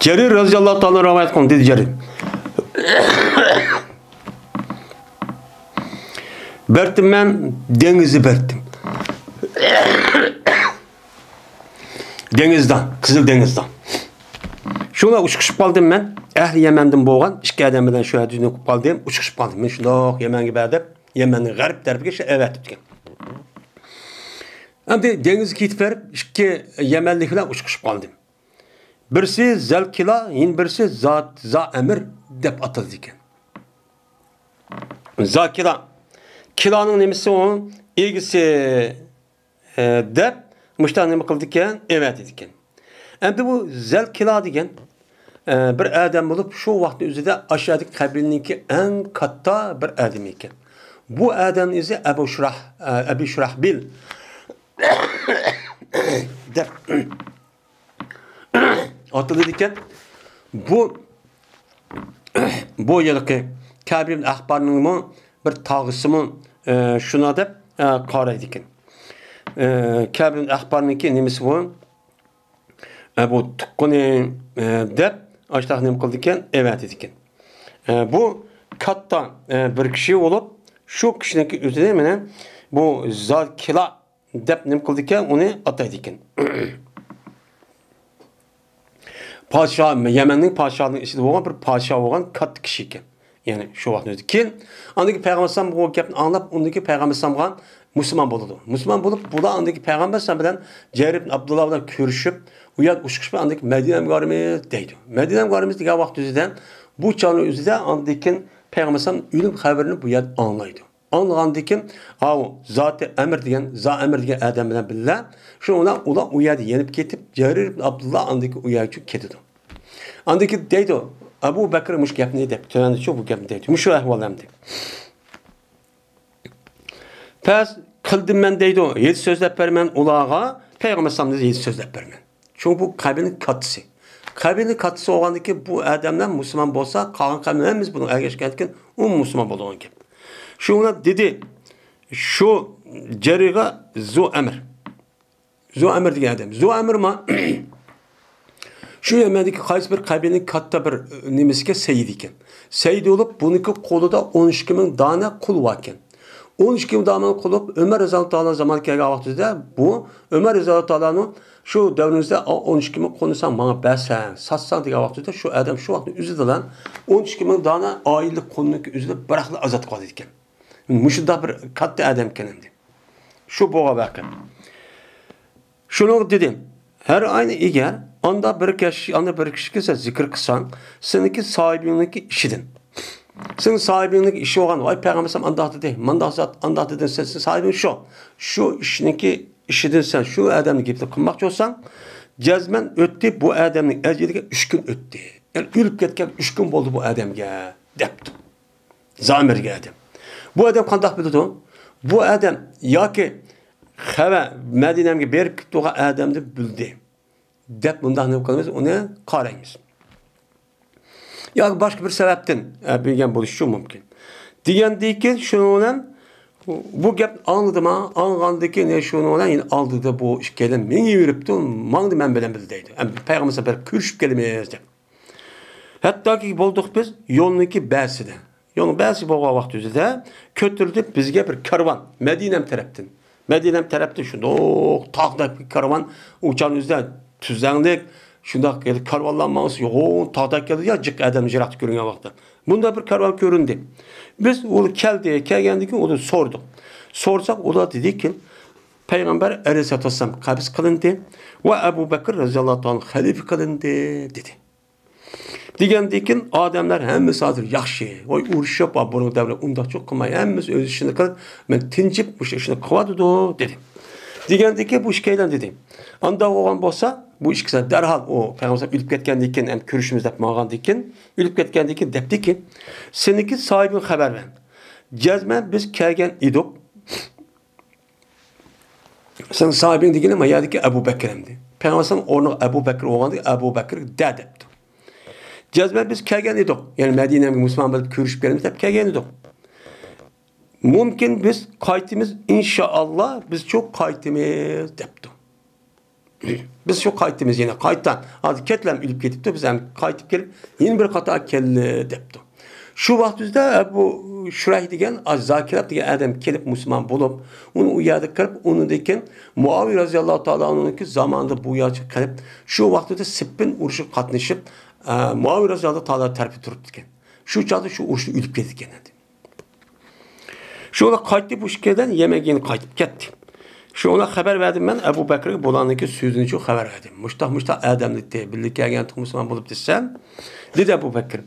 جەرىر رازىياللاھۇ تائالا رىۋايەت قىلغان، دېدى جەرىر. بەرتىم مەن دېڭىزنى بەرتىم. دېڭىزدا، قىزىل دېڭىزدا. شۇڭا ئۇچرىشىپ قالدىم مەن. ئەھلى يەمەندىن بولغان ئىككى ئادەم بىلەن شۇ ھەدىسنى ئوقۇپ قالدىم. ئۇچرىشىپ قالدىم. مەن شۇنداق يەمەنگە بەر دەپ، يەمەننىڭ غەرب تەرىپىگە شۇ ئەۋەتىپتىكەن. ئەمدى دېڭىزغا كېتىپ بېرىپ، ئىككى يەمەنلىك بىلەن ئۇچرىشىپ قالدىم. بىرسى زەلكىلا، يەنە بىرسى زا-، زائەمىر دەپ ئاتىلىدىكەن. زاكىلا. كىلانىڭ نېمىسى ئۇ؟ ئىگىسى، ئە، دەپ، مۇشۇنداق نېمە قىلىدىكەن؟ ئەۋەتىدىكەن. ئەمدى بۇ زەلكىلا دېگەن، ئە، بىر ئادەم بولۇپ، شۇ ۋاقىتنىڭ ئۆزىدە ئاشۇ يەردىكى قەبىلىنىڭكى ئەڭ كاتتا بىر ئادىمى ئىكەن. بۇ ئادەمنىڭ ئۆزى ئەبۇ شۇراھ، ئە، ئەبى شۇراھبىل دەپ ئاتىلىدىكەن. بۇ، بۇ ھېلىقى كەبىر ئەخبارنىڭمۇ بىر تاغىسىمۇ، ئە، شۇنا دەپ، ئە، قارايدىكەن. ئە، كەبىر ئەخبارنىڭكى نېمىسى بۇ؟ ئە، بۇ تۇغقىنى، ئە، دەپ ئاشتاق نېمە قىلىدىكەن؟ ئەۋەتىدىكەن. ئە، بۇ كاتتا، ئە، بىر كىشى بولۇپ، شۇ كىشىنىڭكى ئۆزىنى مانا بۇ زاكىلا دەپ نېمە قىلىدىكەن، ئۇنى ئاتايدىكەن. پادىشاھ، يەمەننىڭ پادىشاھىنىڭ ئىچىدە بولغان بىر پادىشاھ بولغان كاتتا كىشى ئىكەن. يەنى شۇ ۋاقىتنىڭ ئۆزىدە. كېيىن ئاندىكى پەيغەمبەر ئەلەيھىسسالام بۇ گەپنى ئاڭلاپ، ئۇندىكى پەيغەمبەر ئەلەيھىسسالامغا مۇسۇلمان بولىدۇ. مۇسۇلمان بولۇپ، بۇلار ئاندىكى پەيغەمبەر ئەلەيھىسسالام بىلەن جەرىر ئىبن ئابدۇللا بىلەن كۆرۈشۈپ، ئۇ يەردە ئۇچرىشىپ، ئاندىكى مەدىنەگە بارىمىز دەيدۇ. مەدىنەگە بارىمىز دېگەن ۋاقىت ئۆزىدە، بۇ چاغنىڭ ئۆزىدە ئاندىن كېيىن پەيغەمبەر ئەلەيھىسسالام ئۆلۈم خەۋىرىنى بۇ يەردە ئاڭلايدۇ. ئاڭلىغاندىن كېيىن، ئاۋۇ زاتى ئەمر دېگەن، زا ئەمر دېگەن ئادەم بىلەن بىللە، شۇنىڭ بىلەن ئۇلار ئۇ يەردە يېنىپ كېتىپ، جەرىر ئىبن ئابدۇللا ئاندىكى ئۇ يەرگە كېتىدۇ. ئاندىكى دەيدۇ، ئەبۇ بەكرى مۇشۇ گەپنى دەپ، تۆۋەندە شۇ بۇ گەپنى دەيدۇ. مۇشۇ ئەھۋال ئەمدى. پەس قىلدىم مەن دەيدۇ، ھېلى سۆزلەپ بەرمەن ئۇلارغا، پەيغەمبەر ئەلەيھىسسالامدىن ھېلى سۆزلەپ بەرمەن. چۈنكى بۇ قەبىلىنىڭ كاتتىسى. قەبىلىنىڭ كاتتىسى بولغاندىن كېيىن بۇ ئادەملەر مۇسۇلمان بولسا، قالغان قەبىلە ھەممىسى بۇنىڭغا ئەگەشكەندىن كېيىن ئۇ مۇسۇلمان بولىدىغان گەپ. شۇڭا دېدى، شۇ جەرىگە زۇ ئەمر. زۇ ئەمر دېگەن ئادەم. زۇ ئەمرما شۇ يەمەندىكى قايسى بىر قەبىلىنىڭ كاتتا بىر نېمىسىكەن، سەييىدى ئىكەن. سەييىدى بولۇپ، بۇنىڭكى قولىدا ئون ئىككى مىڭ دانە قۇل باركەن. ئون ئىككى مىڭ دانە قۇل بولۇپ، ئۆمەر رەزىياللاھۇ تائالا زامانى كەلگەن ۋاقتىدا بۇ ئۆمەر رەزىياللاھۇ تائالانىڭ شۇ دەۋرىمىزدە ئون ئىككى مىڭ قۇلنى سەن ماڭا بەرسەڭ، ساتساڭ دېگەن ۋاقتىدا شۇ ئادەم شۇ ۋاقىتنىڭ ئۆزىدىلا ئون ئىككى مىڭ دانە ئائىلىلىك قۇلنىڭكى ئۆزىدە بىراقلا ئازاد قالىدىكەن. مۇشۇنداق بىر كاتتا ئادەمكەن ئەمدى. شۇ بولغان ۋەقە. شۇنىڭغا دېدىم، ھەر ئاينى ئېگەر ئاندا بىر كىشى، ئاندا بىر كىشىگە سەن زىكىر قىلساڭ، سېنىڭكى ساھىبىڭنىڭكى ئىشىدىن. سېنىڭ ساھىبىڭنىڭكى ئىشى بولغان، ۋاي پەيغەمبەر سەن ئانداق دېدى، مانداق زات ئانداق دېدىڭ، سەن، سەن ساھىبىڭ شۇ. شۇ ئىشنىڭكى ئىشىدىن سەن شۇ ئادەمنى گېپىنى قىلماقچى بولساڭ، جەزمەن ئۆتتى، بۇ ئادەمنىڭ ئەجىلىگە ئۈچ كۈن ئۆتتى. يەنى ئۆلۈپ كەتكەن ئۈچ كۈن بولدى بۇ ئادەمگە، دەپتۇ. زامىرگە ئادەم. بۇ ئادەم قانداق بىلىدۇ؟ بۇ ئادەم ياكى خەۋەر مەدىنەمگە بېرىپ كېتىدىغان ئادەمدىن بىلدى، دەپ مۇنداق نېمە قىلىمىز، ئۇنى قارايمىز. ياكى باشقا بىر سەۋەبتىن، ئە، بىلگەن بولۇشى مۇمكىن. دېگەندىكىن شۇنىڭ بىلەن بۇ گەپنى ئاڭلىدىما؟ ئاڭلىغاندىكىن، يەنە شۇنىڭ بىلەن يەنە ئالدىدا بۇ ئىككىيلەن مېڭىۋېرىپتۇ، ماڭدى مەن بىلەن بىللە دەيدۇ. ئەمدى پەيغەمبەر بىر كۆرۈشۈپ كېلىمىز دەپ. ھەتتاكى بولدۇق بىز يولنىڭكى بەسىدە. يولنىڭ بەسى بولغان ۋاقتى ئۆزىدە كۆتۈرۈلۈپ بىزگە بىر كارۋان مەدىنەم تەرەپتىن. مەدىنەم تەرەپتىن شۇنداق تاغدەك بىر كارۋان ئۇچان ئۆزىدە تۈزەڭلىك، شۇنداق كارۋانلار ماڭسا يوغان تاغدەك كەلدى يا جىق ئادەمنى يىراقتا كۆرگەن ۋاقىتتا. بۇنداق بىر كارۋان كۆرۈندى. بىز ئۇ كەلدى، كەلگەندىن كېيىن ئۇنى سورىدۇق. سورىساق ئۇلار دېدىكى، پەيغەمبەر ئەلەيھىسسالاتۇ ۋەسسالام قەبز قىلىندى ۋە ئەبۇ بەكىر رەزىياللاھۇ تائالا خەلىپە قىلىندى، دېدى. دېگەندىكىن ئادەملەر ھەممىسى ھازىر ياخشى، ۋاي ئۇرۇشۇپ، ۋاي بۇرۇنقى دەۋرلەر ئۇنداق چوق قىلماي، ھەممىسى ئۆز ئىشىنى قىلىپ، مەن تىنچىپ مۇشۇ ئىشنى قىلىۋاتىدۇ، دېدى. دېگەندىكىن بۇ ئىككىيلەن دېدى. ئانداق بولغان بولسا، بۇ ئىككىسى دەرھال ئۇ پەيغەمبەر ئۆلۈپ كەتكەندىن كېيىن ھەم كۆرۈشىمىز دەپ ماڭغاندىن كېيىن، ئۆلۈپ كەتكەندىن كېيىن دەپتىكى، سېنىڭكى ساھىبىڭ خەۋەر بەر. جەزمەن بىز كەلگەن ئىدۇق. سېنىڭ ساھىبىڭ دېگىنى ما يەردىكى ئەبۇ بەكرىمدى. پەيغەمبەر ئورنىغا ئەبۇ بەكرى بولغاندا ئەبۇ بەكرىگە دە دەپتۇ. جەزمەن بىز كەلگەن ئىدۇق. يەنى مەدىنەمگە مۇسۇلمان بولۇپ كۆرۈشۈپ كەلىمىز دەپ كەلگەن ئىدۇق. مۇمكىن بىز قايتىمىز، ئىنشائاللا بىز شۇ قايتىمىز دەپتۇ. بىز شۇ قايتىمىز يەنە قايتا. ھازىر كەتلەم ئۆلۈپ كېتىپتۇ، بىز ھەم قايتىپ كېلىپ يەنە بىر قاتار كەلدى دەپتۇ. شۇ ۋاقىت ئۆزىدە بۇ شۇرەيھ دېگەن، زاكىراب دېگەن ئادەم كېلىپ مۇسۇلمان بولۇپ، ئۇنى ئۇ يەردە قىلىپ، ئۇنىڭدىن كېيىن مۇئاۋىيە رەزىياللاھۇ تائالا ئەنھۇنىڭكى زامانىدا بۇ يەرگە قېلىپ، شۇ ۋاقىت ئۆزىدە سىپپىن ئۇرۇشىغا قاتنىشىپ، ئە، مۇئاۋىيە رەزىياللاھۇ تائالا تەرىپىدە تۇرۇپتىكەن. شۇ چاغدا شۇ ئۇرۇشتا ئۆلۈپ كېتىدىكەن ئەمدى. شۇڭا قايتتى بۇ ئىككىيلەن يەمەنگە يەنە قايتىپ كەتتى. شۇڭا خەۋەر بەردىم مەن ئەبۇ بەكرىگە بۇلارنىڭكى سۆزىنى شۇ خەۋەر بەردىم. مۇشتاق، مۇشتاق ئادەملىكتى، بىللە كەلگەن مۇسۇلمان بولۇپ دېسەم، دېدى ئەبۇ بەكرى،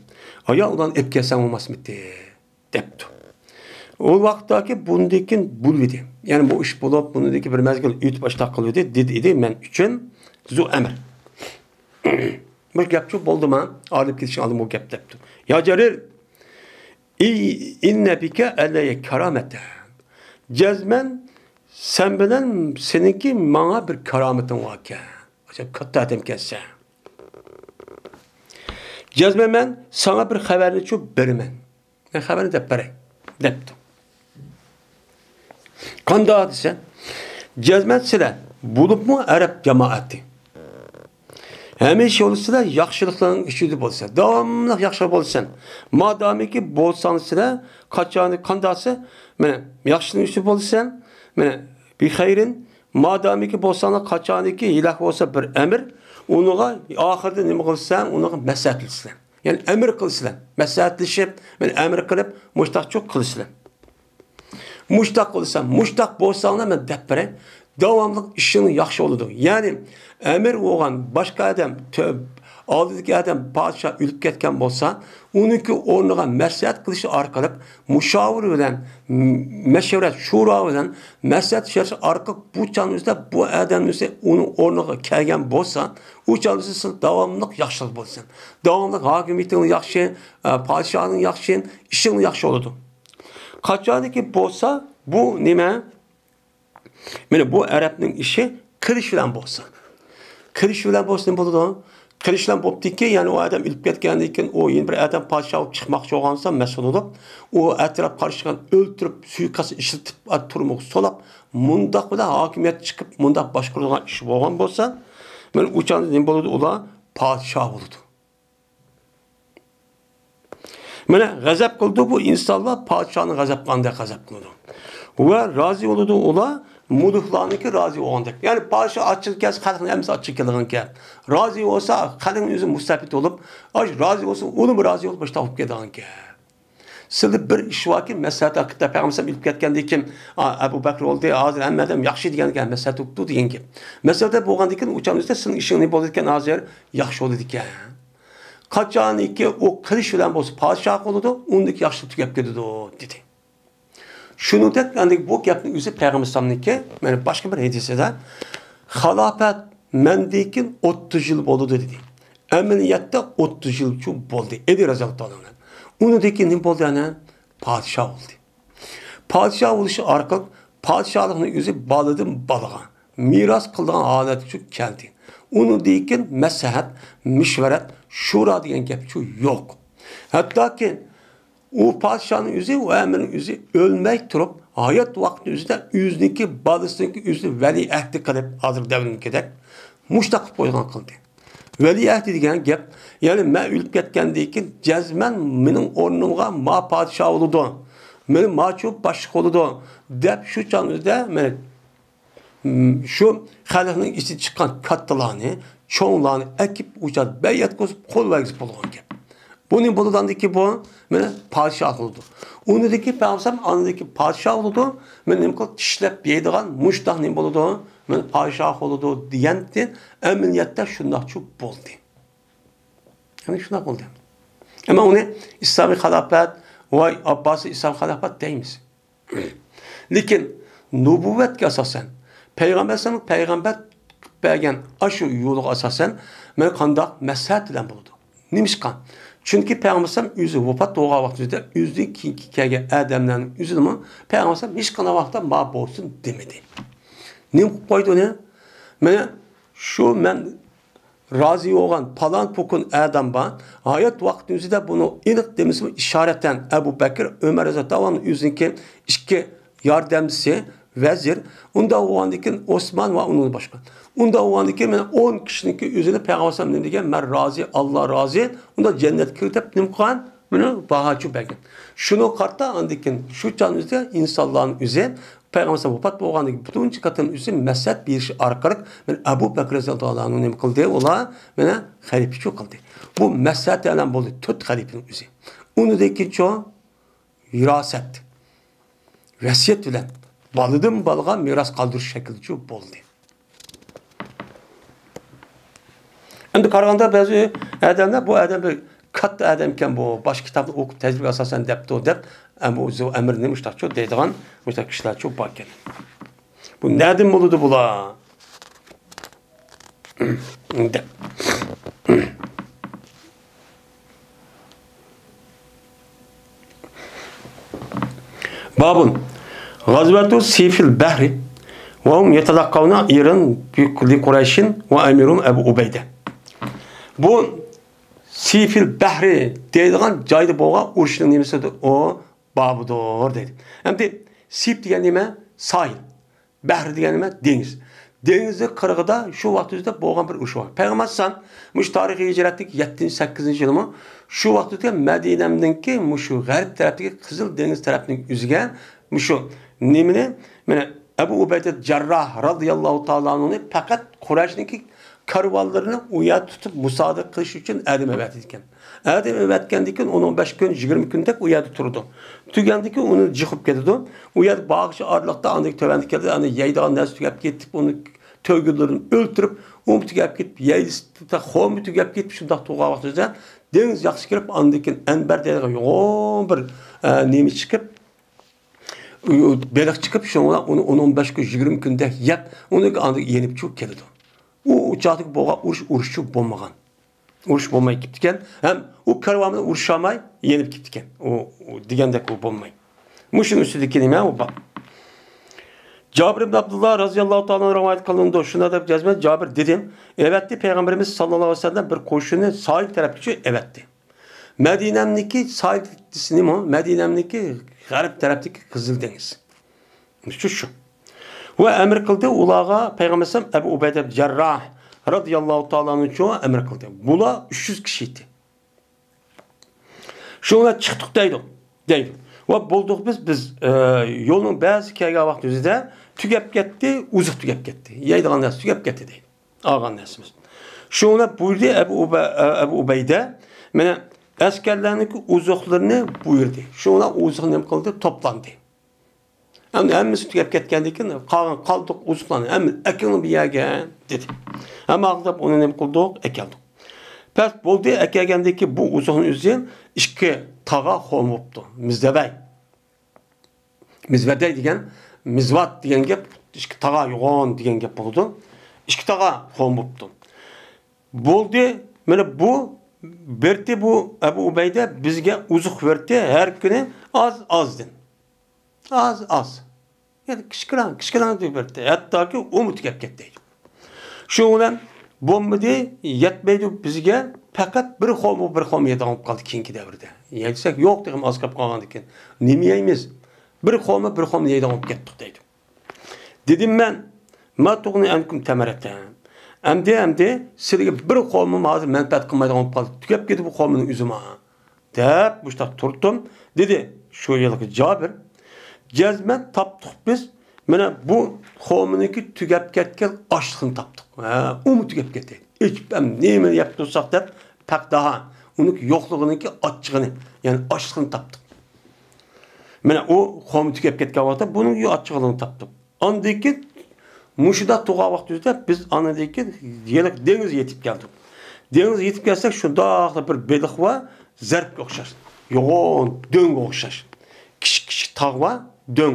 ئايا ئۇلارنى ئېلىپ كەلسەڭ بولماسمىدى؟ دەپتۇ. ئۇ ۋاقىتتاكى بۇندىكىن بولۇۋىدى. يەنى بۇ ئىش بولۇپ، بۇنىڭدىكى بىر مەزگىل ئۆتۈپ باشلاق قىلىۋىدى، دېدى ئىدى مەن ئۈچۈن زۇ ئەمر. بۇ گەپچۇ بولدىما؟ ئايرىلىپ كېتىشىڭ ئالدىن بۇ گەپ دەپتۇ. يا جەرىر، ئى، ئىننە بىكە ئەلەييە كارامەتە. جەزمەن سەن بىلەن سېنىڭكى ماڭا بىر كارامىتىڭ باركەن. ئەجەب كاتتا ئادەمكەنسەن. جەزمەن مەن ساڭا بىر خەۋەرنىچۇ بېرىمەن. مەن خەۋەرنى دەپ بېرەي، دەپتۇ. قانداق دېسە، جەزمەن سىلەر، بولۇپمۇ ئەرەب جامائەتى، ھەمىشە بولسىلەر ياخشىلىقلارنىڭ ئىچىدە بولسا، داۋاملىق ياخشى بولسۇن. مادامىكى بولساڭ سىلەر، قاچان، قانداقسى، مانا، ياخشىنىڭ ئۈستىدە بولسۇن، مانا، بىخەيرىن، مادامىكى بولساڭلار، قاچانىكى ھېلىقى بولسا بىر ئەمىر، ئۇنىڭغا ئاخىرىدا نېمە قىلساڭ، ئۇنىڭغا مەسلىھەتلىشىسىلەر. يەنى ئەمىر قىلىسىلەر. مەسلىھەتلىشىپ، مانا ئەمىر قىلىپ، مۇشتاقچۇ قىلىسىلەر. مۇشتاق قىلسام، مۇشتاق بولساڭلار مەن دەپ بېرەي. داۋاملىق ئىشىڭلار ياخشى بولىدۇ. يەنى ئەمىر بولغان باشقا ئادەم، تۆ-، ئالدىدىكى ئادەم پادىشاھ ئۆلۈپ كەتكەن بولسا، ئۇنىڭكى ئورنىغا مەسلىھەت قىلىش ئارقىلىق مۇشاۋىرە بىلەن، م-، مەشۋەرەت، شورا بىلەن مەسلىھەت ئارقىلىق بۇ چاغنىڭ ئۆزىدە بۇ ئادەمنىڭ ئۆزى ئۇنىڭ ئورنىغا كەلگەن بولسا، ئۇ چاغنىڭ ئۆزىدە سىز داۋاملىق ياخشىلىق بولىسەن. داۋاملىق ھاكىمىيىتىڭ ياخشى، ئە، پادىشاھنىڭ ياخشى، ئىشىڭ ياخشى بولىدۇ. قاچانكى بولسا بۇ نېمە؟ مانا بۇ ئەرەبنىڭ ئىشى قىلىش بىلەن بولسا. قىلىش بىلەن بولسا نېمە بولىدۇ؟ قىلىش بىلەن بوپتۇكى، يەنى ئۇ ئادەم ئۆلۈپ كەتكەندىن كېيىن، ئۇ يەنە بىر ئادەم پادىشاھ بولۇپ چىقماقچى بولغان بولسا، مەسئۇل بولۇپ، ئۇ ئەتراپ قارشىلىقىنى ئۆلتۈرۈپ، سۇيىقەست ئىشلىتىپ، تۈرمىگە سولاپ، مۇنداق بىلەن ھاكىمىيەت چىقىپ، مۇنداق باشقۇرىدىغان ئىش بولغان بولسا، مانا ئۇ چاغدا نېمە بولىدۇ؟ ئۇلار پادىشاھ بولىدۇ. مانا غەزەپ قىلىدۇ بۇ ئىنسانلار، پادىشاھنى غەزەپ قىلغاندەك غەزەپ قىلىدۇ. ۋە رازى بولىدۇ ئۇلار، مۇلۇكلارنىڭكى رازى بولغاندەك. يەنى پادىشاھ ئاچچىقى كەلسە، خەلقنىڭ ھەممىسى ئاچچىقى كېلىدىغانكەن. رازى بولسا، خەلقنىڭ ئۆزى مۇستەپىت بولۇپ، ئاش رازى بولسا، ئۇنىمۇ رازى بولۇپ، مۇشۇنداق بولۇپ كېلىدىغانكەن. سىلىدە بىر ئىش باركى، مەسلىھەت ھەققىدە پەيغەمبەر ئۆلۈپ كەتكەندىن كېيىن، ئا، ئەبۇ بەكرى ئۆلدى، ھازىر ھەممە ئادەم ياخشى دېگەنگە مەسلىھەت ئۆتتى دېگەن گەپ. مەسىلىدە بولغاندىن كېيىن، ئۇ چاغ ئۆزىدە سېنىڭ ئىشىڭ نېمە بولىدىكەن، ھازىر ياخشى بولىدىكەن. قاچانكى ئۇ قىلىش بىلەن بولسا پادىشاھ بولىدۇ، ئۇندىكى ياخشىلىق تۈگەپ كېتىدۇ، دېدى. شۇنىڭدەك، ئەندى بۇ گەپنىڭ ئۆزى پەيغەمبەر ئەلەيھىسسالامنىڭكى، مانا باشقا بىر ھەدىسىدە، خىلاپەت مەندىن كېيىن ئوتتۇز يىل بولىدۇ، دېدى. ئەمەلىيەتتە ئوتتۇز يىلچۇ بولدى، ئەلى رەزىياللاھۇ تائالا ئەنھۇ. ئۇنىڭدىن كېيىن نېمە بولدى يەنە؟ پادىشاھ بولدى. پادىشاھ بولۇشى ئارقىلىق پادىشاھلىقنىڭ ئۆزى بالىدىن بالىغا مىراس قىلىدىغان ھالەتكىچۇ كەلدى. ئۇنىڭدىن كېيىن مەسلىھەت، مۇشۋەرەت، شورا دېگەن گەپچۇ يوق. ھەتتاكى ئۇ پادىشاھنىڭ ئۆزى، ئۇ ئەمىرنىڭ ئۆزى ئۆلمەي تۇرۇپ، ھايات ۋاقتىنىڭ ئۆزىدە ئۆزىنىڭكى بالىسىنىڭكى ئۆزىنى ۋەلىئەھدى قىلىپ، ھازىرقى دەۋرنىڭكىدەك مۇشتاق قىلىپ قويغان قىلدى. ۋەلىئەھدى دېگەن گەپ، يەنى مەن ئۆلۈپ كەتكەندىن كېيىن جەزمەن مېنىڭ ئورنۇمغا ما پادىشاھ بولىدۇ، مېنى ماچۇ باشلىق بولىدۇ دەپ شۇ چاغنىڭ ئۆزىدە مانا شۇ خەلقنىڭ ئىچىدىن چىققان كاتتىلارنى، چوڭلارنى ئەكىپ، ئۇ جايدا بەيئەت قىلسا قول بەرگۈزۈپ بولغان گەپ. بۇنى بولىدىغاندىكى بۇ، مانا پادىشاھ بولىدۇ. ئۇنىدىكى پەيغەمبەر ئاندىكى پادىشاھ بولىدۇ. مانا نېمە قىلىپ چىشلەپ يەيدىغان مۇشتاق نېمە بولىدۇ؟ مانا پادىشاھ بولىدۇ دېگەنتى ئەمەلىيەتتە شۇنداقچۇ بولدى. يەنى شۇنداق بولدى. ئەمما ئۇنى ئىسلامىي خىلاپەت، ۋاي ئابباسىي ئىسلام خىلاپەت دەيمىز. لېكىن نۇبۇۋۋەتكە ئاساسەن، پەيغەمبەر ئەلەيھىسسالام پەيغەمبەر قىلىپ بەرگەن ئاشۇ يولىغا ئاساسەن، مانا قانداق مەسلىھەت بىلەن بولىدۇ. نېمىشقا؟ چۈنكى پەيغەمبەر ئەلەيھىسسالام ئۆزى ۋاپات بولغان ۋاقتىدا ئۆزىدىن كېيىنكى كەلگەن ئادەملەرنىڭ ئۆزىنىمۇ پەيغەمبەر ئەلەيھىسسالام ھېچقانداق ۋاقىتتا ما بولسۇن دېمىدى. نېمە قىلىپ قويدى ئۇنى؟ مانا شۇ مەن رازى بولغان پالان پۇكۇن ئادەم بار. ھايات ۋاقتىنىڭ ئۆزىدە بۇنى ئېنىق دېمىسىمۇ، ئىشارەتەن ئەبۇ بەكىر، ئۆمەر رەزىياللاھۇ تائالا ئانھۇ ئۆزىنىڭكى ئىككى ياردەمچىسى، ۋەزىر، ئۇنداق بولغاندىن كېيىن ئوسمان ۋە ئۇنىڭدىن باشقا. ئۇنداق بولغاندىن كېيىن مانا ئون كىشىنىڭكى ئۆزىنى پەيغەمبەر ئەلەيھىسسالام نېمە دېگەن؟ مەن رازى، ئاللا رازى، ئۇنداق جەننەتكە كىر دەپ نېمە قىلغان؟ مانا باھاچۇ بەرگەن. شۇنىڭغا قارىتا ئاندىن كېيىن شۇ چاغنىڭ ئۆزىدە ئىنسانلارنىڭ ئۆزى پەيغەمبەر ئەلەيھىسسالام ۋاپات بولغاندىن كېيىن بىرىنچى قېتىم ئۆزى مەسلىھەت بېرىشى ئارقىلىق، مانا ئەبۇ بەكرى رەزىياللاھۇ تائالا ئەنھۇنى نېمە قىلدى؟ ئۇلار مانا خەلىپىچۇ قىلدى. بۇ مەسلىھەت ئەلەم بولدى، تۆت خەلىپىنىڭ ئۆزى. ئۇنىڭدىن كېيىنچۇ ۋىراسەت، ۋەسىيەت بىلەن بالىدىن بالىغا مىراس قالدۇرۇش شەكلىچۇ بولدى. ئەمدى قارىغاندا بەزى ئادەملەر، بۇ ئادەم بىر كاتتا ئادەمكەن، بۇ باشقا كىتابنى ئوقۇپ تەجرىبە ئاساسەن دەپتۇ دەپ، ئەمما ئۆزى ئەمىرنى مۇشتاقچۇ دەيدىغان مۇشتاق كىشىلەرچۇ باركەن. بۇ نەدىن بولىدۇ بۇلار؟ دەپ. بابۇن. غەزۋەتۇ سىفىل بەھرى ۋە ھۇم يەتەلەققەۋنە ئىرەن لىقۇرەيشىن ۋە ئەمىرۇم ئەبۇ ئۇبەيدە. بۇ سىفىل بەھرى دەيدىغان جايدا بولغان ئۇرۇشنىڭ نېمىسىدۇر؟ ئۇ بابىدۇر دەيدۇ. ئەمدى سىف دېگەن نېمە؟ ساھىل. بەھرى دېگەن نېمە؟ دېڭىز. دېڭىزنىڭ قىرغىقىدا شۇ ۋاقىت ئۆزىدە بولغان بىر ئۇرۇش بار. پەيغەمبەر ئەلەيھىسسالام مۇشۇ تارىخىي ھىجرەتتىكى يەتتىنچى، سەككىزىنچى يىلىمۇ شۇ ۋاقىت ئۆزىدە مەدىنەمنىڭكى مۇشۇ غەرب تەرەپتىكى قىزىل دېڭىز تەرەپنىڭ ئۆزىگە مۇشۇ نېمىنى، مانا ئەبۇ ئۇبەيدە جەرراھ رازىياللاھۇ تائالا ئەنھۇنى پەقەت قۇرەيشنىڭكى كارۋانلىرىنى ئۇ يەردە تۇتۇپ مۇسادىرە قىلىش ئۈچۈن ئادەم ئەۋەتىدىكەن. ئادەم ئەۋەتكەندىن كېيىن ئون، ئون بەش كۈن، يىگىرمە كۈندەك ئۇ يەردە تۇرىدۇ. تۈگەندىن كېيىن ئۇنى جىقىپ كېتىدۇ. ئۇ يەردە بارغۇچە ئارىلىقتا ئاندىن تۆۋەندە كېلىدۇ، ئاندىن يەيدىغان نەرسە تۈگەپ كېتىپ، ئۇنى تۆگىلىرىنى ئۆلتۈرۈپ، ئۇمۇ تۈگەپ كېتىپ، يەيدىسى، خومى تۈگەپ كېتىپ، شۇنداق تۇرغان ۋاقتىدا دېڭىز ياخشى كىرىپ، ئاندىن كېيىن ئەنبەر دەيدىغان يوغان بىر، ئە، نېمە چىقىپ، بېلىق چىقىپ، شۇنىڭ بىلەن ئۇنى ئون، ئون بەش كۈن، يىگىرمە كۈندەك يەپ، ئۇنى ئاندىن يېنىپ چىقىپ كېلىدۇ. ئۇ، ئۇ چاغدىكى بولغان ئۇرۇش، ئۇرۇشچۇ بولمىغان. ئۇرۇش بولماي كېتىپتىكەن. ھەم ئۇ كارۋان بىلەن ئۇرۇشالماي يېنىپ كېتىپتىكەن. ئۇ، ئۇ دېگەندەك ئۇ بولماي. مۇشۇنىڭ ئۈستىدىكى نېمە ئۇ بار. جابىر ئىبن ئابدۇللا رازىياللاھۇ تائالا ئانھۇ رىۋايەت قىلىنىدۇ. شۇنداق دەپ جەزمەن جابىر دېدى، ئەۋەتتى، پەيغەمبىرىمىز ساللاللاھۇ ئەلەيھى ۋەسەللەم بىر قوشۇننى ساھىل تەرەپكىچە ئەۋەتتى. مەدىنەمنىڭكى ساھىل دېسىنىمۇ، مەدىنەمنىڭكى غەرب تەرەپتىكى قىزىل دېڭىز. شۇ، شۇ. ۋە ئەمر قىلدى ئۇلارغا پەيغەمبەر ئەلەيھىسسالام ئەبۇ ئۇبەيدە جەرراھ رازىياللاھۇ تائالا ئانھۇغا ئەمر قىلدى. بۇلار ئۈچ يۈز كىشى ئىدى. شۇڭا چىقتۇق دەيدۇ، دەيدۇ. ۋە بولدۇق بىز، بىز، ئە، يولنىڭ بەزى كەلگەن ۋاقتى ئۆزىدە تۈگەپ كەتتى، ئوزۇق تۈگەپ كەتتى. يەيدىغان نەرسە تۈگەپ كەتتى دەيدۇ. ئالغان نەرسىمىز. شۇڭا بۇيرۇدى ئەبۇ ئۇبە-، ئە، ئەبۇ ئۇبەيدە، مانا ئەسكەرلەرنىڭكى ئوزۇقلىرىنى بۇيرۇدى. شۇڭا ئوزۇق نېمە قىلدى؟ توپلاندى. ئەمدى ھەممىسى تۈگەپ كەتكەندىن كېيىن، قالغان قالدۇق ئوزۇقلارنى ھەممىنى ئەكىلىڭ بۇ يەرگە، دېدى. ھەممە ئاغزاپ ئۇنى نېمە قىلدۇق؟ ئەكەلدۇق. پەس بولدى، ئەكەلگەندىن كېيىن بۇ ئوزۇقنىڭ ئۆزى ئىككى تاغا خورما بوپتۇ. مىزدەۋەي. مىزۋەدەي دېگەن، مىزۋات دېگەن گەپ، ئىككى تاغا يوغان دېگەن گەپ بولىدۇ. ئىككى تاغا خورما بوپتۇ. بولدى، مانا بۇ بەردى بۇ ئەبۇ ئۇبەيدە بىزگە ئوزۇق بەردى، ھەر كۈنى ئاز-ئازدىن. ئاز-ئاز. يەنى كىچىكىراڭ، كىچىكىراڭ دەپ بەردى. ھەتتاكى ئۇمۇ تۈگەپ كەتتى. شۇنىڭ بىلەن بولمىدى، يەتمەيدۇ بىزگە، پەقەت بىر خورما، بىر خورما يەيدىغان بولۇپ قالدى كېيىنكى دەۋردە. يەنى دېسەك، يوق، تېخىمۇ ئاز قېلىپ قالغاندىكىن. نېمە يەيمىز؟ بىر خورما، بىر خورما يەيدىغان بولۇپ كەتتۇق دەيدۇ. دېدىم مەن، ما تۇغنى ئەنكۇم تەمەرەتە. ئەمدى، ئەمدى سىلىگە بىر خورمىمۇ ھازىر مەنپەئەت قىلمايدىغان بولۇپ قالدى. تۈگەپ كېتىدۇ بۇ خورمىنىڭ ئۆزىمۇ. دەپ مۇشتاق تۇردۇم. دېدى شۇ ھېلىقى جابىر، جەزمەن تاپتۇق بىز. مانا بۇ خورمىنىڭكى تۈگەپ كەتكەن ئاشلىقىنى تاپتۇق. ھە، ئۇمۇ تۈگەپ كەتتى. ئېچىپ ھەم نېمىنى يەپ تۇرساق دەپ پەقداھا. ئۇنىڭ يوقلۇقىنىڭكى ئاچچىقىنى، يەنى ئاشلىقىنى تاپتۇق. مانا ئۇ خورما تۈگەپ كەتكەن ۋاقىتتا بۇنىڭ ئاچچىقىنى تاپتۇق. ئاندىن كېيىن مۇشۇنداق تۇرغان ۋاقتىمىزدا بىز ئاندىن كېيىن ھېلىقى دېڭىزغا يېتىپ كەلدۇق. دېڭىزغا يېتىپ كەلسەك، شۇنداقلا بىر بېلىق بار، زەربكە ئوخشاش. يوغان دۆڭگە ئوخشاش. كىچىك كىچىك تاغ بار، دۆڭ.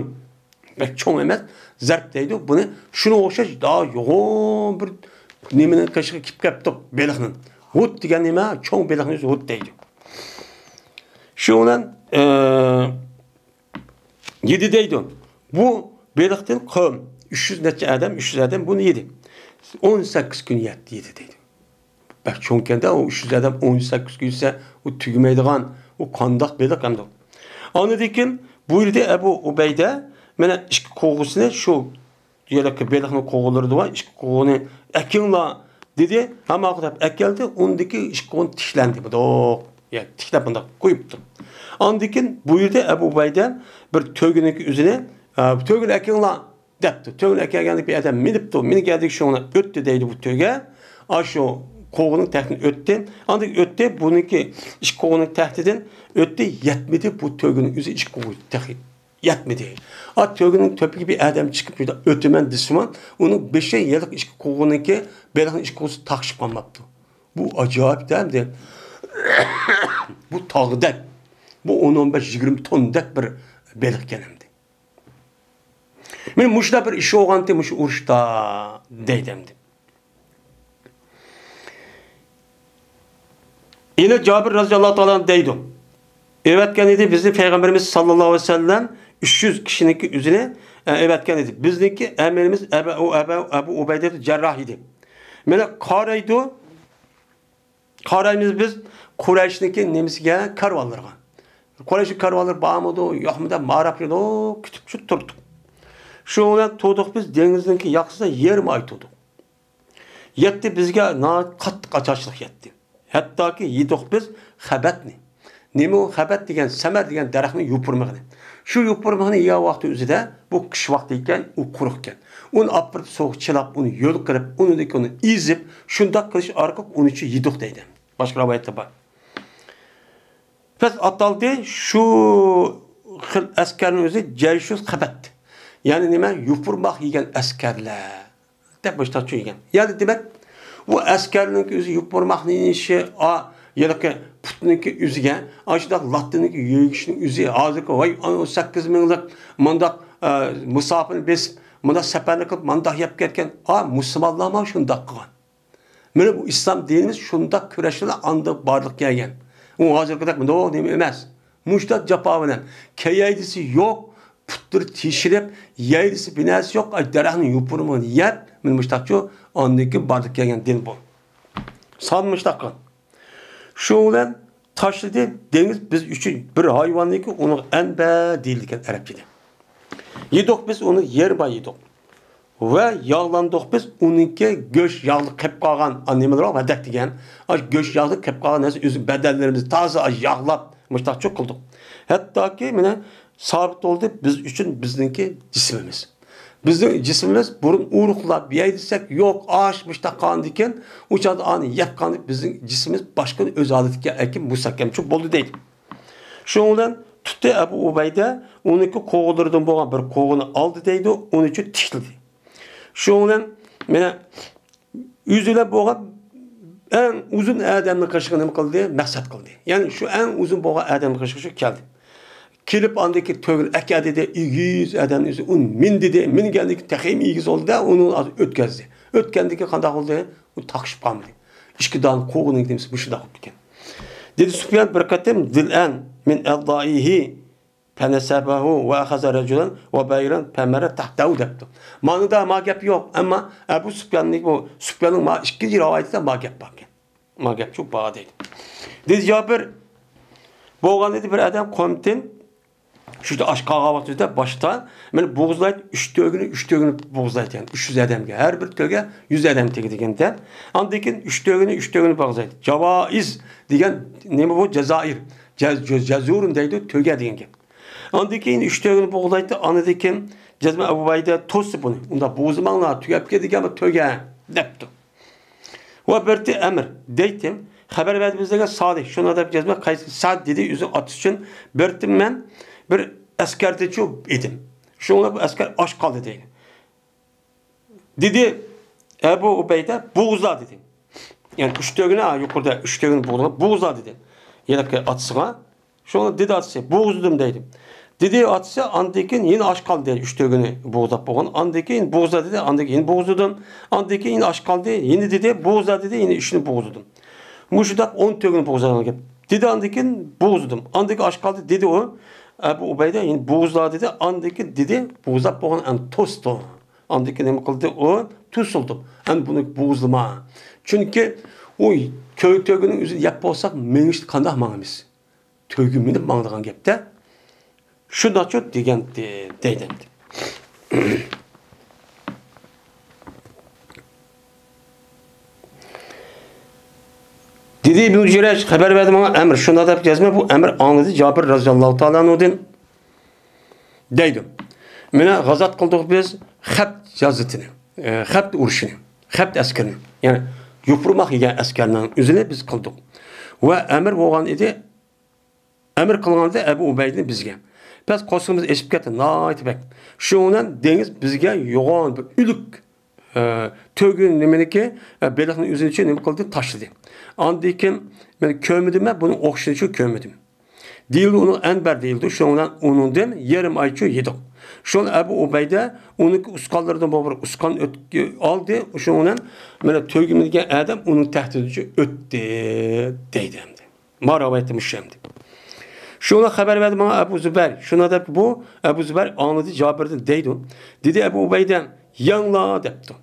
بەك چوڭ ئەمەس، زەرب دەيدۇ. بۇنى شۇنىڭغا ئوخشاش، دا يوغان بىر نېمىنىڭ قېشىغا كېلىپ كەپتۇ، بېلىقنى. ھۇت دېگەن نېمە؟ چوڭ بېلىقنى ئۆزى ھۇت دەيدۇ. شۇ بىلەن، ئە، يېدى دەيدۇ. بۇ بېلىقتىن قەۋم، ئۈچ يۈز نەچچە ئادەم، ئۈچ يۈز ئادەم بۇنى يېدى. ئون سەككىز كۈن يەتتى، يېدى دەيدۇ. بەك چوڭكەن-دە، ئۇ ئۈچ يۈز ئادەم ئون سەككىز كۈن يېسە، ئۇ تۈگىمەيدىغان، ئۇ قانداق بېلىق ئەمدى؟ ئاندىن كېيىن بۇيرۇدى ئەبۇ ئۇبەيدە، مانا ئىككى قوغىسىنى شۇ يەنە بېلىقنىڭ قوغۇلىرىدا بار، ئىككى قوغۇنى ئەكىڭلار، دېدى. ھەممە ئاغداپ ئەكەلدى، ئۇندىكى ئىككى قوغۇن تىكلەندى. بۇنداق، يا، تىكلەپ بۇنداق قويۇپتۇ. ئاندىن كېيىن بۇيرۇدى ئەبۇ ئۇبەيدە بىر تۆگىنىڭكى ئۆزىنى، ئە، تۆگىنى ئەكىڭلار، دەپتۇ. تۆگىنى ئەكەلگەندە بىر ئادەم مىنىپتۇ. مىنگەندىكى شۇڭا ئۆتتى دەيدۇ بۇ تۆگە. ئاشۇ قوغۇننىڭ تەختىدىن ئۆتتى. ئاندىن ئۆتتى، بۇنىڭكى ئىككى قوغۇننىڭ تەختىدىن ئۆتتى. يەتمىدى بۇ تۆگىنىڭ ئۆزى ئىككى قوغۇن تېخى. يەتمىدى. ئا، تۆگىنىڭ تۆپىگە بىر ئادەم چىقىپ، شۇنداق ئۆتىمەن دېسىمۇ، ئۇنىڭ بېشى ھېلىقى ئىككى قوغۇننىڭكى، بېلىقنىڭ ئىككى قوغۇسى تاقىشىپ قالماپتۇ. بۇ ئاجايىپ-دە ئەمدى. بۇ تاغدەك. بۇ ئون، ئون بەش، يىگىرمە توننىدەك بىر بېلىق ئىكەن ئەمدى. مانا مۇشۇنداق بىر ئىش بولغانتى مۇشۇ ئۇرۇشتا، دەيدۇ ئەمدى. يەنە جابىر رازىياللاھۇ تائالا ئەنھۇ دەيدۇ، ئەۋەتكەن ئىدى بىزنى پەيغەمبىرىمىز ساللاللاھۇ ئەلەيھى ۋەسەللەم ئۈچ يۈز كىشىنىڭكى ئۆزىنى، ئە، ئەۋەتكەن ئىدى. بىزنىڭكى ئەمىرىمىز ئەبۇ، ئەبۇ، ئەبۇ ئۇبەيدە جەرراھ ئىدى. مانا قارايدۇ، قارايمىز بىز قۇرەيشنىڭكى نېمىسىگە، كارۋانلىرىغا. قۇرەيشنىڭ كارۋانلىرى بارمىدۇ، يوقمۇ دەپ ماراپ يۈردۇق، كۈتۈپ شۇ تۇردۇق. شۇ بىلەن تۇردۇق بىز دېڭىزنىڭكى ياقىسىدا يېرىم ئاي تۇردۇق. يەتتى بىزگە ناھايىتى قاتتىق ئاچارچىلىق يەتتى. ھەتتاكى يېدۇق بىز خەبەتنى. نېمە ئۇ خەبەت دېگەن؟ سەمەر دېگەن دەرەخنىڭ يوپۇرمىقىنى. شۇ يوپۇرمىقنى يېگەن ۋاقتى ئۆزىدە بۇ قىش ۋاقتى ئىكەن، ئۇ قۇرۇقكەن. ئۇنى ئاپىرىپ سوغۇققا چىلاپ، ئۇنى يۆلقىرىپ، ئۇنىڭدىن كېيىن ئۇنى ئېزىپ، شۇنداق قىلىش ئارقىلىق ئۇنى يېدۇق دەيدۇ. باشقا رىۋايەتتە بار. پەس ئاتالدى شۇ خىل ئەسكەرنىڭ ئۆزى جەيشۇس خەبەت. يەنى نېمە؟ يوپۇرماق يېگەن ئەسكەرلەر دەپ مۇشۇنداق چۈشەنگەن. يەنى دېمەك، ئۇ ئەسكەرنىڭكى ئۆزى يوپۇرماقنى يېيىشى، ئا، ھېلىقى پۇتنىڭكى ئۆزىگە، ئاشۇنداق لاتتىنىڭكى يېيىشنىڭ ئۆزى، ھازىرقى ۋاي، ئون سەككىز مىڭلىق مۇنداق، ئە، مۇساپىنى بېسىپ، مۇنداق سەپەرنى قىلىپ، مۇنداق يەپ كەتكەن، ئا، مۇسۇلمانلارمۇ شۇنداق قىلغان. مانا بۇ ئىسلام دىنىمىز شۇنداق كۈرەش بىلەن ئاندىن بارلىققا كەلگەن. ئۇ ھازىرقىدەك مۇنداق نېمە ئەمەس. مۇشۇنداق جاپا بىلەن كەيەيدىسى يوق، پۇتلىرى تېشىلىپ، يەيلىسى بىنەسى يوق، ئاي، دەرەخنىڭ يوپۇرمىقىنى يەپ، مانا مۇشتاقچۇ، ئاندىن كېيىن بارلىققا كەلگەن دىن بۇ. سان مۇشتاق قىلغان. شۇنىڭ بىلەن تاشلىدى، دېڭىز بىز ئۈچۈن بىر ھايۋاننىكى، ئۇنىڭغا ئەنبە دېيىلىدىكەن ئەرەبچىدە. يېدۇق بىز ئۇنى، يېرىم ئاي يېدۇق. ۋە ياغلاندۇق بىز ئۇنىڭكى گۆش ياغلىق قېلىپ قالغان، ئا، نېمىلەر بار، ۋەدەك دېگەن. ئاشۇ گۆش ياغلىق قېلىپ قالغان نەرسە ئۆزى بەدەنلىرىمىزنى تازا ياغلاپ، مۇشتاقچۇ قىلدۇق. ھەتتاكى مانا سابىت بولدى بىز ئۈچۈن بىزنىڭكى جىسمىمىز. بىزنىڭ جىسمىمىز بۇرۇن ئۇرۇقلاپ يەي دېسەك، يوق، ئاش مۇشتاق قالغاندىكىن، ئۇ چاغدا ئانى يەپ قالغاندىكىن بىزنىڭ جىسمىمىز باشقىدىن ئۆز ھالىتىگە كەلگەن مۇستەھكەمچۇ بولدى دەيدۇ. شۇنىڭ بىلەن تۇتتى ئەبۇ ئۇبەيدە ئۇنىڭكى قوغۇنلىرىدىن بولغان بىر قوغۇننى ئالدى دەيدۇ، ئۇنى چۆ تىكلىدى. شۇنىڭ بىلەن مانا ئۆزى بىلەن بولغان ئەڭ ئۇزۇن ئادەمنى قېشىغا نېمە قىلدى؟ مەقسەت قىلدى. يەنى شۇ ئەڭ ئۇزۇن بولغان ئادەمنى قېشىغا شۇ كەلدى. كېلىپ ئاندىن كېيىن تۆگىنى ئەكەلدى، ئېگىز ئادەمنى ئۆزى ئۇ مىن دېدى. مىنگەندىن كېيىن تېخىمۇ ئېگىز بولدى-دە، ئۇنى ئۆتكۈزدى. ئۆتكەندىن كېيىن قانداق بولدى؟ ئۇ تاقىشىپ قالمىدى. ئىككى دانە قوغۇننىڭ نېمىسى مۇشۇنداق بولۇپتىكەن. دېدى سۇپيان بىر قېتىم، دىلئەن مىن ئەلدائىھى فەنەسەبەھۇ ۋە ئەخەزە رەجۇلەن ۋە بەئىرەن فەمەررە تەھتەھۇ دەپتۇ. مانىدا ما گەپ يوق، ئەمما ئەبۇ سۇپياننىڭ بۇ سۇپياننىڭ ما ئىككىنچى رىۋايىتىدە ما گەپ باركەن. ما گەپ شۇ بار دەيدۇ. دېدى جابىر، بولغان ئىدى بىر ئادەم قومتىن شۇ ئاش قالغان ۋاقتىدا باشتا مانا بوغۇزلايدۇ، ئۈچ تۆگىنى، ئۈچ تۆگىنى بوغۇزلايدىكەن، ئۈچ يۈز ئادەمگە، ھەر بىر تۆگە يۈز ئادەم تېگىدىكەن دەپ. ئاندىن كېيىن ئۈچ تۆگىنى، ئۈچ تۆگىنى بوغۇزلايدۇ. جاۋائىز دېگەن نېمە بۇ؟ جازائىر. جەز-، جەز-، جەزۇرۇن دەيدۇ، تۆگە دېگەن گەپ. ئاندىن كېيىن ئۈچ تۆگىنى بوغۇزلايتتى. ئاندىن كېيىن جەزمە ئەبۇ ئۇبەيدە توستى بۇنى. ئۇنداق بوغۇزلىماڭلار، تۈگەپ كېتىدىكەن بۇ تۆگە، دەپتۇ. ۋە بىرتى ئەمىر دەيتتىم. خەۋەر بەردى بىزگە سالىھ. شۇنىڭ دەپ جەزمە قەيس سەد دېدى، ئۆزى ئاتىسى ئۈچۈن. بىرتى مەن بىر ئەسكەردىچۇ ئىدىم. شۇڭا بۇ ئەسكەر ئاچ قالدى دەيدۇ. دېدى ئەبۇ ئۇبەيدە، بوغۇزلا دېدى. يەنى ئۈچ تۆگىنى، ھا، يۇقىرىدا ئۈچ تۆگىنى بوغۇزلا، بوغۇزلا دېدى. ھېلىقى ئاتىسىغا. شۇڭا دېدى ئاتىسى، بوغۇزلىدىم دەيدۇ. دېدى ئاتىسى، ئاندىن كېيىن يەنە ئاچ قالدى دەيدۇ، ئۈچ تۆگىنى بوغۇزلاپ بولغان. ئاندىن كېيىن بوغۇزلا دېدى، ئاندىن كېيىن بوغۇزلىدىم. ئاندىن كېيىن يەنە ئاچ قالدى، يەنە دېدى، بوغۇزلا دېدى، يەنە ئۈچنى بوغۇزلىدىم. مۇشۇنداق ئون تۆگىنى بوغۇزلىغان گەپ. دېدى ئاندىن كېيىن بوغۇزلىدىم. ئاندىن كېيىن ئاچ قالدى دېدى ئۇ. ئەبۇ ئۇبەيدە يەنە بوغۇزلا دېدى، ئاندىن كېيىن دېدى، بوغۇزلاپ بولغان ئەمدى توستى. ئاندىن كېيىن نېمە قىلدى ئۇ؟ توسۇلدۇم. ئەمدى بۇنى بوغۇزلىما. چۈنكى ئۇ تۆ-، تۆگىنىڭ ئۆزىنى يەپ بولساق، مېڭىشتە قانداق ماڭىمىز؟ تۆگە مىنىپ ماڭىدىغان گەپتە. شۇنداقچۇ دېگەنتى، دەيدۇ ئەمدى. دېدى ئىبنى جۇرەيج، خەۋەر بەردى ماڭا ئەمر. شۇنداق دەپ جەزمە بۇ ئەمر ئاڭلىدى جابىر رەزىياللاھۇ تائالا ئەنھۇدىن. دەيدۇ. مانا غازات قىلدۇق بىز خەبت غازىتىنى، ئە، خەبت ئۇرۇشىنى، خەبت ئەسكىرىنى. يەنى يوپۇرماق يېگەن ئەسكەرنىڭ ئۆزىنى بىز قىلدۇق. ۋە ئەمر بولغان ئىدى، ئەمر قىلغان ئىدى ئەبۇ ئۇبەيدىنى بىزگە. بەس قورسىقىمىز ئېچىپ كەتتى، ناھايىتى بەك. شۇنىڭ بىلەن دېڭىز بىزگە يوغان بىر ئۆلۈك، ئە، تۆگە نېمىنىكى، ئە، بېلىقنىڭ ئۆزىنىچۇ نېمە قىلدى، تاشلىدى. ئاندىن كېيىن مەن كۆرمىدىم، مەن بۇنىڭ ئوخشىشىنىچۇ كۆرمىدىم. دېيىلدى، ئۇنىڭ ئەنبەر دېيىلدى. شۇنىڭ بىلەن ئۇنىڭدىن يېرىم ئايچۇ يېدۇق. شۇڭا ئەبۇ ئۇبەيدە ئۇنىڭكى ئۇسقانلىرىدىن بۇ بىر ئۇسقان ئۆت-، ئالدى. شۇنىڭ بىلەن مانا تۆگىمىگەن ئادەم ئۇنىڭ تەھدىتىچۇ ئۆتتى، دەيدۇ ئەمدى. ما رىۋايىتى مۇشۇ ئەمدى. شۇڭا خەۋەر بەردى ماڭا ئەبۇ زۇبەير. شۇنىڭ دەپ بۇ ئەبۇ زۇبەير ئاڭلىدى جابىردىن دەيدۇ. دېدى ئەبۇ ئۇبەيدە، يەڭلا دەپتۇ.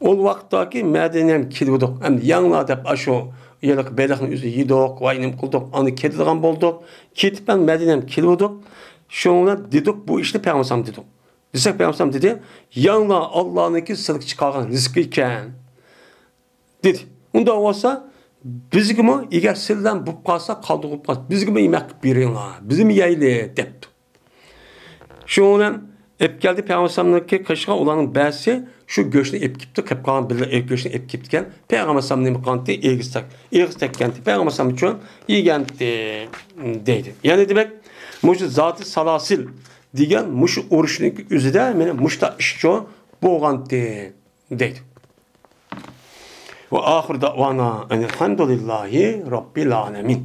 ئۇ ۋاقىتتاكى مەدىنەم كېلىۋىدۇق. ئەمدى يەڭلا دەپ ئاشۇ ھېلىقى بېلىقنى ئۆزى يېدۇق، ۋاي نېمە قىلدۇق، ئاندىن كېتىدىغان بولدۇق. كېتىپ ئەمدى مەدىنەم كېلىۋىدۇق. شۇنىڭ بىلەن دېدۇق بۇ ئىشنى پەيغەمبەر دېدۇق. دېسەك پەيغەمبەر دېدى، يەڭلا ئاللانىڭكى سىلىگە چىقارغان رىزقى ئىكەن. دېدى. ئۇنداق بولسا بىزگىمۇ ئەگەر سىلەن بولۇپ قالسا قالدۇرۇپ قالسا بىزگىمۇ يېمەك قىلىپ بېرىڭلار. بىزمۇ يەيلى دەپتۇ. شۇنىڭ بىلەن ئېلىپ كەلدى پەيغەمبەرنىڭكى قېشىغا ئۇلارنىڭ بەزىسى شۇ گۆشنى ئېلىپ كېلىپتۇ، قېلىپ قالغان بىللە گۆشنى ئېلىپ كېلىپتىكەن. پەيغەمبەر نېمە قىلغانتى؟ ئېغىز تەك-، ئېغىز تەگكەنتى. پەيغەمبەر ئۈچۈن يېگەنتى دەيدۇ. يەنى دېمەك، مۇشۇ زاتى سالاسىل دېگەن مۇشۇ ئۇرۇشنىڭ ئۆزىدە مانا مۇشۇنداق ئىشچۇ بولغانتى دەيدۇ. ۋە ئاخىر دەئۋانا ئەنىلھەمدۇلىللاھى رەببىل ئالەمىن.